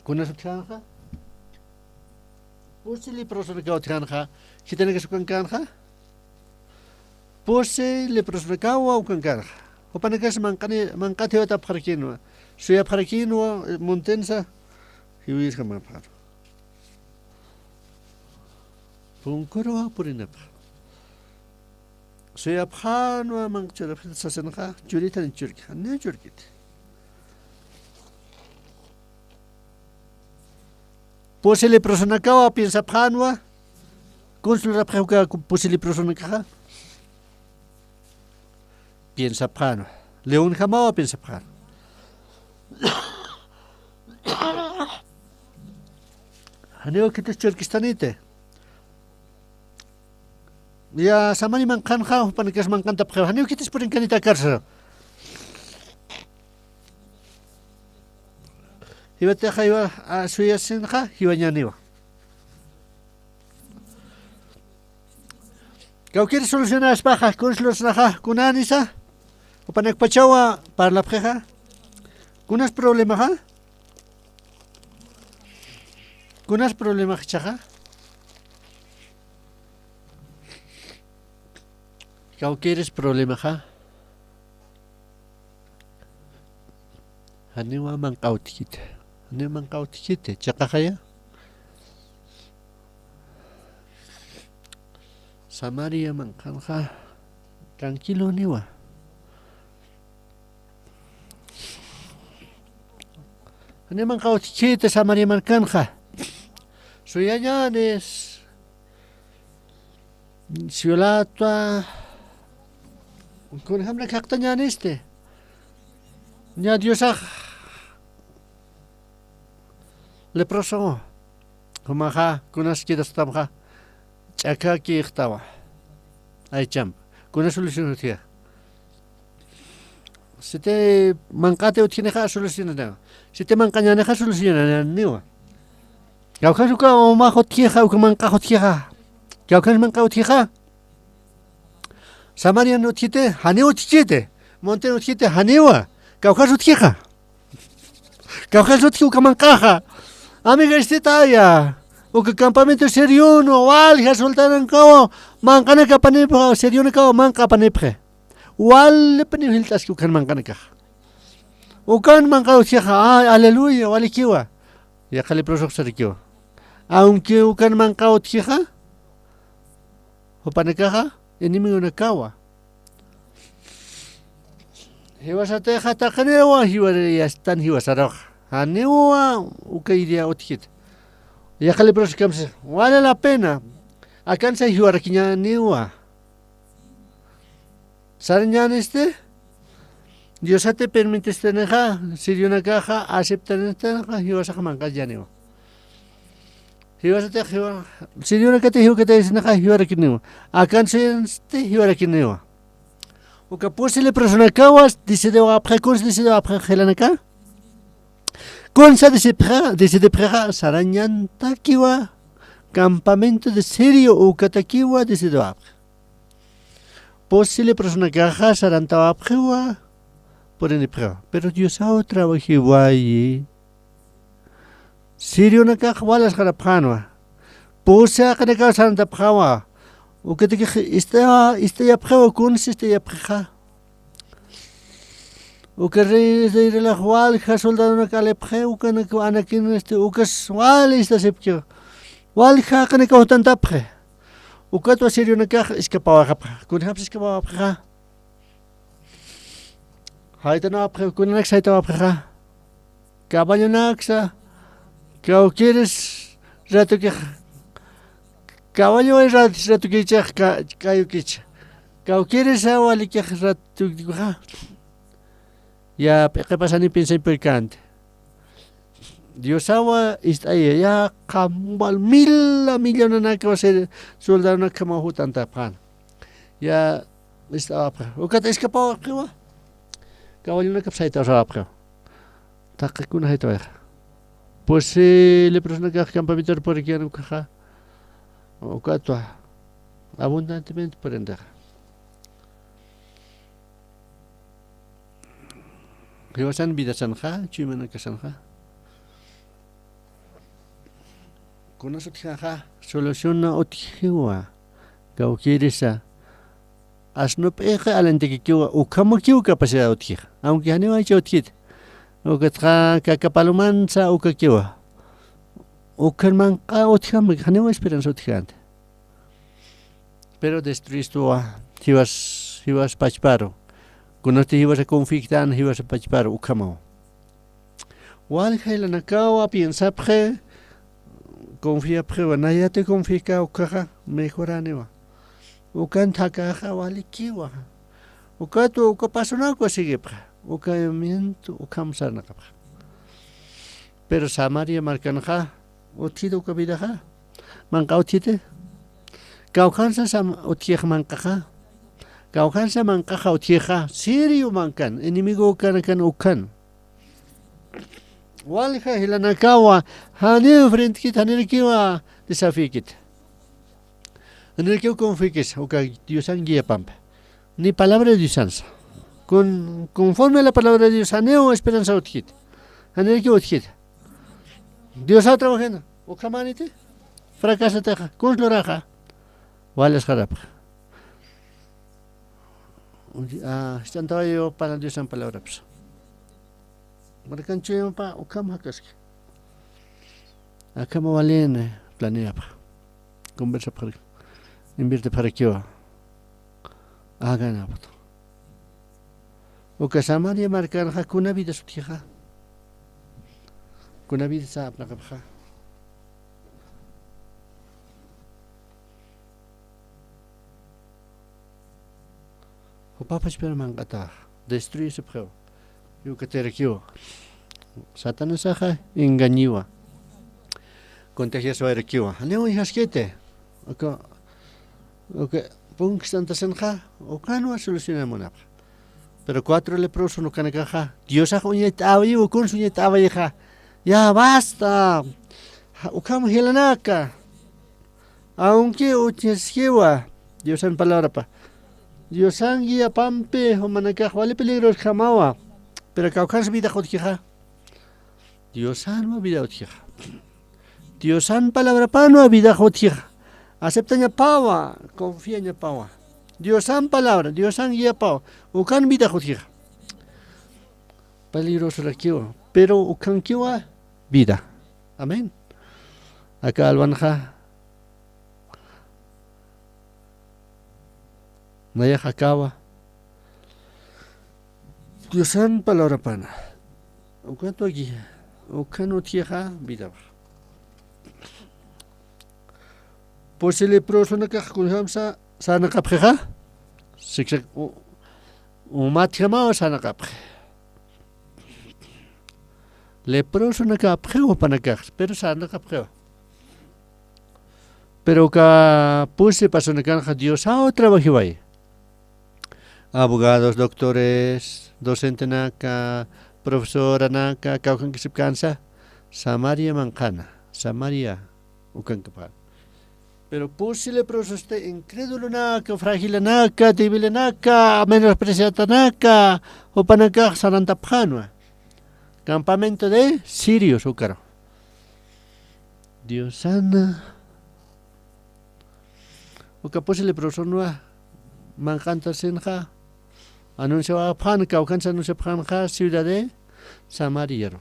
Kunas utjanxa? Pusi leprosonakaw utjanxa, jitanakas ukankänxa? Pusi leprosonakawa ukankänxa. Jupanakas manqani, manqat jiwatapxarakïnwa. Suyapxarakïnwa, montensa, jiwirjamapxaru. Punkuruwa purinapxa. Suyapxänwa manq'churapxit sasinxa, churitan churki, janiw churkiti. Pusi leprosonakawa piensapxänwa, kuns lurapxi uka pusi leprosonakaxa. Piensapxänwa, leonjamawa piensapxänwa. Janiw khitis churkistaniti. Ya Samaria manqhanxa, jupanakas manqantapxiwa. Janiw khitis purinkaniti a cárcel. Jiwatixa jiwa, a, suyasinxa, jiwañäniwa. Kawkir solucionaspaxa, kuns lursnaxa, kunänisa, jupanakpachawa parlapxixa, kunas problemaxa, kunas problemaxa jichhaxa, kawkiris problemaxa. Janiwa manq'a utjkiti. Janiwa manq'a utjkiti. Chiqaxaya. Samaria manqhanxa tranquiloniwa. Janiwa manq'a utjkiti Samaria markanxa. Suyañänis. Siwilata, kunjamla kaqtañänisti. Ña Diosax leproso, jumaxa, kunas quedastamxa, ch'akakïxtawa. Aycham, kunas solución utjixa. Siti manq'ati utjinixa solucionaniwa. Siti manq'añänixa solucionaniwa. Kawkhansa uka umax utjixa, uka manq'ax utjixa. Kawkhansa manq'a utjixa. Samarian utjiti, janiw utjkiti. Monten utjiti, janiwa. Kawkhansa utjixa. Kawkhansa utji uka manq'axa. Amiga, istitaya. Uka campamento Sirionwa, walja soldadonakawa manq'anakapanipxi, Sirionakawa manq'apanipxi. Walipaniw jilt'aski ukan manq'anakaxa. Ukan manq'a utjixa, ay, aleluya, walikiwa. Yaqha leprosox sarakiwa. Aunque ukan manq'a utjixa, jupanakaxa enemigonakawa. Jiwasatixa taqiniwa, jiwariyastan jiwasaruxa. Janiwa uka idea utjkiti. Yaqha leproso kamsisa, vale la pena. Akansa jiwarakiñäniwa. Sarañänisti, Diosati permitistanixa, sirionakaxa aceptanistanixa, jiwasax manq'añäniwa. Jiwasatix jiwa, sirionakati jiwkataysinaxa jiwarakiniwa. Akansa jiwarakiniwa. Uka pusi leprosonakawa decidiwapxi, kunsa decidiwapxi jilanaka. Kunsa decidipxixa, decidipxixa, sarañantakiwa campamento de Sirio ukatakiwa decidiwapxi. Pusi leprosonakaxa sarantawapxiwa, purinipxiwa. Pero Diosaw trabajiwayi. Sirionakax walasxarapxänwa. Pusi jaqinakaw sarantapxäwa. Ukatakix ist'a, ist'ayapxiwa, kuns ist'ayapxixa. Uka rey, rey relax walja soldadonak alipxi, ukanak anakin, este, ukas wali istasipkiwa. Walja jaqinakaw jutantapxi. Ukatwa sirionakax escapawapxi. Kunjamsa escapawapxixa. Jaytanawapxi, kunanaksa jaytawapxixa. Caballonaksa, kawkiris ratukix, caballo rat-, ratukichix ka-, kayukicha. Kawkirisa walikix ratukixa. Ya, p'iqipasani piensañ purkänti. Diosawa ist'aya, ya, qam wal mila millonanakawa ser-, soldadonakjamaw jutantapxäna. Ya, ist'awapxi. Ukat escapawapxiwa. Caballonakap saytawsawapxiwa. Taqi kuna jaytawayxa. Pusi leprosonakax campamentor purikiyän ukaxa. Ukatwa abundantemente purintaxa. Jiwasan vidasanxa, chuymanakasanxa. Kunas utjixanxa, soluciona utjiwa. Kawkïrisa. Asnup'ixa alintakikiwa, ukhamakiw capacidad utjixa. Aunque janiw aycha utjit. Ukatxa kaka palomansa ukakiwa. Ukhan manq'a utjam, janiw esperanza utjanta. Pero destruistuwa, jiwas, jiwas pachparu. Kunasti jiwasa confiktän, jiwasa pachparu, ukhamaw. Wal jaylanakawa piensapxi, confiapxiwa, nayati confika ukaxa, mejoraniwa. Ukan thakaxa walikiwa. Ukatwa uka pasunakwa siguipxa. Uka miento, ukham sarnaqapxa. Pero Samaria markanxa, utjita uka vidaxa. Manq'a utjiti. Kawkhansa sam-, utjixa manq'axa. Kawkhansa manq'axa utjixa. Sirio mankan, enemigo ukanakan ukhan. Walja jilanakawa, janiw frentki, janirakiwa desafiykit. Janirakiw confikis, uka Diosan guiapampi. Ni palabra de Diosansa. Con, conforme a la palabra de Dios, janiw esperanza utjit. Janirakiw utjit. Diosaw trabajena. Ukhamaniti. Fracasatixa. Kuns luraxa. Walisxarapxa. Uy, ah, jich'antawayu pala Diosan palabrapsa. Markan chuyamapa ukham jakaski. Akhama walini planeapxa. Conversapxaraki. Invirtipxarakiwa. Aganapxta. Uka Samaria markanxa kuna vida utjixa. Kuna vida apnaqapxa. Jupapaspira manq'atax, destruyisipxiw. Ukatirakiw. Satanasaxa engañiwa. Contagiaswayrakiwa. Janiw uñjaskiti. Uka, uka, punkis tantasinxa, ukanwa solucionar munapxa. Pero cuatro leprosos ukanakaxa, Diosax uñacht'awayiwa, kuns uñacht'awayixa. Ya, basta. Ja, ukham jilanaka. Aunque utjiskiwa, Diosan palabrapa. Diosan guiapampi, jumanakax wali peligroskamawa. Pero kawkhansa vidax utjixa. Diosanwa vida utjixa. Diosan palabrapanwa vidax utjixa. Aceptañapawa, confiañapawa. Diosan palabra, Diosan guiapawa. Ukan vidax utjixa. Peligrosorakiwa. Pero ukhankiwa vida. Amén. Aka alwanxa. Nayax akawa. Diosan palabrapana. Ukatwa guia. Ukhan utjixa vidawa. Pusi leprosonakas kunjamsa sarnaqapxixa. Siksak u-, umatjamawa sarnaqapxi. Leprosonakapxiw jupanakax, pero sarnaqapxiw. Pero uka pusi pasunakanxa Diosaw trabajiway. Abogados, doctores, docentenaka, profesoranaka, kawkhankisipkansa, Samaria manq'ana, Samaria ukankapxan. Pero pusi leprososti incrédulonaka, frágilanaka, debilenaka, menospreciatanaka, jupanakax sarantapxänwa. Campamento de sirios ukaru. Diosana. Uka pusi leprosonwa manq'antasinxa anunciawapxän, kawkhansa anunciapxänxa ciudad de Samariaru.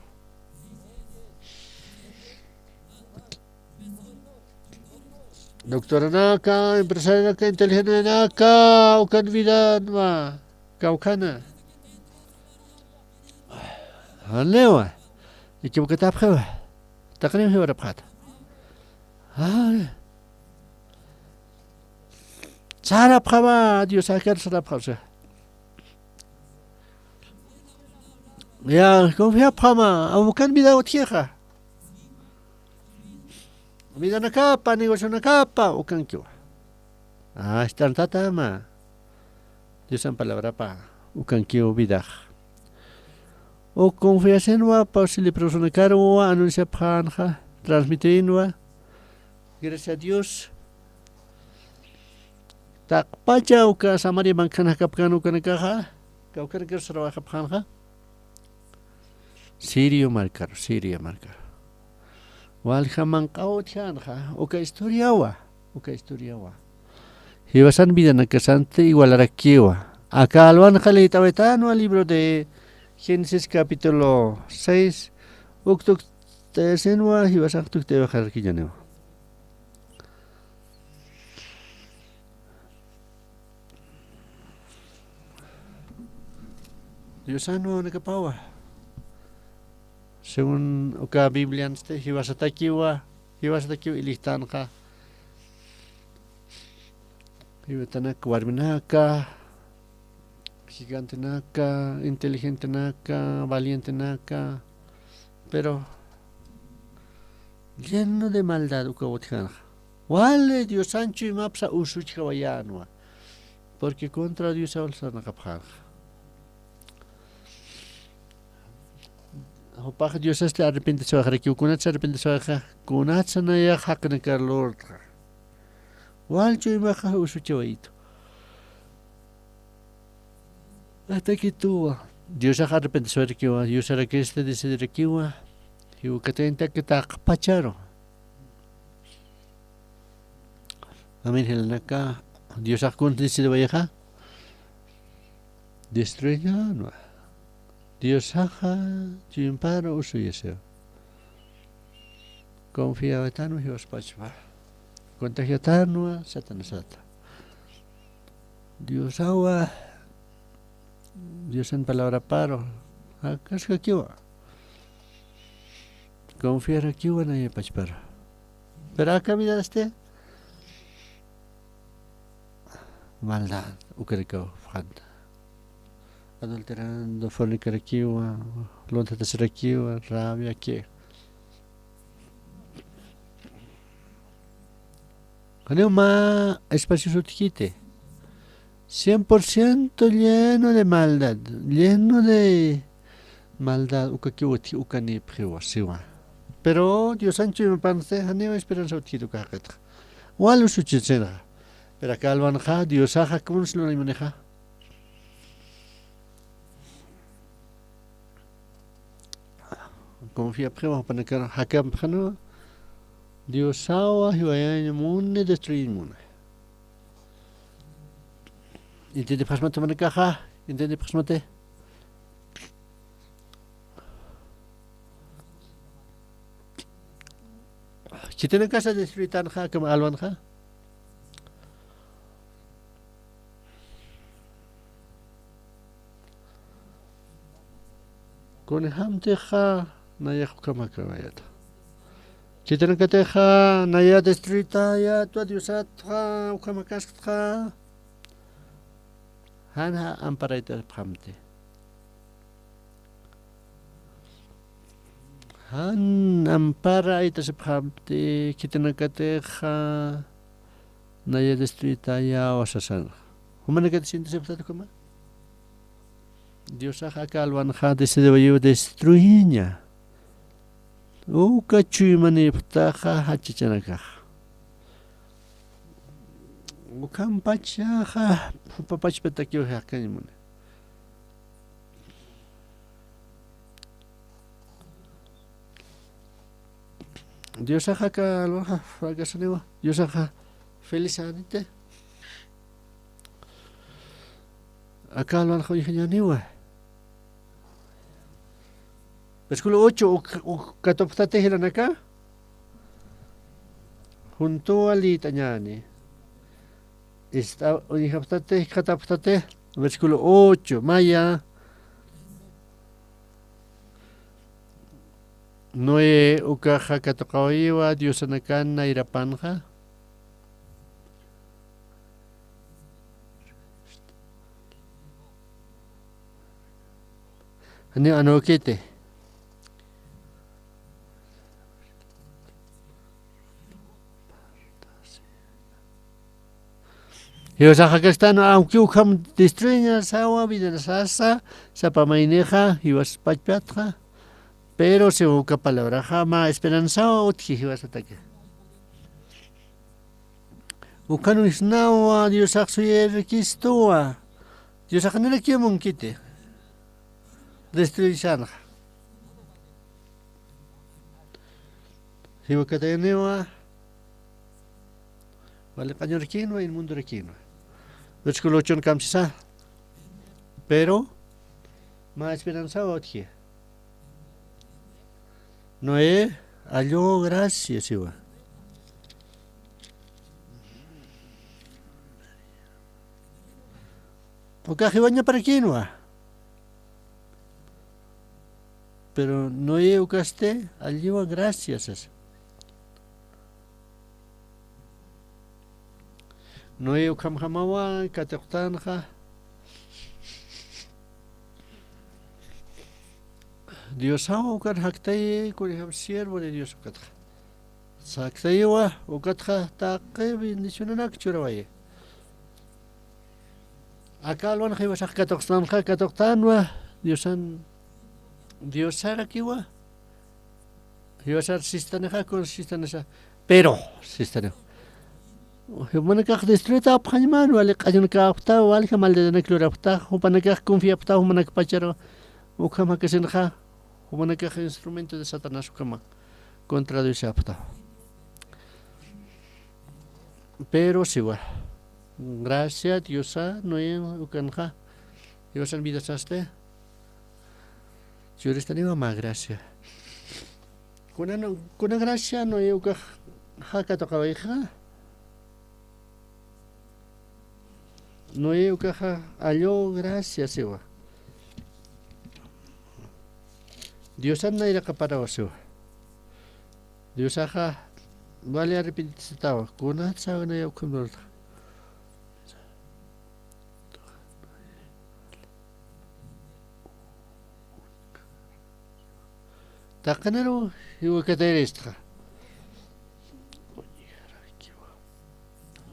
Doctoranaka, empresarianaka, inteligentenaka, ukan vidanwa, kawkhana. Janiwa, equivocatapxiwa. Taqiniw jiwarapxäta. Ay. Sarapxama, Dios akar sarapxam, o sea. Ya, confiapxama, ukan vida utjixa. Vidanakapa, negocionakapa, ukankiwa. Astan tatama. Diosan palabrapa, ukankiw vidax. Uk confiasinwa, pusi leprosonakarwa anunciapxänxa, transmitirinwa. Gracias a Dios. Taqpacha uka Samaria mankhanax kapkan ukanakaxa, kawkanakar sarawayxapxänxa. Sirio markaru, Siria markaru. Walja manq'aw utjänxa, uka historiawa, uka historiawa. Jiwasan vidanakasanti igualarakiwa. Aka alwanxa liyt'awaytanwa libro de Génesis capítulo seis, uk tukt'ayasinwa, jiwasan tukt'ayawayxarkiñaniwa. Diosan wawanakapawa. Según uka Bibliansti jiwasatakiwa, jiwasatakiw ilijtanxa. Jiwatanaka, warminaka, gigantenaka, inteligentenaka, valientenaka, pero lleno de maldad uka utjänxa. Wali Diosan chuymapsa usuchjawayänwa. Porque contra Diosaw sarnaqapxänxa. Jupax Diosasti arrepentisiwayxarakiw, kunatsa arrepentisiwayxa, kunatsa nayax jaqinakar lurtxa. Wal chuymaxa usuchawayitu. Hasta que tuwa. Diosax arrepentisiwayrakiwa, Diosarakisti decidirakiwa, jiwkatayntaki taqpacharu. Amén, jilanaka, Diosax kun decidwayixa, destruiñänwa. Diosaxa chuymparu usuyasiwa. Confiawaytanwa jiwaspachpa. Contagiatanwa Satanasata. Diosawa, Diosan palabraparu, akaskakiwa. Confiarakiwa nayapachparu. Pero aka vidasti, maldad, ukarakaw ufxanta. Adulterando, fornicarakiwa, lunthatasirakiwa, rabia, queja. Janiw mä espacio utjkiti. Cien por ciento lleno de maldad, lleno de maldad, ukakiw utji, ukanïpxiwa, siwa. Pero Diosan chuymapansti, janiw esperanza utjkiti uka jaqitxa. Wal usuchisinxa. Pero aka alwanxa, Diosaxa, ¿cómo nos lo llaman, hija? Confiapxiwa, jupanakar jakampxänwa, Diosawa jiwayañ muni, destruiñ muni. Entendipxasmati jupanakaxa, entendipxasmati. Khitinakasa destruitanxa, aka alwanxa. Kunjamtixa nayax ukhamakawayäta. Khitinakatixa naya destruitayätwa Diosatxa ukhamakaskta. Jan amparaytasipxamti. Jan amparaytasipxamti, khitinakatixa naya destruitayäwa sasan. Jumanakati sientisipxtati ukhama. Diosax aka alwanxa decidiwayiw destruiña. Uka chuymanïpxtaxa jachachanakax. Ukhampachaxa jupa pachpatakiw jaqkañ muni. Diosaxa aka alwanxa fracasaniwa. Diosaxa feliz aniti. Aka alwanxa uñjañäniwa. Versículo ocho, uk-, uk-, katupxtati jilanaka. Juntuwa liyt'añäni. Ista, uñjapxtati, jikxatapxtati. Versículo ocho, maya. Noé ukaxa katuqawayiwa diosanakan nayrapanxa. Janiw anukiti. Jiwasax jakastan, aunque ukham destruiña sawa, vida sasa, sapa maynixa, jiwas pachpatxa, pero si uka palabraxa mä esperanzawa utji jiwasataki. Ukan uñjsnawa Diosax suyirkistuwa. Diosax nirakiw munkiti. Destruisanxa. Jiwakatayaniwa. Wali q'añurakinwa, inmundurakïnwa. Versículo ocho kamsisa. Pero, mä esperanzawa utji. Noé, allïw gracia siwa. Ukax jiwañaparakïnwa. Pero Noé ukasti allïw gracia sasa. Noé ukhamjamawa katuqtanxa. Diosaw ukan jaktayi, kunjam siervo de Dios ukatxa. Jaktayiwa, ukatxa taqi bendicionanak churawayi. Aka alwan jiwasax katuqstanxa, katuqtanwa, Diosan, Diosarakiwa. Jiwasar sistanixa, kun sistanisa. Pero, sistanixa. Jupanakax destruitapxañman, wali q'añunakapxta, wali malditanak lurapxta, jupanakax confiapxta, jupanakpacharu, ukham jakasinxa, jupanakax instrumento de Satanás ukhama, contra Diosapxta. Pero siwa, gracia Diosa, Noé ukanxa, Diosan vida sasti. Churistaniwa mä gracia. Kuna, kuna gracia Noé ukax jakatuqawayixa. Noé ukaxa allïw gracia siwa. Diosan nayraqaparaw siwa. Diosaxa wali arrepentisitawa. Kunat sawnaya ukham lurta. Taqiniru jiwakatayristxa.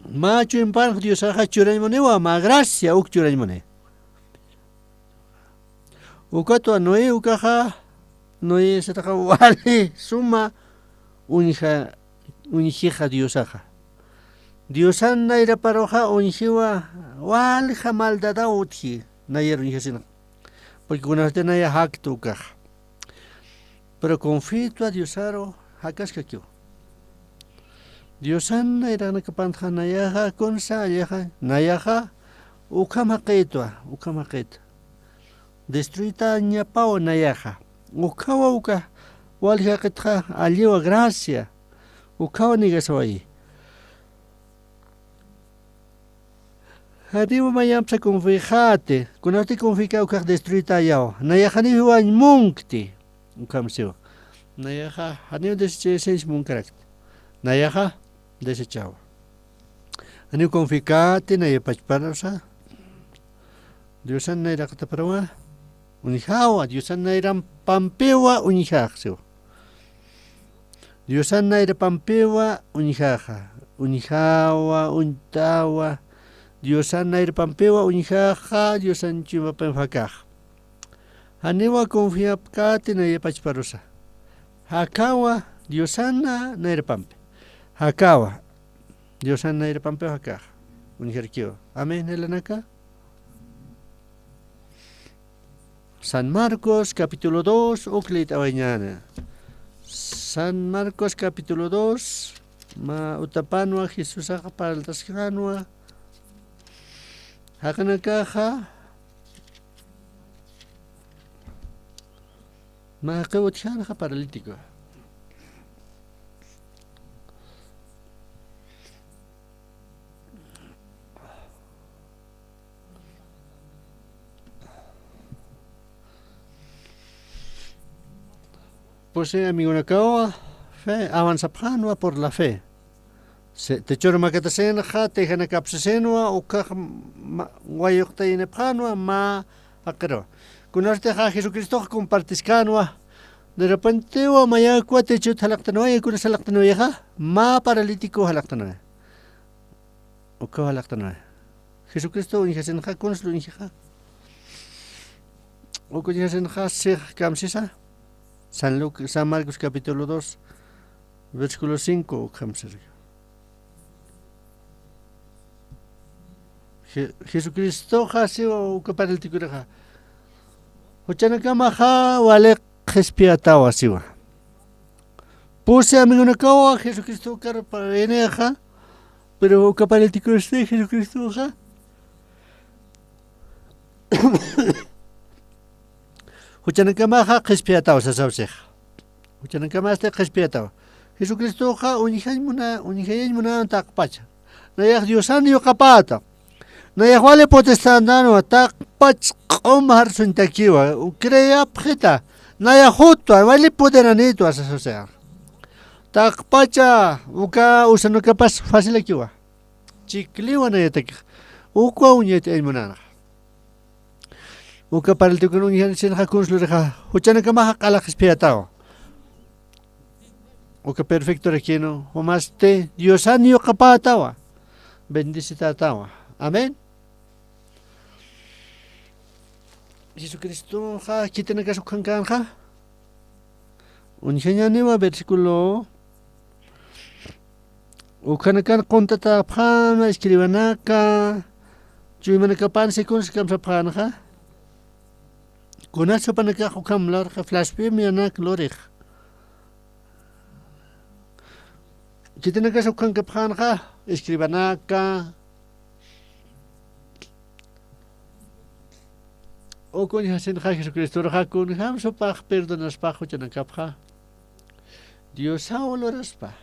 Mä chuympanx Diosaxa churañmuniwa, mä gracia uk churañmuni. Ukatwa Noé ukaxa, Noé sataxa wali suma uñja, uñjixa Diosaxa. Diosan nayraparuxa uñjiwa walja maldadaw utji, nayar uñjasinxa. Porque kunasti naya jakta ukaxa. Pero confiitwa Diosaru jakaskakiw. Diosan nayranakapanxa nayaxa kunsa allaxa, nayaxa ukham jaqitwa, ukham jaqitwa. Destruitañapaw nayaxa. Ukhawa uka, wali jaqitxa allïw gracia. Ukhawa nigasawayi. Janiw mayamsa confiexati, kunasti confieka ukax destruitayaw. Nayax janiw jiwañ munkti. Ukham siwa. Nayaxa janiw desechayasins munkarakti. Nayaxa desechawa. Janiw confiekati naya pachparusa. Diosan nayraqataparawa uñjawa, Diosan nayrampampiwa uñjax siwa. Diosan nayrapampiwa uñjaxa, uñjawa, uñtawa, Diosan nayrapampiwa uñjaxa, Diosan chuymapim jakax. Janiwa confiapkati naya pachparusa. Jakawa Diosan nayrapampi. Jakawa Diosan nayrapampiwa jakax. Uñjarkiwa. Amén, jilanaka. San Marcos capítulo dos, uk liyt'awayañäni. San Marcos capítulo dos, mä utapanwa Jesusaxa parltaskänwa. Jaqinakaxa, mä jaqiw utjänxa paralítico. Pues, eh, amigonakawa, fe, avanzapxänwa por la fe. Se, techur makatasinxa, tejanakapsisinwa, ukax ma, wayuqtayinipxänwa, mä jaqirwa. Kunartixa Jesucristox compartiskänwa, de repentewa mayakwa techut jalaqtanwaya, kunas jalaqtanwayaxa, mä paralítico jalaqtanwaya. Ukaw jalaqtanwa. Jesucristo uñjasinxa, kuns uñjixa. Uk uñjasinxa, six kamsisa. San Luc, San Marcos capítulo dos, versículo cinco, uk kamsisa. Je-, Jesucristoxa siwa uka paraltikurixa. Juchanakamaxa wali qhispiyatawa siwa. Pusi amigonakawa Jesucristo karpa inixa, pero uka paraltikuristi Jesucristoxa. Juchanakamaxa qhispiyatawa sasawsixa. Juchanakamasti qhispiyatawa. Jesucristoxa uñjañ muna-, uñjayañ munan taqpacha. Nayax Diosan yuqapäta. Nayax wali potestänwa taqpach q'umar suñtakiwa. Creapxita. Nayax jutwa, wali poderanitwa sasawsixa. Taqpacha uka usanakapas facilakiwa. Chikliwa nayatakix. Ukwa uñjaytañ munanxa. Uka paraltikun uñjasinxa kuns lurixa, juchanakamaxa q'ala qhispiyatawa. Uka perfectorakinu, jumasti Diosan yuqapätawa, bendicitätawa. Amén. Jesucristoxa khitinakas ukhankänxa. Uñjañäniwa versículo Ukhanakan quntatapxänwa escribanaka, chuymanakapan sikuns kamsapxänxa. Kunas jupanakax ukham lurxa blasfemianak lurix. Khitinakas ukhankapxänxa, escribanaka, Uk uñjasinxa Jesucristorxa kunjam supax perdonaspax juchanakapxa. Diosaw luraspa.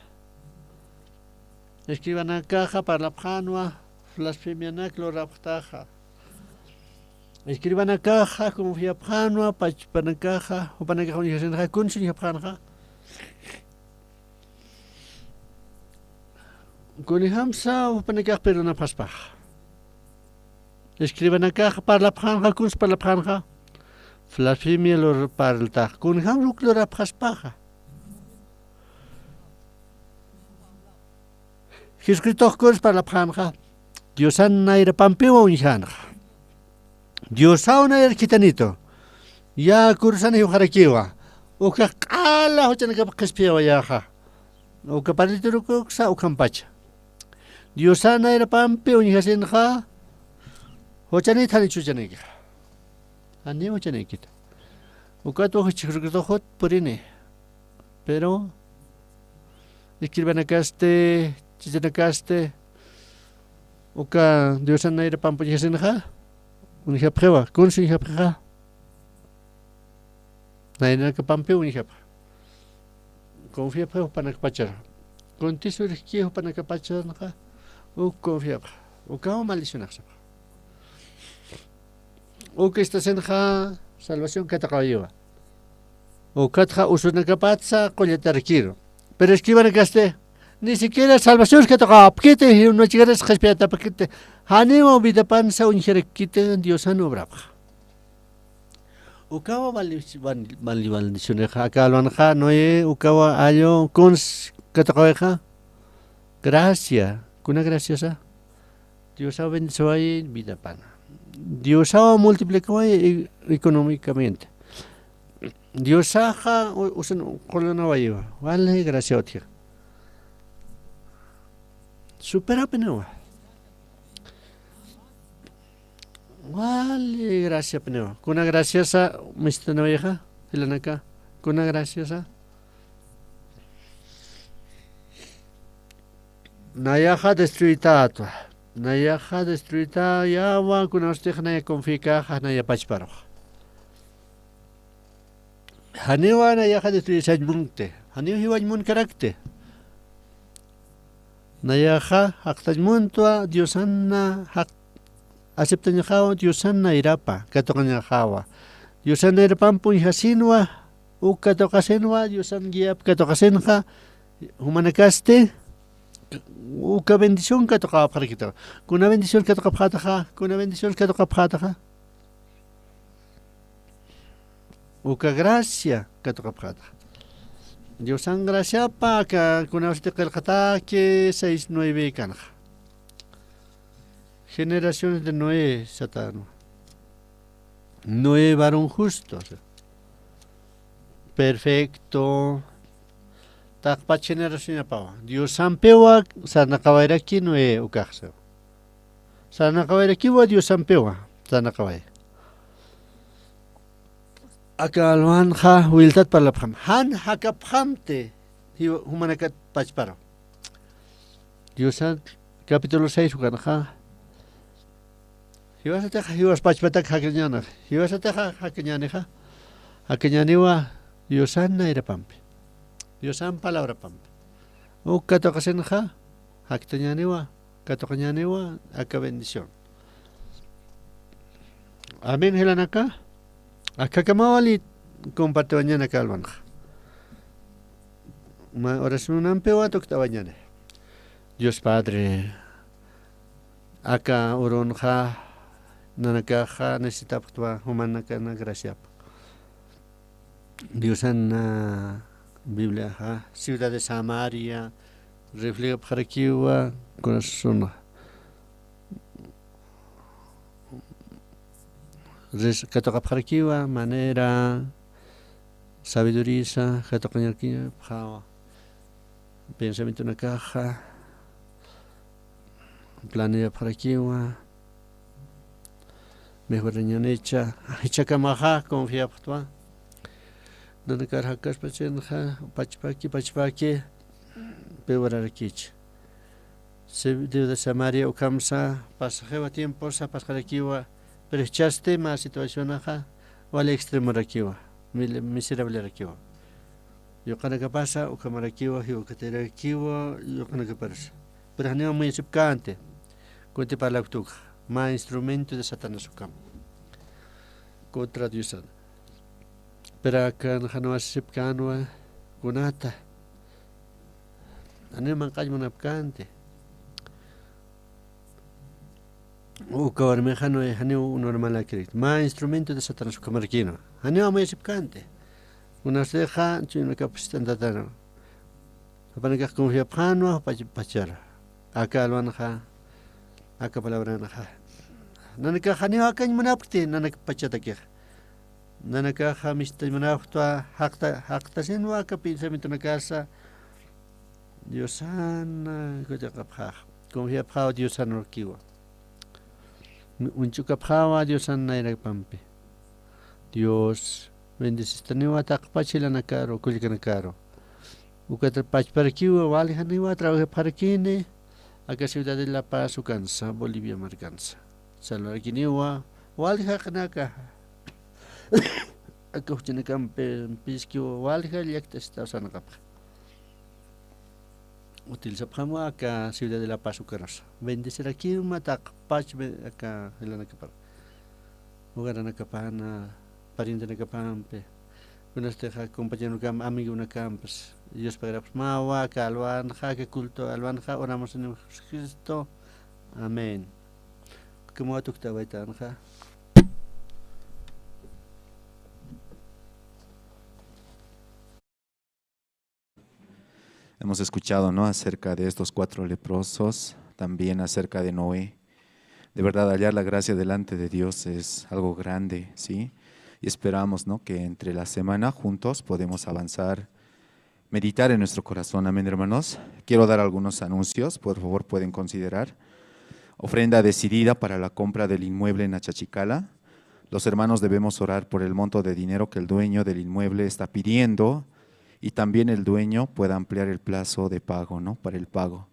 Escribanakaxa parlapxänwa, blasfemianak lurapxtaxa. Escribanakaxa confiapxänwa, pachpanakaxa, jupanakax uñjasinxa, kuns uñjapxänxa. Kunjamsa jupanakax perdonapxaspax. Escribanakax parlapxänxa, kuns parlapxänxa. Blasfemia lur parltax. Kunjam uk lurapxaspaxa. Jesucristox kuns parlapxänxa. Diosan nayrapampiwa uñjänxa. Diosaw nayar khitanitu. Ya kurusan jiwxarakiwa. Ukax q'ala juchanakap qhispiyawayaxa. Uka parliturukuxa ukhampacha. Diosan nayrapampi uñjasinxa. Juchanit janichu juchanïkixa. Janiw juchanïkita. Ukat wajich Jesucristo jut purini. Pero escribanakasti, chichanakasti, uka Diosan nayrapampi uñjasinxa, uñjapxiwa, kuns uñjapxixa. Nayrapampi uñjapxa. Confiapxiwa jupanakpachar. Kuntisurjki jupanakpachanxa, uk confiapxa. Ukaw maldicionaxsapxa. Uk istasinxa salvación katuqawayiwa. Ukatxa usunakapatsa qullatarakiru. Pero escribanakasti, ni siquiera salvación katuqawapkiti, jiwna chiqaris qhispiyatapkiti, janiw vidapansa uñjarakiti Diosan obrapxa. Ukawa vali, vali, vali, vali, aka alwanxa, Noé, ukawa allu, kuns katuqawixa. Gracia, kuna graciasa. Diosaw bendeciwayi vidapana. Diosaw multiplicawayi e-, económicamente. Diosaxa u-, usan qulanawayiwa. Vale, gracia utji. Superapiniwa. Vale, graciapiniwa. Kuna graciasa mistanawayixa, jilanaka. Kuna graciasa. Nayaxa destruytata. Nayaxa destruytayawa, kunawstix naya confiakaxa, naya pachparux. Janiwa nayaxa destruyisañ munkti. Janiw jiwañ munkarakti. Nayaxa jaqtañ muntwa Diosanna jaq-, aceptañaxawa Diosan nayrapa, katuqañaxawa. Diosan nayrapampi uñjasinwa, uk katuqasinwa, Diosan guiap katuqasinxa, jumanakasti, uka bendición katuqawapxarakitawa. Kuna bendición katuqapxätaxa, kuna bendición katuqapxätaxa. Uka gracia katuqapxätaxa. Diosan graciapa, aka kunawsti qillqataki seis nueve kanxa. Generaciones de Noé, satänwa. Noé varón justo, o sea, perfecto. Taqpach generacionapawa. Diosampiwa sarnaqawayraki Noé ukaxsa. Sarnaqawayrakiwa Diosampiwa, sarnaqaway. Aka alwanxa wiltat parlapxam, jan jakapxamti, jiw-, jumanakat pachparu. Diosan, capítulo seis ukanxa. Jiwasatixa, jiwas pachpatak jakañäni, jiwasatixa jakañänixa, jakañäniwa Diosan nayrapampi, Diosan palabrapampi. Uk katuqasinxa, jaktañäniwa, katuqañäniwa aka bendición. Amén, jilanaka. Akakama wali compartiwañäni aka alwanxa. Ma oracionampiwa tukt'awañäni. Dios Padre, aka urunxa nanakaxa necesitapxtwa jumanakana graciapa. Diosan, ah, Bibliaxa, ciudad de Samaria, reflejapxarakiwa, corazón, res-, katuqapxarakiwa, manera, sabiduría, katuqañarakiwa, pensamientonakaxa, planeapxarakiwa, mejorañänicha, jichhakamaxa confiapxtwa. Nanakar jakaspachinxa, pachpaki, pachpaki, peorarakich. Se-, deuda Samaria ukhamsa, pasaxiwa tiemposa, pasxarakiwa, pero jichhasti mä situacionaxa, wali extremorakiwa, mil-, miserablerakiwa. Yuqanakapasa, ukhamarakiwa, jiwakatirakiwa, yuqanakaparasa. Pero janiw amuyasipkänti, kuntï parlaktuxa, mä instrumento de Satanás ukham. Contra Diosan. Pero akan jan wasisipkänwa, kunata. Janiw manq'añ munapkänti. Uka warmixa no, janiw normalakirïkti. Mä instrumento de Satanás ukhamarakïnwa. Janiw amuyasipkänti. Kunasixa, chuynakapis t'antatanwa. Jupanakax confiapxänwa, pach-, pachara. Aka alwanxa, aka palabranxa. Nanakax janiw jakañ munapkti, nanak pachatakixa. Nanakaxa mistañ munapxtwa, jaqta-, jaqtasinwa aka pensamientonakasa, Diosana, kutiqapxax. Confiapxaw Diosanrakiwa. Uñch'ukapxawa Diosan nayrapampi. Dios bendecistaniwa taqpach jilanakaru, kullkanakaru. Ukat pachparakiwa, waljaniwa trabajapxarakini, aka ciudad de La Paz ukansa, Bolivia markansa. Saludarakiniwa, walja q'inaka. Aka juchanakampi, piskiwa, walja llakta estado sarnaqapxa. Utilizapxamwa aka ciudad de La Paz ukarusa. Bendecirakiwa taqpach be-, aka jilanakapar. Jugaranakapana, parientenakapampi. Kunastixa compañeronakam, amigonakampis. Dios pagarapxmawa, aka alwanxa, aka culto alwanxa, oramos en Jesucristo. Amén. Kumawa tuktawaytanxa. Hemos escuchado, ¿no? Acerca de estos cuatro leprosos, también acerca de Noé. De verdad, hallar la gracia delante de Dios es algo grande, ¿sí? Y esperamos, ¿no? Que entre la semana juntos podemos avanzar, meditar en nuestro corazón. Amén, hermanos. Quiero dar algunos anuncios, por favor, pueden considerar. Ofrenda decidida para la compra del inmueble en Achachicala. Los hermanos debemos orar por el monto de dinero que el dueño del inmueble está pidiendo y también el dueño pueda ampliar el plazo de pago, ¿no? Para el pago.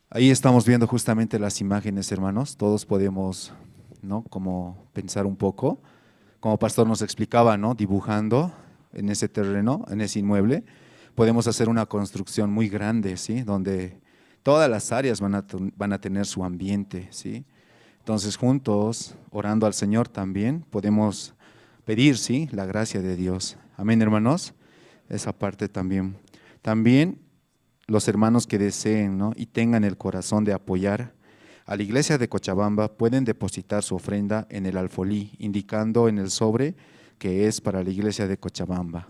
Ahí estamos viendo justamente las imágenes, hermanos. Todos podemos, ¿no? Como pensar un poco. Como pastor nos explicaba, ¿no? Dibujando en ese terreno, en ese inmueble, podemos hacer una construcción muy grande, ¿sí? Donde todas las áreas van a ten-, van a tener su ambiente, ¿sí? Entonces, juntos, orando al Señor también, podemos pedir, ¿sí? La gracia de Dios. Amén, hermanos. Esa parte también. También los hermanos que deseen, ¿no? Y tengan el corazón de apoyar a la iglesia de Cochabamba pueden depositar su ofrenda en el alfolí, indicando en el sobre que es para la iglesia de Cochabamba.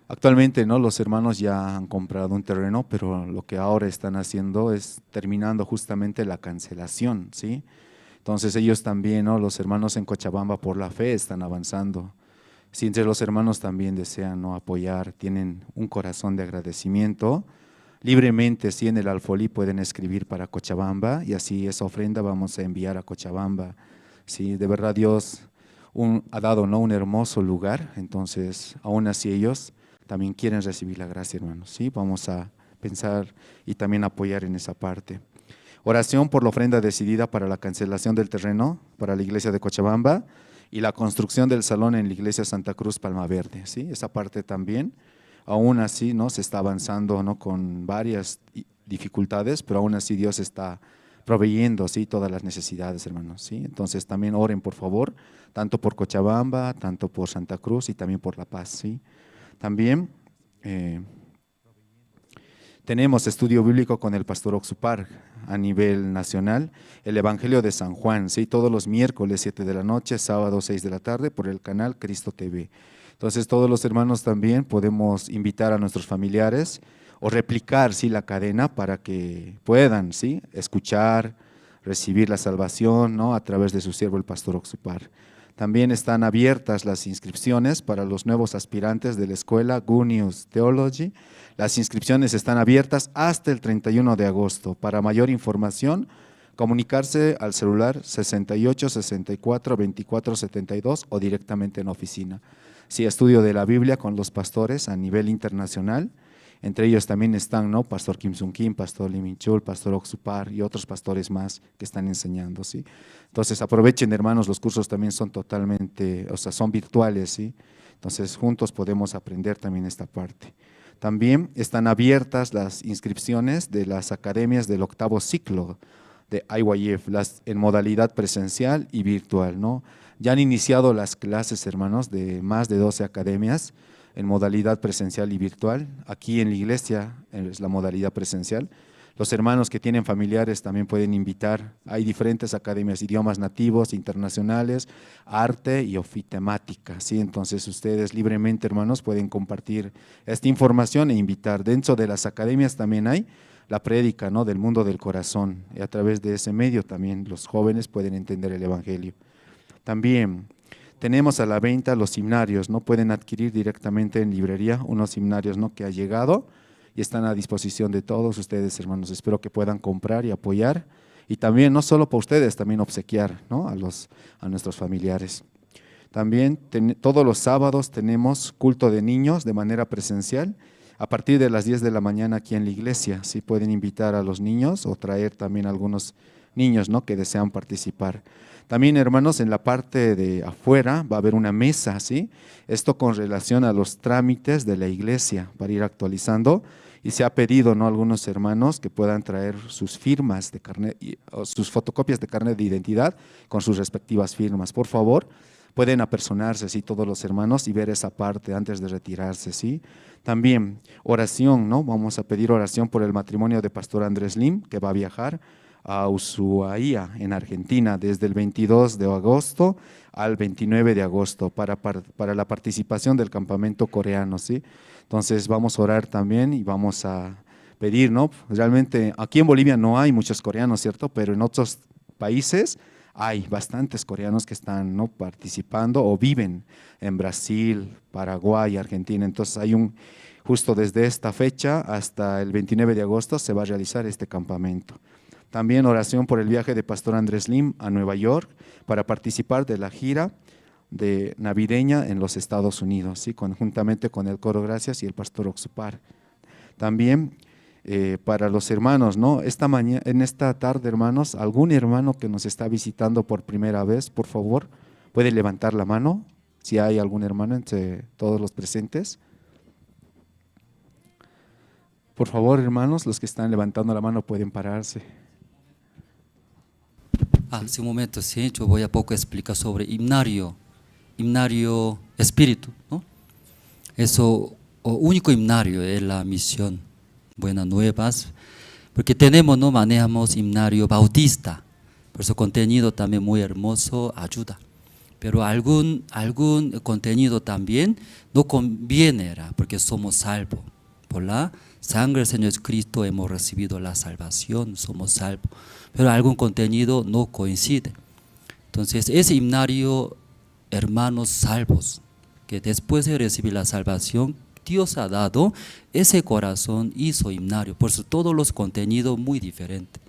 Actualmente, ¿no? Los hermanos ya han comprado un terreno, pero lo que ahora están haciendo es terminando justamente la cancelación, ¿sí? Entonces ellos también, ¿no? Los hermanos en Cochabamba por la fe están avanzando. Si entre los hermanos también desean, ¿no? Apoyar, tienen un corazón de agradecimiento, libremente, sí, en el alfolí pueden escribir para Cochabamba, y así esa ofrenda vamos a enviar a Cochabamba. Sí, de verdad Dios un, ha dado, ¿no? Un hermoso lugar, entonces aún así ellos también quieren recibir la gracia, hermanos, ¿sí? Vamos a pensar y también apoyar en esa parte. Oración por la ofrenda decidida para la cancelación del terreno para la iglesia de Cochabamba y la construcción del salón en la iglesia Santa Cruz Palma Verde, ¿sí? Esa parte también, aún así, ¿no? Se está avanzando, ¿no? Con varias i-, dificultades, pero aún así Dios está proveyendo, ¿sí? Todas las necesidades, hermanos, ¿sí? Entonces también oren, por favor, tanto por Cochabamba, tanto por Santa Cruz y también por La Paz, ¿sí? También, eh, tenemos estudio bíblico con el pastor Oxupar a nivel nacional, el Evangelio de San Juan, ¿sí? Todos los miércoles, siete de la noche, sábado, seis de la tarde, por el canal Cristo T V. Entonces, todos los hermanos también podemos invitar a nuestros familiares o replicar, ¿sí? La cadena para que puedan, ¿sí? Escuchar, recibir la salvación, ¿no? A través de su siervo, el pastor Oxupar. También están abiertas las inscripciones para los nuevos aspirantes de la escuela Good News Theology. Las inscripciones están abiertas hasta el treinta y uno de agosto. Para mayor información, comunicarse al celular sesenta y ocho sesenta y cuatro veinticuatro setenta y dos o directamente en oficina. Sí, estudio de la Biblia con los pastores a nivel internacional. Entre ellos también están, ¿no? Pastor Kim Sung Kim, Pastor Lee Min Chul, Pastor Oxupar y otros pastores más que están enseñando, ¿sí? Entonces, aprovechen, hermanos, los cursos también son totalmente, o sea, son virtuales, ¿sí? Entonces, juntos podemos aprender también esta parte. También están abiertas las inscripciones de las academias del octavo ciclo de I Y F, las, en modalidad presencial y virtual, ¿no? Ya han iniciado las clases, hermanos, de más de doce academias en modalidad presencial y virtual. Aquí en la iglesia es la modalidad presencial. Los hermanos que tienen familiares también pueden invitar. Hay diferentes academias, idiomas nativos, internacionales, arte y ofi-, temática, ¿sí? Entonces, ustedes libremente, hermanos, pueden compartir esta información e invitar. Dentro de las academias también hay la prédica, ¿no? Del mundo del corazón. Y a través de ese medio también los jóvenes pueden entender el evangelio. También tenemos a la venta los himnarios, ¿no? Pueden adquirir directamente en librería unos himnarios, ¿no? Que ha llegado y están a disposición de todos ustedes, hermanos. Espero que puedan comprar y apoyar. Y también, no solo para ustedes, también obsequiar, ¿no? A los, a nuestros familiares. También ten-, todos los sábados tenemos culto de niños de manera presencial a partir de las diez de la mañana aquí en la iglesia. Sí pueden invitar a los niños o traer también algunos niños, ¿no? Que desean participar. También, hermanos, en la parte de afuera va a haber una mesa, ¿sí? Esto con relación a los trámites de la iglesia para ir actualizando. Y se ha pedido, ¿no? Algunos hermanos que puedan traer sus firmas de carnet, y, o sus fotocopias de carnet de identidad con sus respectivas firmas. Por favor, pueden apersonarse, ¿sí? Todos los hermanos y ver esa parte antes de retirarse, ¿sí? También oración, ¿no? Vamos a pedir oración por el matrimonio de Pastor Andrés Lim, que va a viajar a Ushuaia, en Argentina, desde el veintidós de agosto al veintinueve de agosto, para par-, para la participación del campamento coreano, ¿sí? Entonces vamos a orar también y vamos a pedir, ¿no? Realmente aquí en Bolivia no hay muchos coreanos, ¿cierto? Pero en otros países hay bastantes coreanos que están, ¿no? Participando o viven en Brasil, Paraguay, Argentina. Entonces hay un, justo desde esta fecha hasta el veintinueve de agosto se va a realizar este campamento. También oración por el viaje de Pastor Andrés Lim a Nueva York para participar de la gira de navideña en los Estados Unidos, ¿sí? Conjuntamente con el coro Gracias y el pastor Oxupar. También, eh, para los hermanos, ¿no? Esta maña-, en esta tarde, hermanos, algún hermano que nos está visitando por primera vez, por favor, puede levantar la mano, si hay algún hermano entre todos los presentes. Por favor, hermanos, los que están levantando la mano pueden pararse. Ah, sí, un momento, sí, yo voy a poco explicar sobre himnario, himnario espíritu, ¿no? Eso, o único himnario es la misión Buenas Nuevas, porque tenemos, ¿no? Manejamos himnario bautista, por su contenido también muy hermoso, ayuda. Pero algún, algún contenido también no conviene, ¿verdad? Porque somos salvos. Por la sangre del Señor Jesucristo hemos recibido la salvación, somos salvos. Pero algún contenido no coincide. Entonces, ese himnario, hermanos salvos, que después de recibir la salvación, Dios ha dado, ese corazón hizo himnario. Por eso todos los contenidos muy diferentes.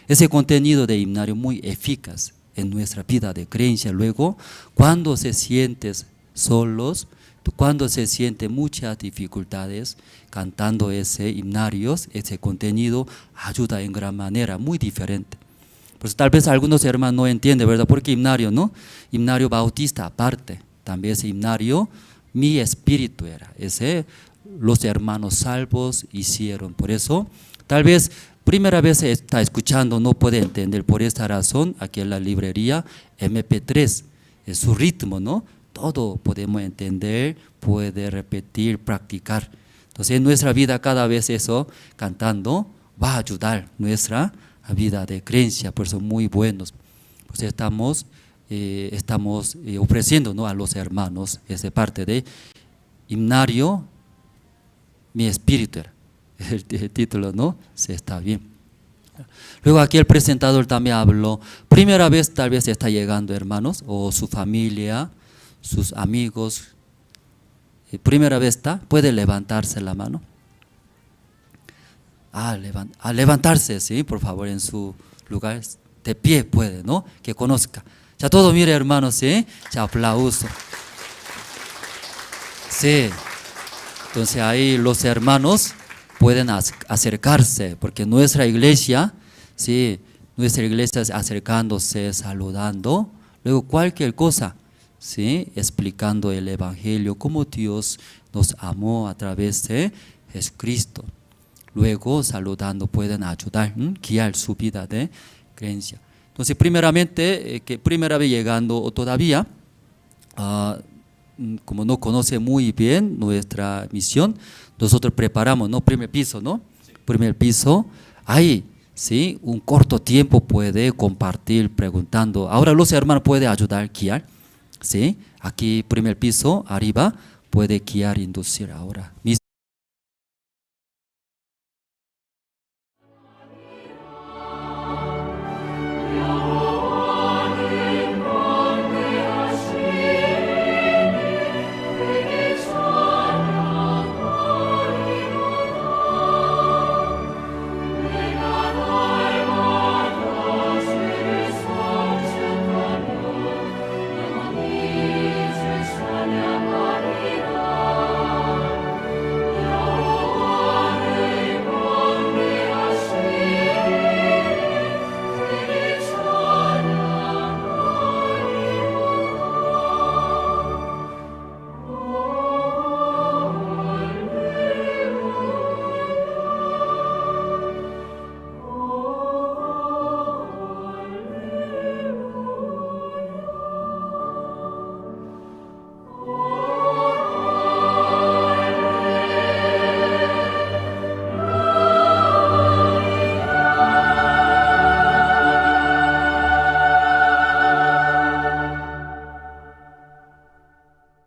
Ese contenido de himnario muy eficaz en nuestra vida de creencia. Luego, cuando se sientes solos, tú, cuando se siente muchas dificultades, cantando ese himnarios, ese contenido ayuda en gran manera, muy diferente. Pues tal vez algunos hermanos no entienden, ¿verdad? ¿Por qué himnario, no? Himnario Bautista aparte, también ese himnario, mi espíritu era, ese los hermanos salvos hicieron. Por eso, tal vez primera vez está escuchando, no puede entender. Por esta razón, aquí en la librería M P tres es su ritmo, ¿no? Todo podemos entender, puede repetir, practicar. Entonces, en nuestra vida cada vez eso, cantando, va a ayudar nuestra vida de creencia. Por eso, muy buenos. Pues estamos, eh, estamos eh, ofreciendo, ¿no? A los hermanos, es de parte de Himnario, mi espíritu era el, el título, ¿no? Sí, está bien. Luego aquí el presentador también habló. Primera vez tal vez está llegando, hermanos, o su familia, sus amigos. Eh, primera vez está, puede levantarse la mano. A, levan- a levantarse, sí, por favor, en su lugar, de pie puede, ¿no? Que conozca. Ya todo, mire, hermanos, sí, ya aplauso. Sí. Entonces ahí los hermanos pueden ac- acercarse, porque nuestra iglesia, sí, nuestra iglesia es acercándose, saludando. Luego cualquier cosa, ¿sí? Explicando el evangelio, cómo Dios nos amó a través de Jesucristo. Luego, saludando, pueden ayudar, ¿m? Guiar su vida de creencia. Entonces, primeramente, eh, que primera vez llegando o todavía, ah, mm, como no conoce muy bien nuestra misión, nosotros preparamos, ¿no? Primer piso, ¿no? Primer piso, ahí, ¿sí? Un corto tiempo puede compartir preguntando. Ahora los hermanos pueden ayudar, guiar, ¿sí? Aquí, primer piso, arriba, puede guiar, inducir ahora. Mi